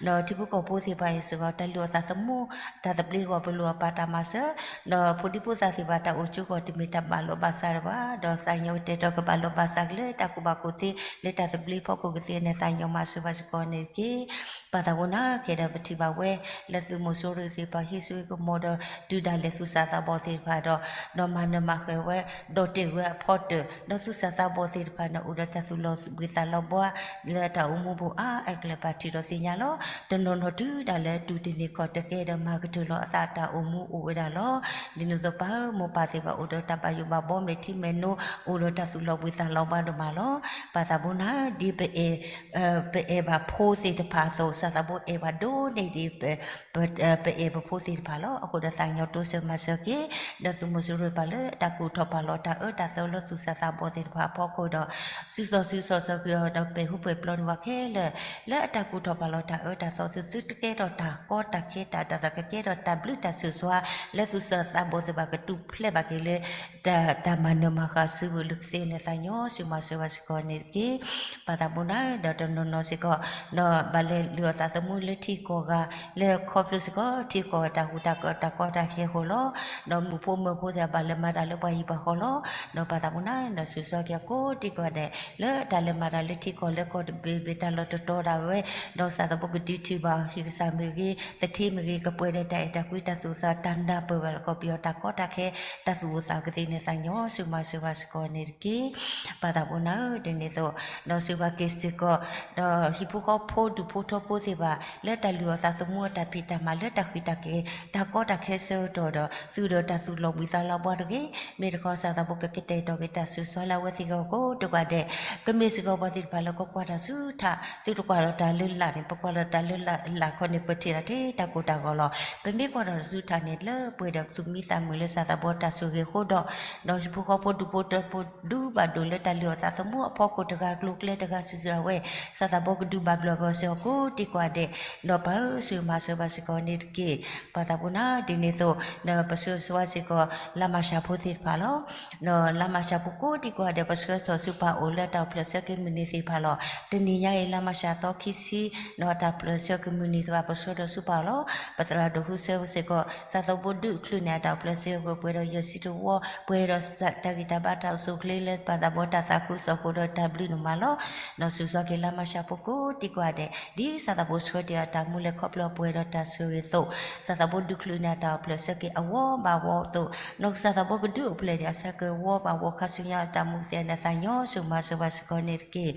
ၤ. ဒီးထံဖိကီၢ်ဖိသ့ၣ်တဖၣ်အံၤစ့ၢ်ကီး တၢ်လုၢ်အီၣ်သးသမူ တၢ်သဘျ့အဂီၢ် ပလိၣ်ဘၣ်ပၢ်တၢ်မၤစၢၤ, ဒီးဖိဒံဖိသၣ်သ့ၣ်တဖၣ်တၢ်အိၣ်ကၠိကီၢ်တမ့ၢ်တၢ်ဘၣ်လိာ်ဘၣ်စးတဘၣ်, ဒီးသးကညီၤကတဲာ်ကတီၤကဘၣ်လိာ်ဘၣ်စးက့ၤလၢတၢ်ကူၣ်ဘၣ်ကူၣ်သ့ လၢတၢ်သဘျ့ဖီခိၣ်ကသ့န့ၣ် သးကညီၤမၤစၢၤဘၣ်စ့ၢ်ကီးန့ၣ်တက့ၢ်. ပၢ်သးဘိန့ၣ် ခဲဒီးပထံၣ်ဘၣ်ဝဲ လၢသုးမီၤစိရိၤသ့ၣ်တဖၣ်ဟံးစိဟံးကမီၤဒီး တုၤဒၣ်လဲာ်သူၣ်စၢ်သးဘီၣ်သ့ၣ်တဖၣ်ဒီး ဒီးမၤနၢၤမၤဃၣ်ဝဲ ဒီးတ့ၢ်ဝဲအဖီတၢၣ်, ဒီးသူၣ်စၢ်သးဘီၣ်သ့ၣ်တဖၣ်န့ၣ် အိၣ်ဒီးတၢ်သူၣ်လီၤဘှံးသးလီၤဘှါ လၢတၢ်အိၣ်မူပူၤအါအကျဲ ပၢ်ထံၣ်ဒီးသ့ၣ်ညါလီၤ. တနီၤနီၤတုၤဒၣ်လဲာ်တုၤတန့ၢ်ခီၣ်တကဲဒီး မၤကတၢၢ်လီၤအသးတၢ်အိၣ်မူအိၣ်ဝဲဒၣ်လီၤ. ဒ်န့ၣ်အသိးပၢ်ဧၢ မိၢ်ပၢ်သ့ၣ်တဖၣ်အိၣ်ဒီးတၢ်ဘၣ်ယိၣ်ဘၣ်ဘီမဲာ်ထံမဲာ်နိ, အိၣ်ဒီးတၢ်သူၣ်လီၤဘှံးသးလီၤဘှါဒိၣ်မးလီၤ. ပၢ်သးဘိန့ၣ် ဒ်ပအဲၣ် ပအဲၣ်ဘၣ်ဖိသ့ၣ်တဖၣ်အသိး စၢ်သးဘိအဲၣ်ဘၣ်ဒိၣ်န့ၢ်ဒံး ပအဲၣ်ပဖိသ့ၣ်တဖၣ်လီၤ. အဃိဒီးသးကညီၤတိစၢၤမၤစၢၤက့ၤ ဒီးသုးမီၤစိရိၤတဖၣ်လၢအတၢ်ကူၣ်ထီၣ်ပာ်လီၤတၢ်အၢတၢ်သီလၢသူၣ်စၢ်သးဘီၣ်သ့ၣ်တဖၣ်အဖီခိၣ်ဒီး စုစီဆှံစီဆှံက့ၤအီၤဒီးပဲာ်ဟူပဲာ်ပျီန့ၢ်ပှၤခဲလၢာ် လၢအတၢ်ကူၣ်ထီၣ်ပာ်လီၤတၢ်အၢတၢ်သီ သုသုတကဲထီၣ်တၢ်ကီတၢ်ခဲ တၢ်တၢ်သီ ကကဲထီၣ်တၢ်ဘျုးတၢ်ဆိၣ်ဂ့ၤ လၢသူၣ်စၢ်သးဘီၣ်သ့ၣ်တဖၣ်ကတူၢ်ဖျဲးဘၣ်က့ၤလၢ တၢ်မၤနၢၤမၤဃၣ်စုပူၤလၢကသ့န့ၣ် သးကညီၤဆူၣ်မၤစၢၤဘၣ်စ့ၢ်ကီးန့ၣ်တက့ၢ်. ပၢ်သးဘိန့ၣ် ဒီးတနီၤနီၤစ့ၢ်ကီး ဒီးဘၣ်လဲၤလုၢ်အီၣ်သးသမူလၢထံကီၢ်ဂၤ လၢခီဖျိစ့ၢ်ကီး ထံကီၢ်တၢ်ဟူးတၢ်ကီတၢ်ကီတၢ်ခဲအဃိလီၤ. ဒီးမုၣ်ဖိမၢဖိသ့ၣ်တဖၣ်ဘၣ်လဲၤမၤတၢ်လၢပှၤဟံၣ်ပှၤဃီလီၤ. ဒီးပၢ်သးဘိန့ၣ် ဒီးဆိၣ်ဂ့ၤက့ၤကိးဒံကိးဂၤဒဲး လၢတၢ်လဲၤမၤတၢ်လၢထံကီၢ်လၢကီၢ်တဘ့ၣ်ဘ့ၣ်တၢ်လီၢ်တတီၤဒၣ်ဝဲ ဒီးစၢ်သးဘိကဒုးထံၣ်ဘၣ်ဟံၣ်ကစၢ်မ့ၢ်ဂ့ၤ သထ့မ့ၢ်ဂ့ၤ ကပှဲၤဒီးတၢ်အဲၣ်တၢ်ကွံတၢ်သူၣ်အုးသးအုး တၢ်နၢ်ပၢၢ်ဘၣ်လၢကီၢ်ပယီၤတၢ်ကီတၢ်ခဲ တၢ်သူၣ်အိၣ်သးအိၣ်ကသ့န့ၣ် သးကညီၤဆူၣ်မၤစၢၤဘၣ်စ့ၢ်ကီးန့ၣ်တက့ၢ်. ပၢ်သးဘိန့ၣ်ဧၢ ဒ်န့ၣ်အသိး ဒီးဆိၣ်ဂ့ၤက့ၤစ့ၢ်ကီး ဒီးဟံၣ်ဖိဃီဖိဒူၣ်ဖိထၢဖိသ့ၣ်တဖၣ် လၢတၢ်လုၢ်အီၣ်သးသမူအတၢ်ဖံးတၢ်မၤလၢတၢ်ဃံးတၢ်ကဲၤ တၢ်ကီတၢ်ခဲဆၢကတီၢ်ဒီး သုးဒီးတၢ်သူၣ်လီၤဘှံးသးလီၤဘှါတဂ့ၤ. မ့ၢ်တခီစၢ်သးဘိကကတဲာ်ကတီၤက့ၤတၢ်ဆိၣ်ဂ့ၤလၢအဝဲသ့ၣ်အဂီၢ်ကိးဒံကိးဂၤဒဲး ကမ့ၢ်စ့ၢ်ကီးပှၤသ့ၣ်တဖၣ်လၢကကွၢ်တၢ်ဆူထး သုတကွၢ်လီၤတၢ်လၢလာ်န့ၣ် ပကွၢ်လီၤတၢ်လၢလာ်ခီန့ၣ် ပထံၣ်လီၤထဲတၢ်ကိၢ်တၢ်ဂီၤလီၤ. ပမ့ၢ်ကွၢ်တၢ်ဆူထးန့ၣ် လၢပှဲၤဒီးသူၣ်မံသးမုာ်လၢစၢ်သးဘီတၢ်ဆိၣ်ဂ့ၤအဃိဒီး ဒီးဟံၣ်ဖိဃီဖိဒူၣ်ဖိထၢဖိဒူဘၣ်ဒိၣ်လၢတၢ်လုၢ်အီၣ်သးသမူအဖီခိၣ်တဂၤ ကျိၤကျဲတဂၤစုာ်စုာ်ဝဲ စၢ်သးဘီကဒုးဘၣ်ဘျုးဘၣ်စၢၤအီၤကိးဒံကိးဂၤဒဲး ဒီးပၢ်ဧၢ ဆူၣ်မၤစၢၤဘၣ်စ့ၢ်ကီးန့ၣ်တက့ၢ်. ပၢ်သးဘိန့ၣ် ဒ်န့ၣ်အသိး ပဆှၢဆိဝဲစ့ၢ်ကီး လါမၤရှးဖိသ့ၣ်တဖၣ်လီၤ. ဒီးလါမၤရှးဖိကိးဒံကိးဂၤဒဲး ပဆှၢထီၣ်ဆူပၢ်အိၣ်လၢတၢ်အိၣ်ဖျဲၣ်ဆၢက့ၤမုၢ်နံၤသ့ၣ်တဖၣ်လီၤ. တနံၤညါအံၤ လါမၤရှးသီခံဆံ ဒီးတၢ်အိၣ်ဖျဲၣ်ဆၢက့ၤမုၢ်နံၤသ့ၣ်တဖၣ် ပဆှၢထီၣ်ဆူပၢ်လီၤ. ပသရၣ်ဒိၣ်ဃုဆၢစ့ၢ်ကီး စၢ်သးဘိဒုးချုးန့ၢ်အတၢ်အိၣ်ဖျဲၣ်ဆၢက့ၤပှဲၤဒီးယဲၢ်ဆံတဝီ ပှဲၤဒီးတၢ်ဂံၢ်တၢ်ဘါတၢ်အိၣ်ဆူၣ်အိၣ်ချ့လၢပၢ်သးဘီတၢ်သးခုကစီၣ်အဃိဒီးတၢ်ဘျုးန့ၣ်မးလီၤ. ဒီးဆိၣ်ဂ့ၤက့ၤလါမၤရှးဖိကိးဒံကိးဂၤဒဲး ဒ်စၢ်သးဘိဆှၢတ့ၢ်အတၢ်မူလၢခီဖျိပှဲၤဒီးတၢ်ဆိၣ်ဂ့ၤအသိး စၢ်သးဘိဒုးချုးန့ၢ်အတၢ်အိၣ်ဖျဲၣ်ဆၢက့ၤအဝီဘၣ်ဝီအသိး ဒီးကစၢ်သးဘိကဒုးအိၣ်ဖျဲၣ်ဒံးအဆၢက့ၤဝီဘၣ်ဝီအသိး ဒီးကစၢ်သးဘိကဒုးအိၣ်ဖျဲၣ်ဒံးအသးညီဆူၣ်မၤစၢၤဘၣ်စ့ၢ်ကီးန့ၣ်တက့ၢ်.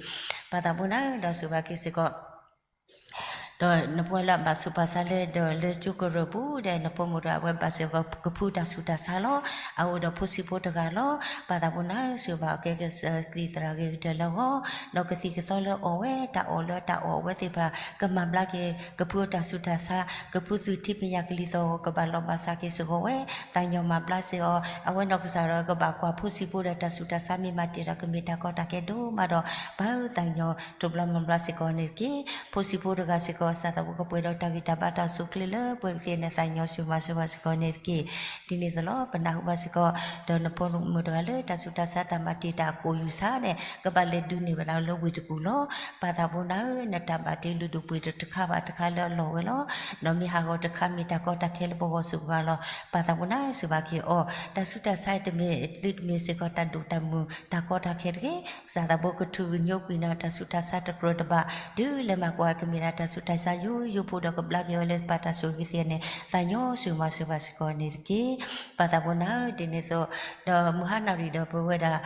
ပၢ်သးဘိန့ၣ် ဒီးဆိၣ်ဂ့ၤက့ၤစ့ၢ်ကီး ဒီးနပှၤလၢအဘၣ်ဆူးဘၣ်ဆါလၢ ဒီးလၢကၠိကရၢၢ်ပူၤဒီး နဖိမုၣ်တဂၤ အဝဲဘၣ်စ့ၢ်ကီးကဖုတၢ်ဆူးတၢ်ဆါလီၤ. အအိၣ်ဒီးဖိဆံးဖိတဂၤလီၤ. ပၢ်သးဖိနၢ်ဧၢ စံးဘၣ်အီၤကဲကသံၣ်သရၣ်ဂ့ၤကတၢၢ်လၢအဂီၢ်, ဒီးကသံၣ်ကသီလၢအအီၣ်ဝဲ တၢ်အီၣ်လၢတၢ်အီၣ်အဝဲသ့ၣ်တဖၣ် ကမၤဘျါက့ၤ ကဖုအတၢ်ဆူးတၢ်ဆါ, ကဖုသုးထံပညၣ်ကလံၤသီၣ် ကဘၣ်လီၤဘၣ်စးက့ၤစ့ၢ်ကီးဝဲ, သးကညီၤမၤဘျါစ့ၢ်ကီး အဝဲနီၢ်ကစၢ်ဒီး ကဘၣ်ကွၢ်ဖိဆံးဖိဒီးတၢ်ဆူးတၢ်ဆါ မ့ၢ်မၤတ့ၢ်ဒီး ကမ့ၢ်တၢ်ကီတၢ်ခဲဒိၣ်မးဒီး ပၢ်ဧၢ သးကညီၤထူၣ်ဘျါမၤဘျါစ့ၢ်ကီးန့ၣ်တက့ၢ်. ဖိဆံးဖိတဂၤစ့ၢ်ကီး စၢ်သးဖိကပှဲၤဒီးတၢ်ဂံၢ်တၢ်ဘါတၢ်အိၣ်ဆူၣ်အိၣ်ချ့လၢပှဲၤကသ့ၣ်န့ၣ် သးကညီၤဆူၣ်မၤစၢၤဘၣ်စ့ၢ်ကီးန့ၣ်တက့ၢ်. ဒ်န့ၣ်အသိးလီၤ ပနၢ်ဟူဘၣ်စ့ၢ်ကီး ဒီးနဖိမုၣ်တဂၤလၢတၢ်ဆူးတၢ်ဆါတၢ်မၤတ့ၢ်တၢ်အကိၣ်ယူၢ်ဆါန့ၣ် ကဘၣ်လဲၤဒုးန့ၢ်ဝဲဒၣ်လၢဝ့ၢ်တကူၣ်လီၤ. ပၢ်သးဖိနၢ်ဧၢ နတၢ်ဘၣ်တ့လုၢ်ဒိၣ်ပှ့ၤဒိၣ်တခါဘၣ်တခါလၢအလီၢ်ဝဲလီၤ. ဒီးမ့ၢ်ဟးဂီၤတခါ မ့ၢ်တၢ်ကီတၢ်ခဲလၢပဂီၢ်စ့ၢ်ကီးလီၤ. ပၢ်သးဖိနၢ်ဧၢ စံးဘၣ်က့ၤအီၤ တၢ်ဆူးတၢ်ဆါတမ့ၢ်သုတမ့ၢ်စ့ၢ်ကီး တၢ်ဒိၣ်တၢ်မုၢ်တၢ်ကီတၢ်ခဲတဂ့ၤ. ကစၢ်သးဖိကထုးကညိကွံာ်နၤ တၢ်ဆူးတၢ်ဆါတကြၢးတဘၣ် တုၤလဲၤမၤကွၢ် ကမ့ၢ်ဒၣ်တၢ်ဆူးတၢ်ဆါယိယိဖိဒီး ကဘျါက့ၤဝဲလၢပၢ်တၢ်ဆိၣ်ဂ့ၤကသ့ၣ်န့ၣ် သးကညီၤဆူၣ်မၤစၢၤဘၣ်စ့ၢ်ကီးန့ၣ်တက့ၢ်. ပၢ်သးဖိနၢ်ဧၢ ဒ်န့ၣ်အသိး ဒီးမုၢ်ဟါနၣ်ရံၣ်ဒီးပဝဲဒၣ်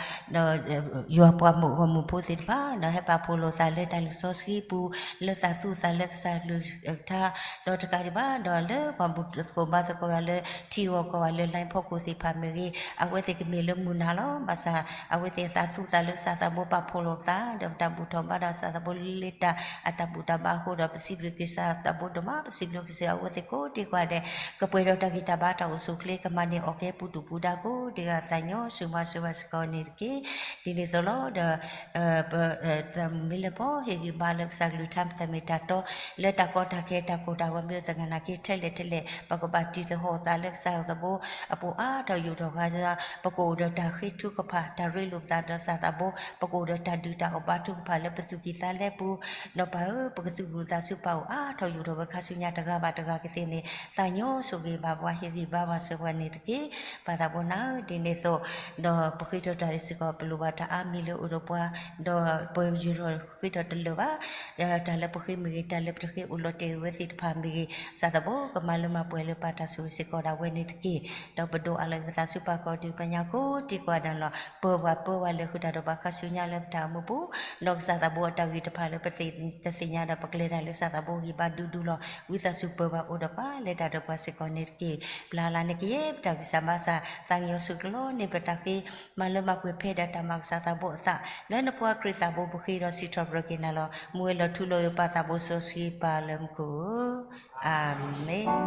ယွၤပှၤမုၣ်ဂီၢ်မုၢ်ဖိသ့ၣ်တဖၣ် ဒီးဟဲပာ်ဖှိၣ်လိာ်သးလၢတၢ်လုၢ်စီဆှံပူၤ လၢသးသူသးလၢကစၢ်ကလုၢ်ကထါ ဒီးတကးဒံးဘၣ် ဒီးလၢပှၤမူးသကိးဘါသကိးယွၤလၢ ထံဂီၤကီၢ်ဂၤလၢ လိုင်းဖီခိၣ်သ့ၣ်တဖၣ်မ့ၢ်ဂ့ၤ အဝဲသ့ၣ်ကမ့ၢ်လၢမုၢ်နၤလီၤ. ဘၣ်ဆၣ် အဝဲသ့ၣ်သးသူသးလၢကစၢ်သးဘိပာ်ဖှိၣ်လိာ်ပသး ဒီးပတၢ်ဘူၣ်ထီၣ်ဘါဒီးကစၢ်သးဘိလၢတၢ်အတၢ်ဘူၣ်တၢ်ဘါအဃိဒီး ပစံးဘျုးက့ၤကစၢ်သးဘိဒိၣ်မး ပစံးဘျုးက့ၤစ့ၢ်ကီးအဝဲသ့ၣ်ကိးဒံးကိးဂၤဒဲး ကပှဲၤဒီးတၢ်ဂံၢ်တၢ်ဘါတၢ်အိၣ်ဆူၣ်အိၣ်ချ့ ကမၤန့ၢ်အီၣ်ကဲပူၤဒူၣ်ပူၤဒါကိးဒံးဂၤ သးကညီၤဆူၣ်မၤစၢၤဘၣ်စ့ၢ်ကီးန့ၣ်တက့ၢ်. ဒ်န့ၣ်အသိးလီၤ ဒီး ပ တၢ်မ့ၢ်လၢပဟ့ၣ်ဂံၢ်ဘါလၢကစၢ်ကလုၢ်ကထါ တၢ်မ့ၢ်တၢ်တီ လၢတၢ်ကီတၢ်ခဲတၢ်ကိၢ်တၢ်ဂီၤမ့ၢ်အိၣ်သနာ်က့ ထဲလဲၣ်ထဲလဲၣ် ပကဘၣ်တံၤသဟီၣ်သးလၢကစၢ်သးဘိအပူၤ အါထီၣ်ယိာ်ထီၣ်ဂၤ ပကအိၣ်ဒီးတၢ်ဃ့ထုကဖၣ် တၢ်ရ့လိာ်ပသးဒီးကစၢ်သးဘိ ပကအိၣ်ဒီးတၢ်ဒုၣ်တၢ်အီၣ်ဘါထုကဖၣ်လၢပသူၣ်ကံၢ်သးလဲပူၤ ဒီးပၢ်ဧၢ ပကသူၣ်ဘီၣ်သးစူၤ ပာ်အိၣ်အါထီၣ်ယိာ်ထီၣ်ဝဲခါဆူညါတဂၤဘၣ်တဂၤကသ့န့ၣ် သးကညီၤဆိၣ်ဂ့ၤဘၣ်ပှၤ ဟ့ၣ်ဂံၢ်ဘါပှၤစၢၤပှၤန့ၣ်တက့ၢ်. ပၢ်သးဖိနၢ်ဧၢ ဒ်န့ၣ်အသိး ဒီးပဃ့ထီၣ်တၢ်စ့ၢ်ကီး ပလိၣ်ဘၣ်တၢ်အါမံၤလၢအိၣ်ဒီးပှၤ ဒီးပယုၢ်ထီၣ်ဃ့ထီၣ်တလၢာ်ဘၣ် တၢ်လၢပဃ့မ့ၢ်ဂ့ၤ တၢ်လၢပတဃ့အိၣ်လီၤတဲာ်ဝဲသ့ၣ်တဖၣ်မ့ၢ်ဂ့ၤ ကစၢ်သးဘိကမၤလၢမၤပှဲၤလၢပၢ်တၢ်ဆိၣ်ဂ့ၤစ့ၢ်ကီးဒၣ်ဝဲန့ၣ်တက့ၢ်. ဒီးပဒိးအါလၢက့ၤပသးဆူပၢ်ကီၢ်ဒုးပညါကိးဒံးကိးဂၤဒဲးလီၤ. ပၢၤပှၤပၢၤဝဲလၢဃုာ်တၢ်ဒီးပှၤခါဆူညါလၢပတၢ်အိၣ်မူပူၤ ဒီးကစၢ်သးဘိအတၢ်ဂံၢ်တဖၣ်လၢပတသ့ၣ်ညါဒီး ပကျဲၤတၢ်လၢကစၢ်သးဘိဂံၢ်ဘါဒူဒူလီၤ. ဝံသးစူၤပၢၤပှၤအိၣ်ဒီးပှၤ လဲၤတၢ်ဒီးပှၤစ့ၢ်ကီးန့ၣ်တက့ၢ်. ပျၢ်လၢ်န့ၣ်ကယဲၢ်ပတၢ်ဂံၢ်စၢ်ဘါစၢ် သးကညီၤဆိၣ်ကလီန့ၢ်ပတၢ်ဃ့ မၤလၢမၤပှဲၤဖဲဒီးတၢ်မၤကစၢ်သးဘိအသး လၢနဖိခွါခရံာ်သးဘိပဃ့ဒီးစံးထီၣ်ပတြၢၤက့ၤနၤလီၤ. မူဝဲလီၤထူလီၤယိာ်ပၢ်သးဘိစီဆှံပၢ်လၢမူခိၣ်ဧၢ, အၤမ့ၣ်.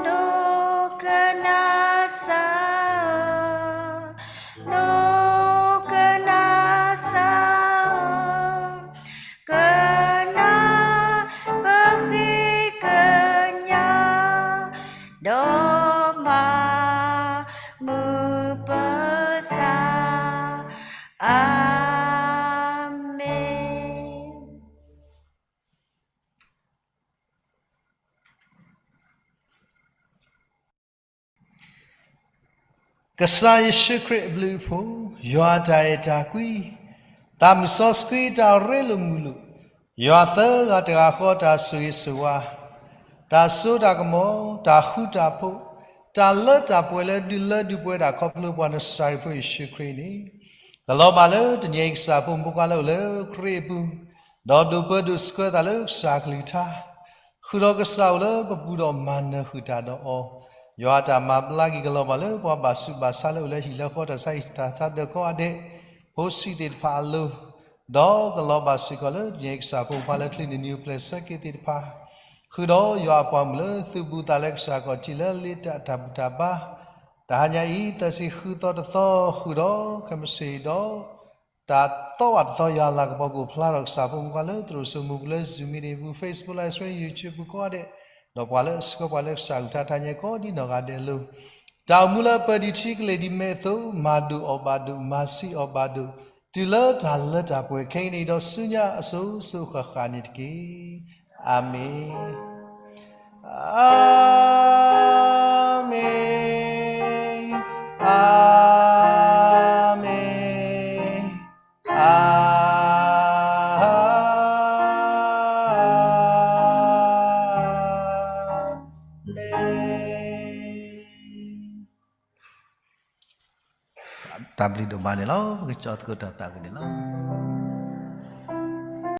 ဒိကနၣ်စၢ်ဧၢ, ဒိကနၣ်စၢ်ဧၢ, ကနၣ်ပဃ့ကညး ဒီးမၤမုာ်ပသး, အၤမ့ၣ်. ကစၢ်ယ့ၣ်ၡူးခရံာ်အဘျုးအဖှိၣ်, ယွၤအတၢ်အဲၣ်တၢ်ကွံ, သးမုၢ်စီဆှံတၢ်ရ့လိာ်မုာ်လိာ်, ယွၤသၢဂၤတဂၤဃီတၢ်ဆိၣ်ဂ့ၤဆိၣ်ဝါ, တၢ်စိတၢ်ကမီၤ, တၢ်ဃူတၢ်ဖိး, တၢ်လၢတၢ်ပှဲၤလၢဒုးလၢဒုးပှဲၤဒၣ်ခီဖျိပှၤနစၤရ့းဖိယ့ၣ်ၡူးခရံာ်န့ၣ်, ကလီၤဘၣ်လၢတနံၤအံၤကစၢ်ဖိမုၣ်ဖိခွါလၢအိၣ်လၢခရံာ်အပူၤ, ဒီးဒိးပၢဒိးဆှၢသးလၢကစၢ်ကလုၢ်ကထါ ဃုာ်ဒီးကစၢ်အိၣ်လၢပပူၤဒီးမၤနၢၤဃုာ်တၢ်ဒီးအီၤ, ယွၤအတၢ်မၤဘျါက့ၤကလီၤဘၣ်လၢပှၤဘၣ်ဆူးဘၣ်ဆါလၢအိၣ်လၢဟံၣ်လၢဃီ တၢ်ဆါဟံၣ်တၢ်ဆါဒၢးကိးဂၤဒဲး, ဖိဆံးသ့ၣ်တဖၣ်အလိၤ, ဒီးကလီၤဘၣ်စ့ၢ်ကီးလၢတနံၤအံၤကစၢ်ဖိမုၣ်ဖိခွါလၢချ့နနံၤအိၣ်ဖျဲၣ်ဆၢက့ၤသ့ၣ်တဖၣ်, ဃုာ်ဒီးယွၤအပှၤမုၣ်လၢသူၣ်ဘူၣ်သးလၢကစၢ်ခီၣ်ထံးလၢလ့တၢ်တၢ်ဘူၣ်တၢ်ဘါ, တဟါညါအံၤ သၢဆံဃုသီတသီ ဃုာ်ဒီးခဲမုၢ်ဆ့ၣ်ဒီး တၢ်သီဘၣ်တသီယွၤအလၤကပီၤကအိၣ်ဖျါထီၣ်ကစၢ်ဖိမုၣ်ဖိခွါလၢသရိာ်စိမိၤပူၤလၢ Zoom meeting ပူၤ Facebook Live Stream YouTube ပူၤကိးဂၤဒဲး, ဒီးပှၤလၢအဆှၢပှၤလၢကစၢ်ကလုၢ်ကထါတဟါညါကိးဒံနီၢ်ဂၤဒဲးအလိၤ, တၢ်အိၣ်မူလၢပၢၤဒံးထံကလဲၤဒံးမဲးအသိး မၤဒိၣ်အီၣ်ဘၣ်ဒိၣ် မၤဆံးအီၣ်ဘၣ်ဒိၣ် တုၤလၢတၢ်လၢတၢ်ပှဲၤခဲအံၤန့ၣ်ဒီးဆူညါအစိၤစိၤဃၣ်ဃၣ်န့ၣ်တက့ၢ်. အၤမ့ၣ်, အၤမ့ၣ်, အၤမ့ၣ်, အၤမ့ၣ်. တၢ်ဘျုးဒိၣ်မးန့ၣ်လီၤ. ပကကၠီသကိးတၢ်သးဝံၣ်န့ၣ်လီၤ.